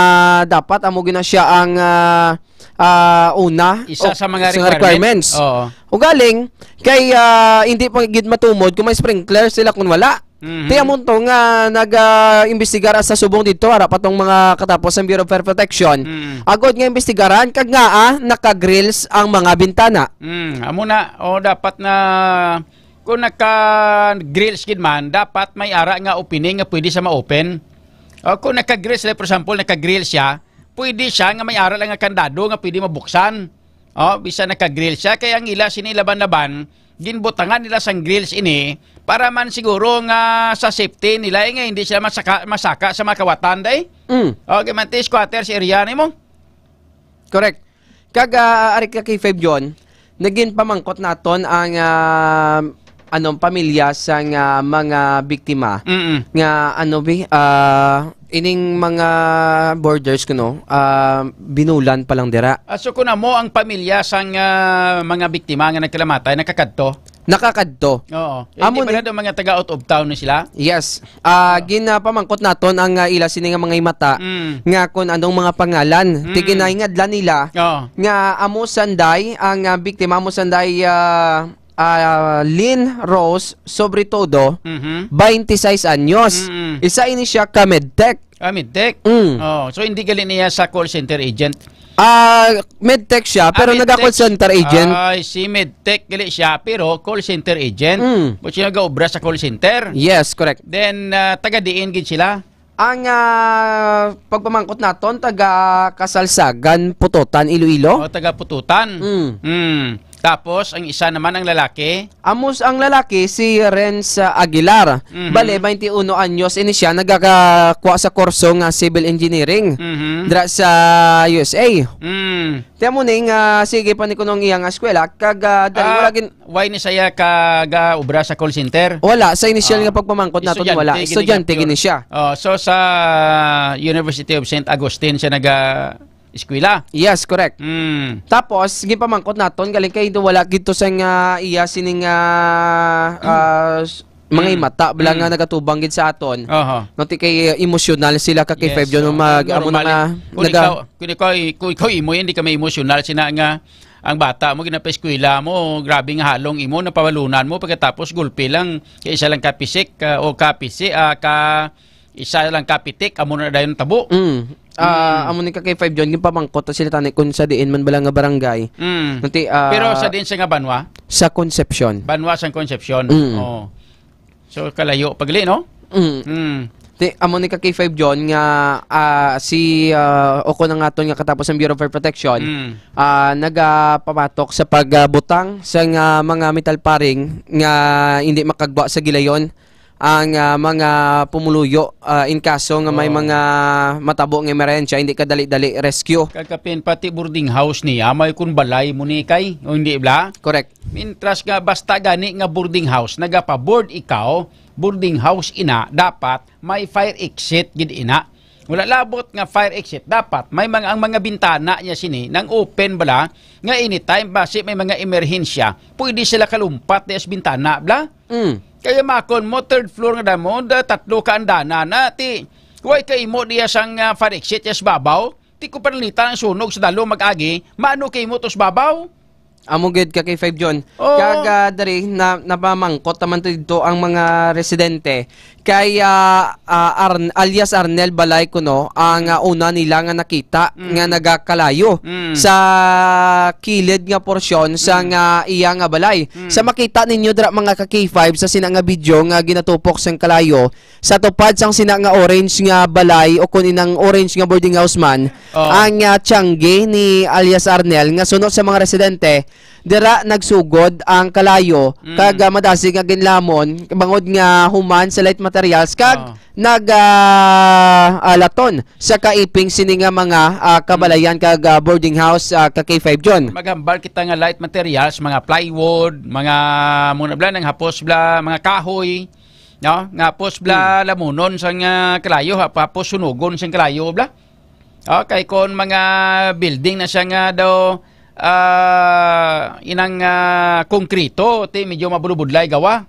dapat amo gina siya ang, ah, ah, una Isa o sa mga sa requirement. requirements. Oo. Ugaling, kay, ah, hindi pa gid matumod kung may sprinkler sila kung wala. Mhm. Ti amo to nga nag, ah, imbestigar sa subong dito, ara pa tong mga katapos ang Bureau of Fire Protection. Mm. Agod nga imbestigaran, kag nga, ah, naka-grills ang mga bintana. Mm, amo na. O, dapat na, kung naka-grills gid man, dapat may ara nga opening nga pwede sa ma-open. O, kung naka-grills, like, for example, naka-grills siya, pwede siya nga may ara lang nga kandado nga pwede mabuksan. O, bisan naka-grills siya, kay ang ila sini laban-laban, ginbutangan nila sang grills ini para man siguro nga sa safety nila, eh, nga hindi sila masaka, masaka sa mga kawatan, day. Mm. O, kay manti squatters area nimo. Correct. Kag, ah, ari ka K five John, nagin pamangkot naton ang, ah, ano, pamilya sang, ah, mga biktima Mm-mm. nga, ano, bi, ah, ining mga boarders kuno, ah, binulan pa lang dira. Ah, so kung amo ang pamilya sang, ah, mga biktima nga nagkalamatay, nakakadto? Nakakadto. Oo. Hindi Amo ba ni na daw mga taga out of town ni sila? Yes. Ah, ginapamangkot naton ang, ah, ila sini nga mga himata Mm. nga kung anong mga pangalan. Mm. Ti ginaingadlan nila Oo. nga amo sanday ang, ah, biktima, amo sanday, ah, ah, Lynn Rose Sobretodo, Mhm. twenty-six anyos. Mm-mm. Isa ini siya ka medtech. Ah, medtech? Mm. Oh, so hindi gali niya sa call center agent? Ah, medtech siya, Ah, pero medtech. naga-call center agent. Ay, si medtech gali siya, pero call center agent. Mm. But siya nag-obra sa call center. Yes, correct. Then, ah, taga diin gid sila? Ang, ah, pagpamangkot naton, taga Kasalsagan, Pututan, Iloilo. O, taga Pututan. Mm. Mm. Tapos, ang isa naman, ang lalaki? Amos ang lalaki, si Renz, ah, Aguilar. Mhm. Bale, twenty-one anyos ini siya, nagakakuha sa kurso nga civil engineering Mhm. dira sa U S A. Mm. Ti amo ni nga sige pa ni kuno ang iya nga eskwela, kag, ah, dali, Ah, wala gin- why ni saya ka ga-obra sa call center? Wala, sa initial Ah, nga pagpamangkot nato, estudyante wala. gini Estudyante siya, gini siya. Oh, so sa University of Saint Augustine siya naga-eskwela? Yes, correct. Mm. Tapos, ginpamangkot naton, galing kay do wala gid to sa nga iya sining, ah, ah, s-, mga Mm. himata, bala nga Mm. nagatubang gid sa aton. Aha. No, ti kay, ah, emosyonal sila ka kay Yes, Five John, oh, mag-, amo na normal nga, eh. Kung naga- ikaw, kung ikaw, kung ikaw imo, hindi ka may emosyonal, sina nga ang bata mo, ginapaeskwela mo, grabe nga halong imo, napabalunan mo, pagkatapos gulpi lang, kay isa lang kapisik, ka, o kapisi, ah, ka, isa lang kapitik, amo na dayon tabo. Mm. Ah, Mm. amo ni ka kay Five John, ginpamangkot ta sila tani kung sa diin man bala nga barangay. Mm. Nanti, ah, Pero sa diin sa nga banwa? Sa Concepcion. Banwa sa Concepcion. Mm. Oh. So, kalayo pa gali, no? Mm. Mm. Ti, amo ni ka kay Five John nga, ah, si, ah, o ko na nga ton nga katapos ang Bureau of Fire Protection, Mm. ah, nagapamatok sa pagbutang sa nga mga metal paring nga hindi makagwa sa gilayon. ang, ah, mga pumuluyo, ah, in kaso nga may Oh. mga matabo nga emerhensya, hindi ka dali-dali rescue. Kag kapin pati boarding house niya, may kun balay mo ni kay, o hindi bla? Correct. Mintras nga basta gani nga boarding house, nagapa-board ikaw, boarding house ina, dapat may fire exit gid ina. Wala labot nga fire exit, dapat may mga, ang mga bintana niya sini nang open bala, nga anytime basi may mga emerhensya, pwede sila kalumpat diya sa bintana bla. Mm. Kaya makon mo, third floor nga damo, da, tatlo ka andana na, ti, way ka imo diya sang, ah, fire exit diya sa babaw, ti ko panalitan ang sunog sa dalo mag-agi, maano ka imo to sa babaw? Amo gid ka kay Five John. Oo. Kag, ah, diri na napamangkot naman to dito ang mga residente kay, ah, ah, Arn-, alias Arnel Balay kuno ang, ah, una nila nga nakita Mm. nga nagakalayo Mm. sa kilid nga porsyon sa Mm. nga iya nga balay. Mm. Sa makita ninyo dira mga ka K five sa sina nga video nga ginatupok sang kalayo, sa tupad sang sina nga orange nga balay o kun inang orange nga boarding house man, Oh. ang, ah, tiyangge ni alias Arnel nga suno sa mga residente, dira nagsugod ang kalayo Mm. kag, ah, madasig nga ginlamon bangod nga human sa light materials kag Oh. nag, ah, ah, laton sa kaiping sini nga mga, ah, kabalayan Mm. kag, ah, boarding house, ah, ka K five John. Maghambal kita nga light materials, mga plywood, mga muna bla nang hapos bla, mga kahoy, no? Nga hapos bla Mm. lamunon sang, ah, kalayo, hap-, hapos sunugon sang kalayo bla. Okay, kung mga building na siya nga daw, ah, inang, ah, konkreto, ti medyo mabulubudlay gawa.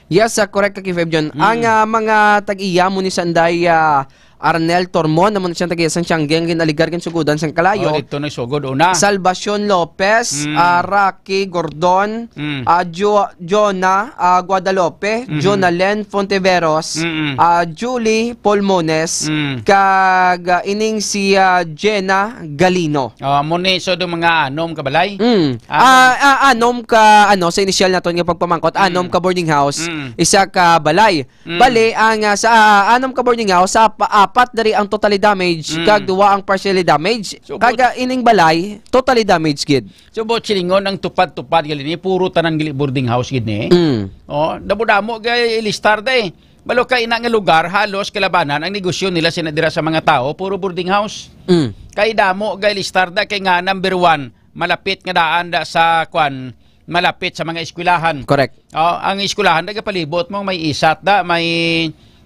Yes, ah, correct ka, K five John. Mm. Ang, ah, mga tag-iya mo ni Sanday, ah, Arnel Tormon, naman siyang tag-iya sang Siangge, ang ginaligar, ginsugudan sang kalayo. Oh, dito na sugod una. Salvacion Lopez, Mm. ah, Rocky Gordon, Mm. ah, Jo-, Jonah, ah, Guadalupe, Mhm. Jonalen Fontiveros, Mm. ah, Julie Polmones, Mm. kag, ah, ining si, ah, Jenna Galino. Oh, amo ni, so, do mga anom ka balay? Mm. Anom. Ah, ah, anom ka, ano, sa initial naton nga pagpamangkot, Mm. anom ka boarding house, Mm. isa ka balay. Mm. Bali, ang, ah, sa, ah, anom ka boarding house, sa pa-, apat diri ang totally damage, Mm. kag duwa ang partially damage. So, Kag, but ah, ining balay, totally damage gid. So, but silingon ang tupad-tupad gali ni, puro tanan gali boarding house gid ni. Mm. Oh, damo-damo gay ilistar da eh. Balo ka ina nga lugar, halos kalabanan ang negosyo nila sina dira sa mga tao, puro boarding house. Mm. Kay damo gay listar da, kay nga number one, malapit nga daan da sa kwan, malapit sa mga eskwelahan. Correct. Oh, ang eskwelahan da gapalibot mo, may isat da, may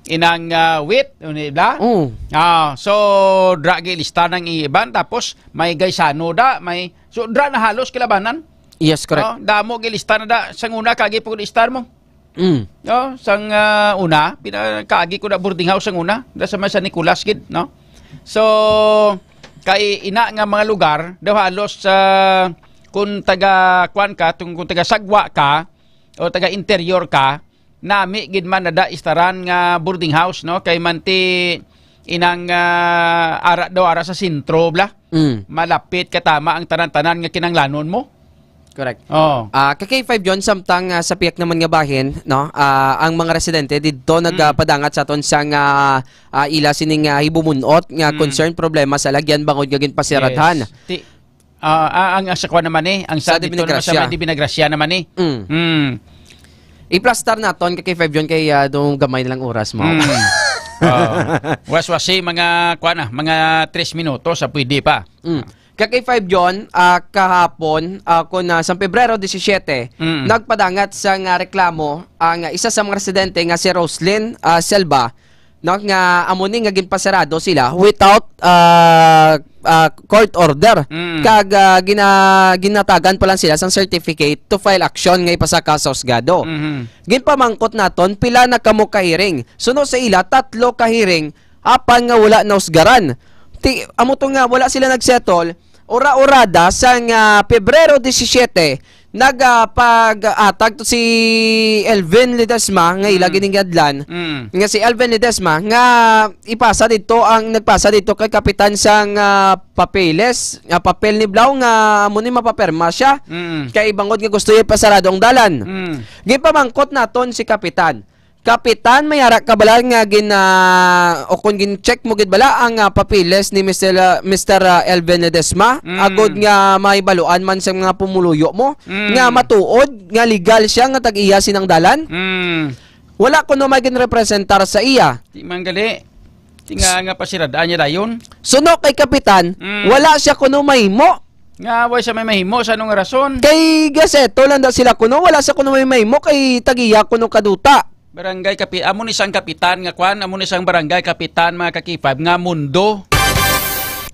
inang, ah, wit, di ba? Mm. Ah, so dra gay listar ang iban, tapos may Gaisano da, may, so dra na halos kalabanan. Yes, correct. Oh, damo gay listar na da, sang una kagi pud listar mo. Mm. No, sang, ah, una, pina-, kaagi ko na boarding house sang una, da sa may San Nicolas gid, no? So, kay ina nga mga lugar, daw halos sa, kung taga, kwan ka, tung-, kung taga Sagwa ka, o taga interior ka, nami gid man nada istaran nga boarding house, no? Kay manti inang, ah, ara daw, ara sa sentro, bla. Mm. Malapit ka tama ang tanan-tanan nga kinanglanon mo. Correct. Oh. Ah, ka K five John, samtang, ah, sa piyak naman nga bahin, no, ah, ang mga residente didto Mm. nagapadangat sa aton sang, ah, ah, ila sining, ah, hibumunot nga Mm. concern, problema sa lagyan bangod nga ginpasiradhan. Yes. Ti-, ah, ah, ang, ang sa kuwan naman eh, ang Sa sa dito naman sa Dibinagrasya. May Dibinagrasya naman eh. Mm. Mm. Iplastar naton ka K five John kay, ah, dong gamay na lang oras mo. Mm. Oh. Waswasi mga kuwan na, mga tres minutos sa pwede pa. Mm. Ka K five John, ah, kahapon, ah, kun, ah, sa Pebrero disisiete, Mm. nagpadangat sa nga reklamo ang, ah, isa sa mga residente nga si Roslyn, ah, Selva, no, nga amo ni nga ginpasarado sila without, ah, ah, court order. Mm. Kag, ah, gina-, ginatagan pa lang sila sang certificate to file action nga ipasaka sa husgado. Mhm. Ginpamangkot naton pila na kamo ka hearing. Suno sa ila, tatlo ka hearing apan nga wala nausgaran. Ti, amo to nga wala sila nagsettle. Ura-urada sang, ah, Pebrero disisiete, nagapag-atag to si Elvin Ledesma nga ila Mm. giningadlan, Mm. nga si Elvin Ledesma nga ipasa dito ang, nagpasa dito kay kapitan sang, ah, papeles, nga papel ni Blau nga amo ni mapapirma siya. Mm. Kay bangod nga gusto niya ipasarado ang dalan. Mm. Ginpamangkot naton si kapitan. Kapitan, may ara ka bala nga gin-, ah, o kung gin-check mo gid bala ang, ah, papeles ni Mister, ah, Mister, ah, Elvin Ledesma, Mm. agod nga mahibaluan man sa mga pumuluyo mo, Mm. nga matuod, nga legal siya, nga tag-iya sinang dalan? Mm. Wala kuno may ginrepresentar sa iya. Di man gali. Di nga, nga pasirad-an niya dayon. Suno kay Kapitan, Mm. wala siya kuno mahimo. Nga, wala siya may mahimo sa anong rason? Kay gaseto lang daw sila kuno, wala siya kuno may mahimo kay tagiya kuno kaduta. Barangay kapi-, amo ni sang kapitan nga kwan, amo ni sang barangay kapitan, mga ka-K five, nga mundo.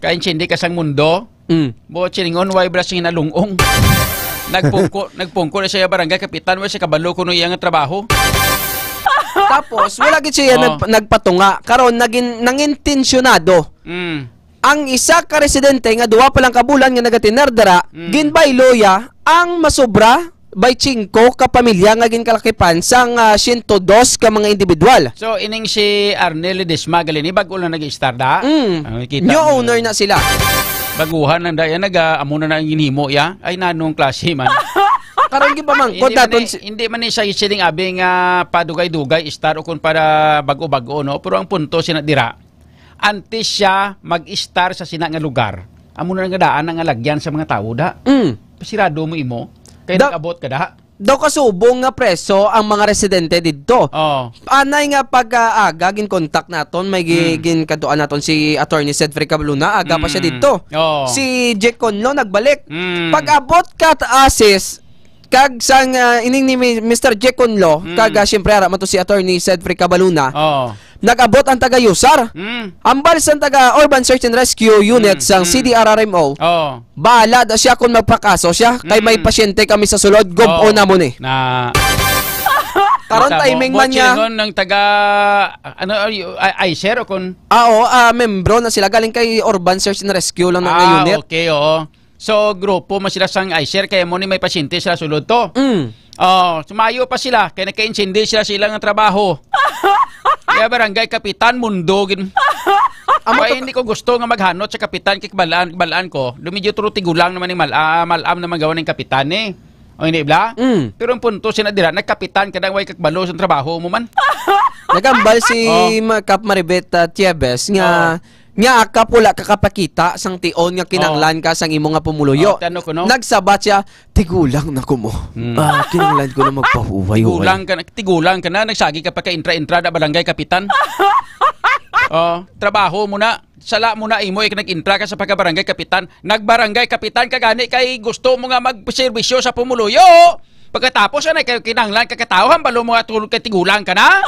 Kay intindi ka sang mundo? Mm. Buot silingon, way bala sing hinalungong. Nagpungko, nagpungko na siya barangay kapitan, way siya kabalo kuno iya nga trabaho. Tapos, wala gid siya Oh. nagp-, nagpatunga. Karon, nagin-, nangintensyonado. Mm. Ang isa ka residente nga duwa pa lang ka bulan nga nagatener dira, Mm. ginbaylo ya ang masobra by singko ka pamilya nga ginkalakipan sang, ah, siyento dos ka mga individual. So, ining si Arnel Ledesma gali ni, bag-o lang nag-istar da? Mm. Ah, kita New mo. owner na sila. Baguhan lang da yan, nag, ah, amo na na ang ginhimo ya. Ay, nanong klase man. Karon gipamangkot Hindi man naton ni, si hindi man ni siya sining abi nga padugay-dugay istar o kung para bag-o-bag-o, no? Pero ang punto sina dira, antes siya mag-istar sa sina nga lugar, amo na nga daan ang alagyan sa mga tawo da. Mm. Pasirado mo imo. Kay Da- nag-abot ka da. Daw kasubong nga preso ang mga residente didto. Oh. Anay nga pag-aaga, ginkontak naton, may gi-, Mm. ginkaduan naton si Attorney Cedric Cabaluna, aga pa siya Mm. didto. Oh. Si Jack Conlo nagbalik. Mm. Pag-abot ka, ah, sis, kag sang, ah, ining ni Mi-, Mister Jack Conlo, Mm. kag, ah, siyempre, ara man to si Attorney Cedric Cabaluna. Oh. Nag-abot ang taga-yusar. Mm. Ambal sang taga-Urban Search and Rescue Unit Mm, sang mm. C D R R M O. Oh. Bahala daw siya kung magpakaso siya, kay may Mm. pasyente kami sa sulod, gub-on Oh. na mo ni. Na Karon Kita mo, timing mo man niya. Chingon ng taga, ano, are you, I, I share o kun Ah, oo, ah, membro na sila. Galing kay Urban Search and Rescue lang na nga Ah, unit. okay, oo. So, grupo man sila sang I share, kaya mo ni may pasyente sila sulod to. Mm. Oh, sumayo pa sila, kay nagka-intindi sila sa ilang trabaho. Kaya barangay kapitan, mundo, gin-, Amo Kaya to hindi ko gusto nga maghanot sa kapitan, kay kabalaan, kabalaan ko, do medyo turo tigulang naman ni mal-, ah, malam naman gawa ng kapitan, eh. O hindi, bla? Mm. Pero ang punto, sina dira, nagkapitan ka dang way kakbalo sa trabaho mo man. Nagambal si Oh. Ma-, Kap Maribet, ah, Tiebes nga, Oh. nga akap wala ka kapakita sang tion nga kinahanglan Oh. ka sang imo nga pumuluyo. Oh, tano ko, no? Nagsabat siya, "Tigulang na ko mo. Mm. Ah, kinahanglan ko na magpahuway-huway." Tigulang ka na, tigulang ka na, nagsagi ka pa ka intra-intra da barangay kapitan. Oh, trabaho mo na. Sala mo na imo, ik-, nag-intra ka sa pagka-barangay kapitan. Nag-barangay kapitan ka gani kay gusto mo nga magserbisyo sa pumuluyo. Pagkatapos, anay, kay kinahanglan ka katawo, hambalo mo nga tulog kay tigulang ka na.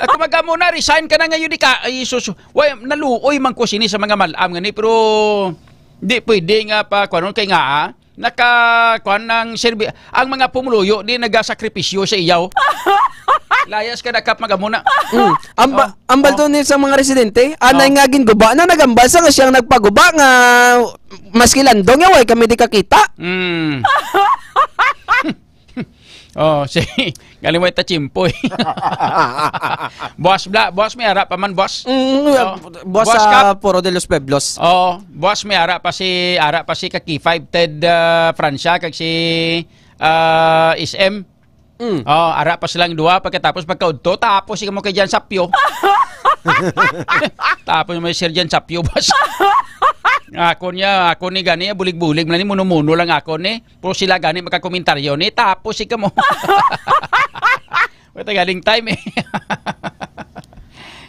At kung maga mo na, resign ka na ngayon, di ka, ay, sus, way, naluoy man ko sini sa mga malam nga ni, pero di pwede nga pa, kuwanon kay nga, ah, naka, kuwan ng serbi-, ang mga pumuluyo di nagasakripisyo sa iyaw. Layas ka na, Kap, magamuna. Mm. Amba-, Oh. ambal Oh. to ni sa mga residente, anay Oh. nga ginguba na, nagambal sa nga siyang nagpaguba nga maski landong nga, way kami di kakita. Mm. Oh, si, galing mo ita chimpoy. Boss Bla, boss, may ara pa man, boss. Mm, Oh. boss Boss sa Kap. Puro de los Pueblos. Oh, boss, may ara pa si, ara pa si ka K five, Ted, ah, Francia, kag si, ah, S M. Mm. Oh, ara pa silang duha, pagkatapos pagkaudto, tapos si kamo kay Jan Sapyo. Tapos may Sir Jan Sapyo, boss. Ako niya, ako ni gani, bulig-bulig man ni, muno-muno lang ako ni. Pero sila gani makakomentaryo ni, tapos si kamo. Wala galing time eh.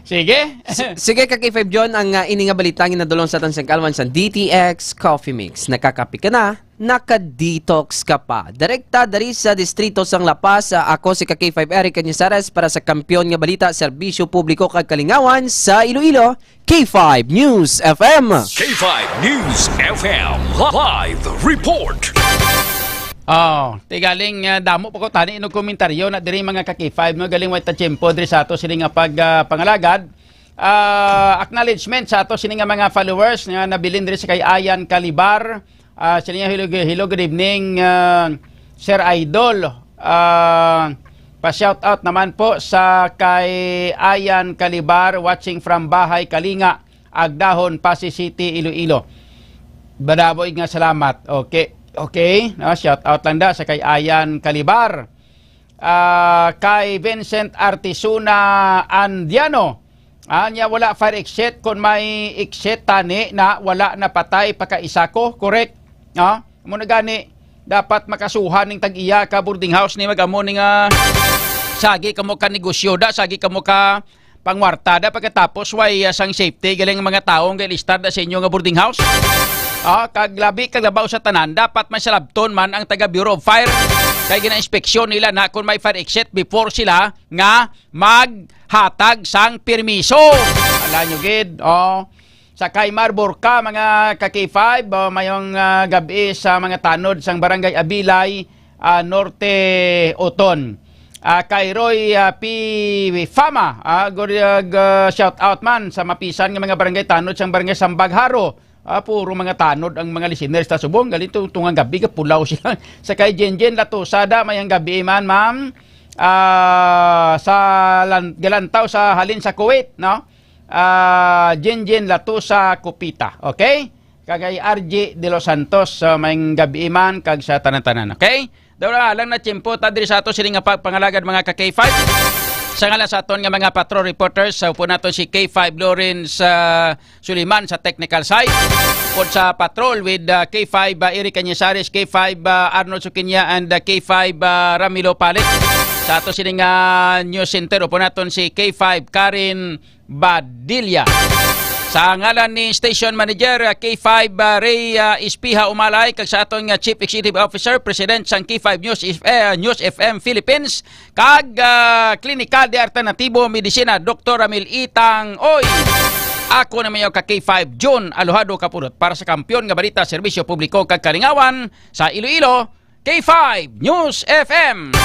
Sige. S-, sige, ka K five John, ang, ah, ini nga balita nga nadulong sa aton sa kalwan sa D T X Coffee Mix. Nakakape ka na, naka-detox ka pa. Direkta dari sa distrito sang La Paz, ah, ako si ka K five Eric Cañizares para sa Kampiyon nga Balita, Serbisyo Publiko kag Kalingawan sa Iloilo, K five News F M. K five News F M live report. Oh, ti galing, ah, damo pa ko tani inog komentaryo na diri mga ka K five, no? Galing way ta tiyempo diri sa ato sini nga pag, ah, pangalagad. Ah, acknowledgement sa ato sini nga mga followers nga nabilin diri sa kay Ayan Calibar. Ah, sini nga, "Hello, hello, good evening, ah, Sir Idol." Ah, pa-shout out naman po sa kay Ayan Calibar, watching from Bahay Kalinga, Agdahon, Passi City, Iloilo. Badaboy nga salamat. Okay. Okay. No? Shout out lang da sa kay Ayan Calibar. Ah, kay Vincent Artisuna Andiano. Ah, nya wala fire exit. Kung may exit tani na wala napatay pagkaisa ko. Correct. Ah, mo na gani. Dapat makasuhan ning tag-iya ka boarding house ni mag-amo ni nga Sagi kamo ka negosyo da, sagi kamo ka pangwarta da, pagkatapos way, ah, sang safety galing mga tawo nga ilistar da sa inyo nga boarding house. Ah, kag labi kag labaw sa tanan, dapat may salabton man ang taga Bureau of Fire kay gina-inspeksyon nila na kung may fire exit before sila nga maghatag sang permiso. Ala nyo gid, oh. Sa kay Marburka, mga ka-K five, oh, mayong, ah, gabi sa mga tanod sang Barangay Abilay, ah, Norte Oton. Ah, kay Roy, ah, P. Fama, ah, good, ah, g-, shout out man sa mapisan nga mga barangay tanod sang Barangay Sambag Haro. Ah, puro mga tanod ang mga listeners ta subong. Galing to, tungang gabi, kapulaw sila. Sa kay Jenjen Latusada, mayang gabi man, ma'am. Ah, sa lan-, galantaw sa halin sa Kuwait, no? Ah, Jenjen Latusa Kupita, okay? Kag kay R J De Los Santos, sa mayang gabi man, kag sa tanan-tanan, okay? Daw lang, lang na tiyempo, ta diri sa ato sini nga pagpangalagad, mga ka-K five. Sa ngalan sa aton nga mga patrol reporters, sa upo nato si K five Lawrence, ah, Suliman sa technical side. Upod sa patrol with, ah, K five, ah, Eric Cañizares, K five, ah, Arnold Suquiña, and, ah, K five, ah, Ramilo Palit. Sa ato sini nga news center, upo naton si K five Karen Badilla. Sa ngalan ni Station Manager, ah, K five, ah, Ray, ah, Espiha Umalay, kag sa aton nga Chief Executive Officer, President sang K five News, F-, eh, News F M Philippines, kag, ah, Klinikal de Alternatibo Medisina, Doktor Ramil Itang. Oy, ako na mayo ka K five, June Alojado Kapulot, para sa Kampiyon nga Balita, Serbisyo Publiko, kag Kalingawan sa Iloilo, K five News F M.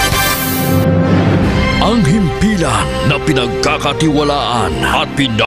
Ang himpilan na pinagkakatiwalaan at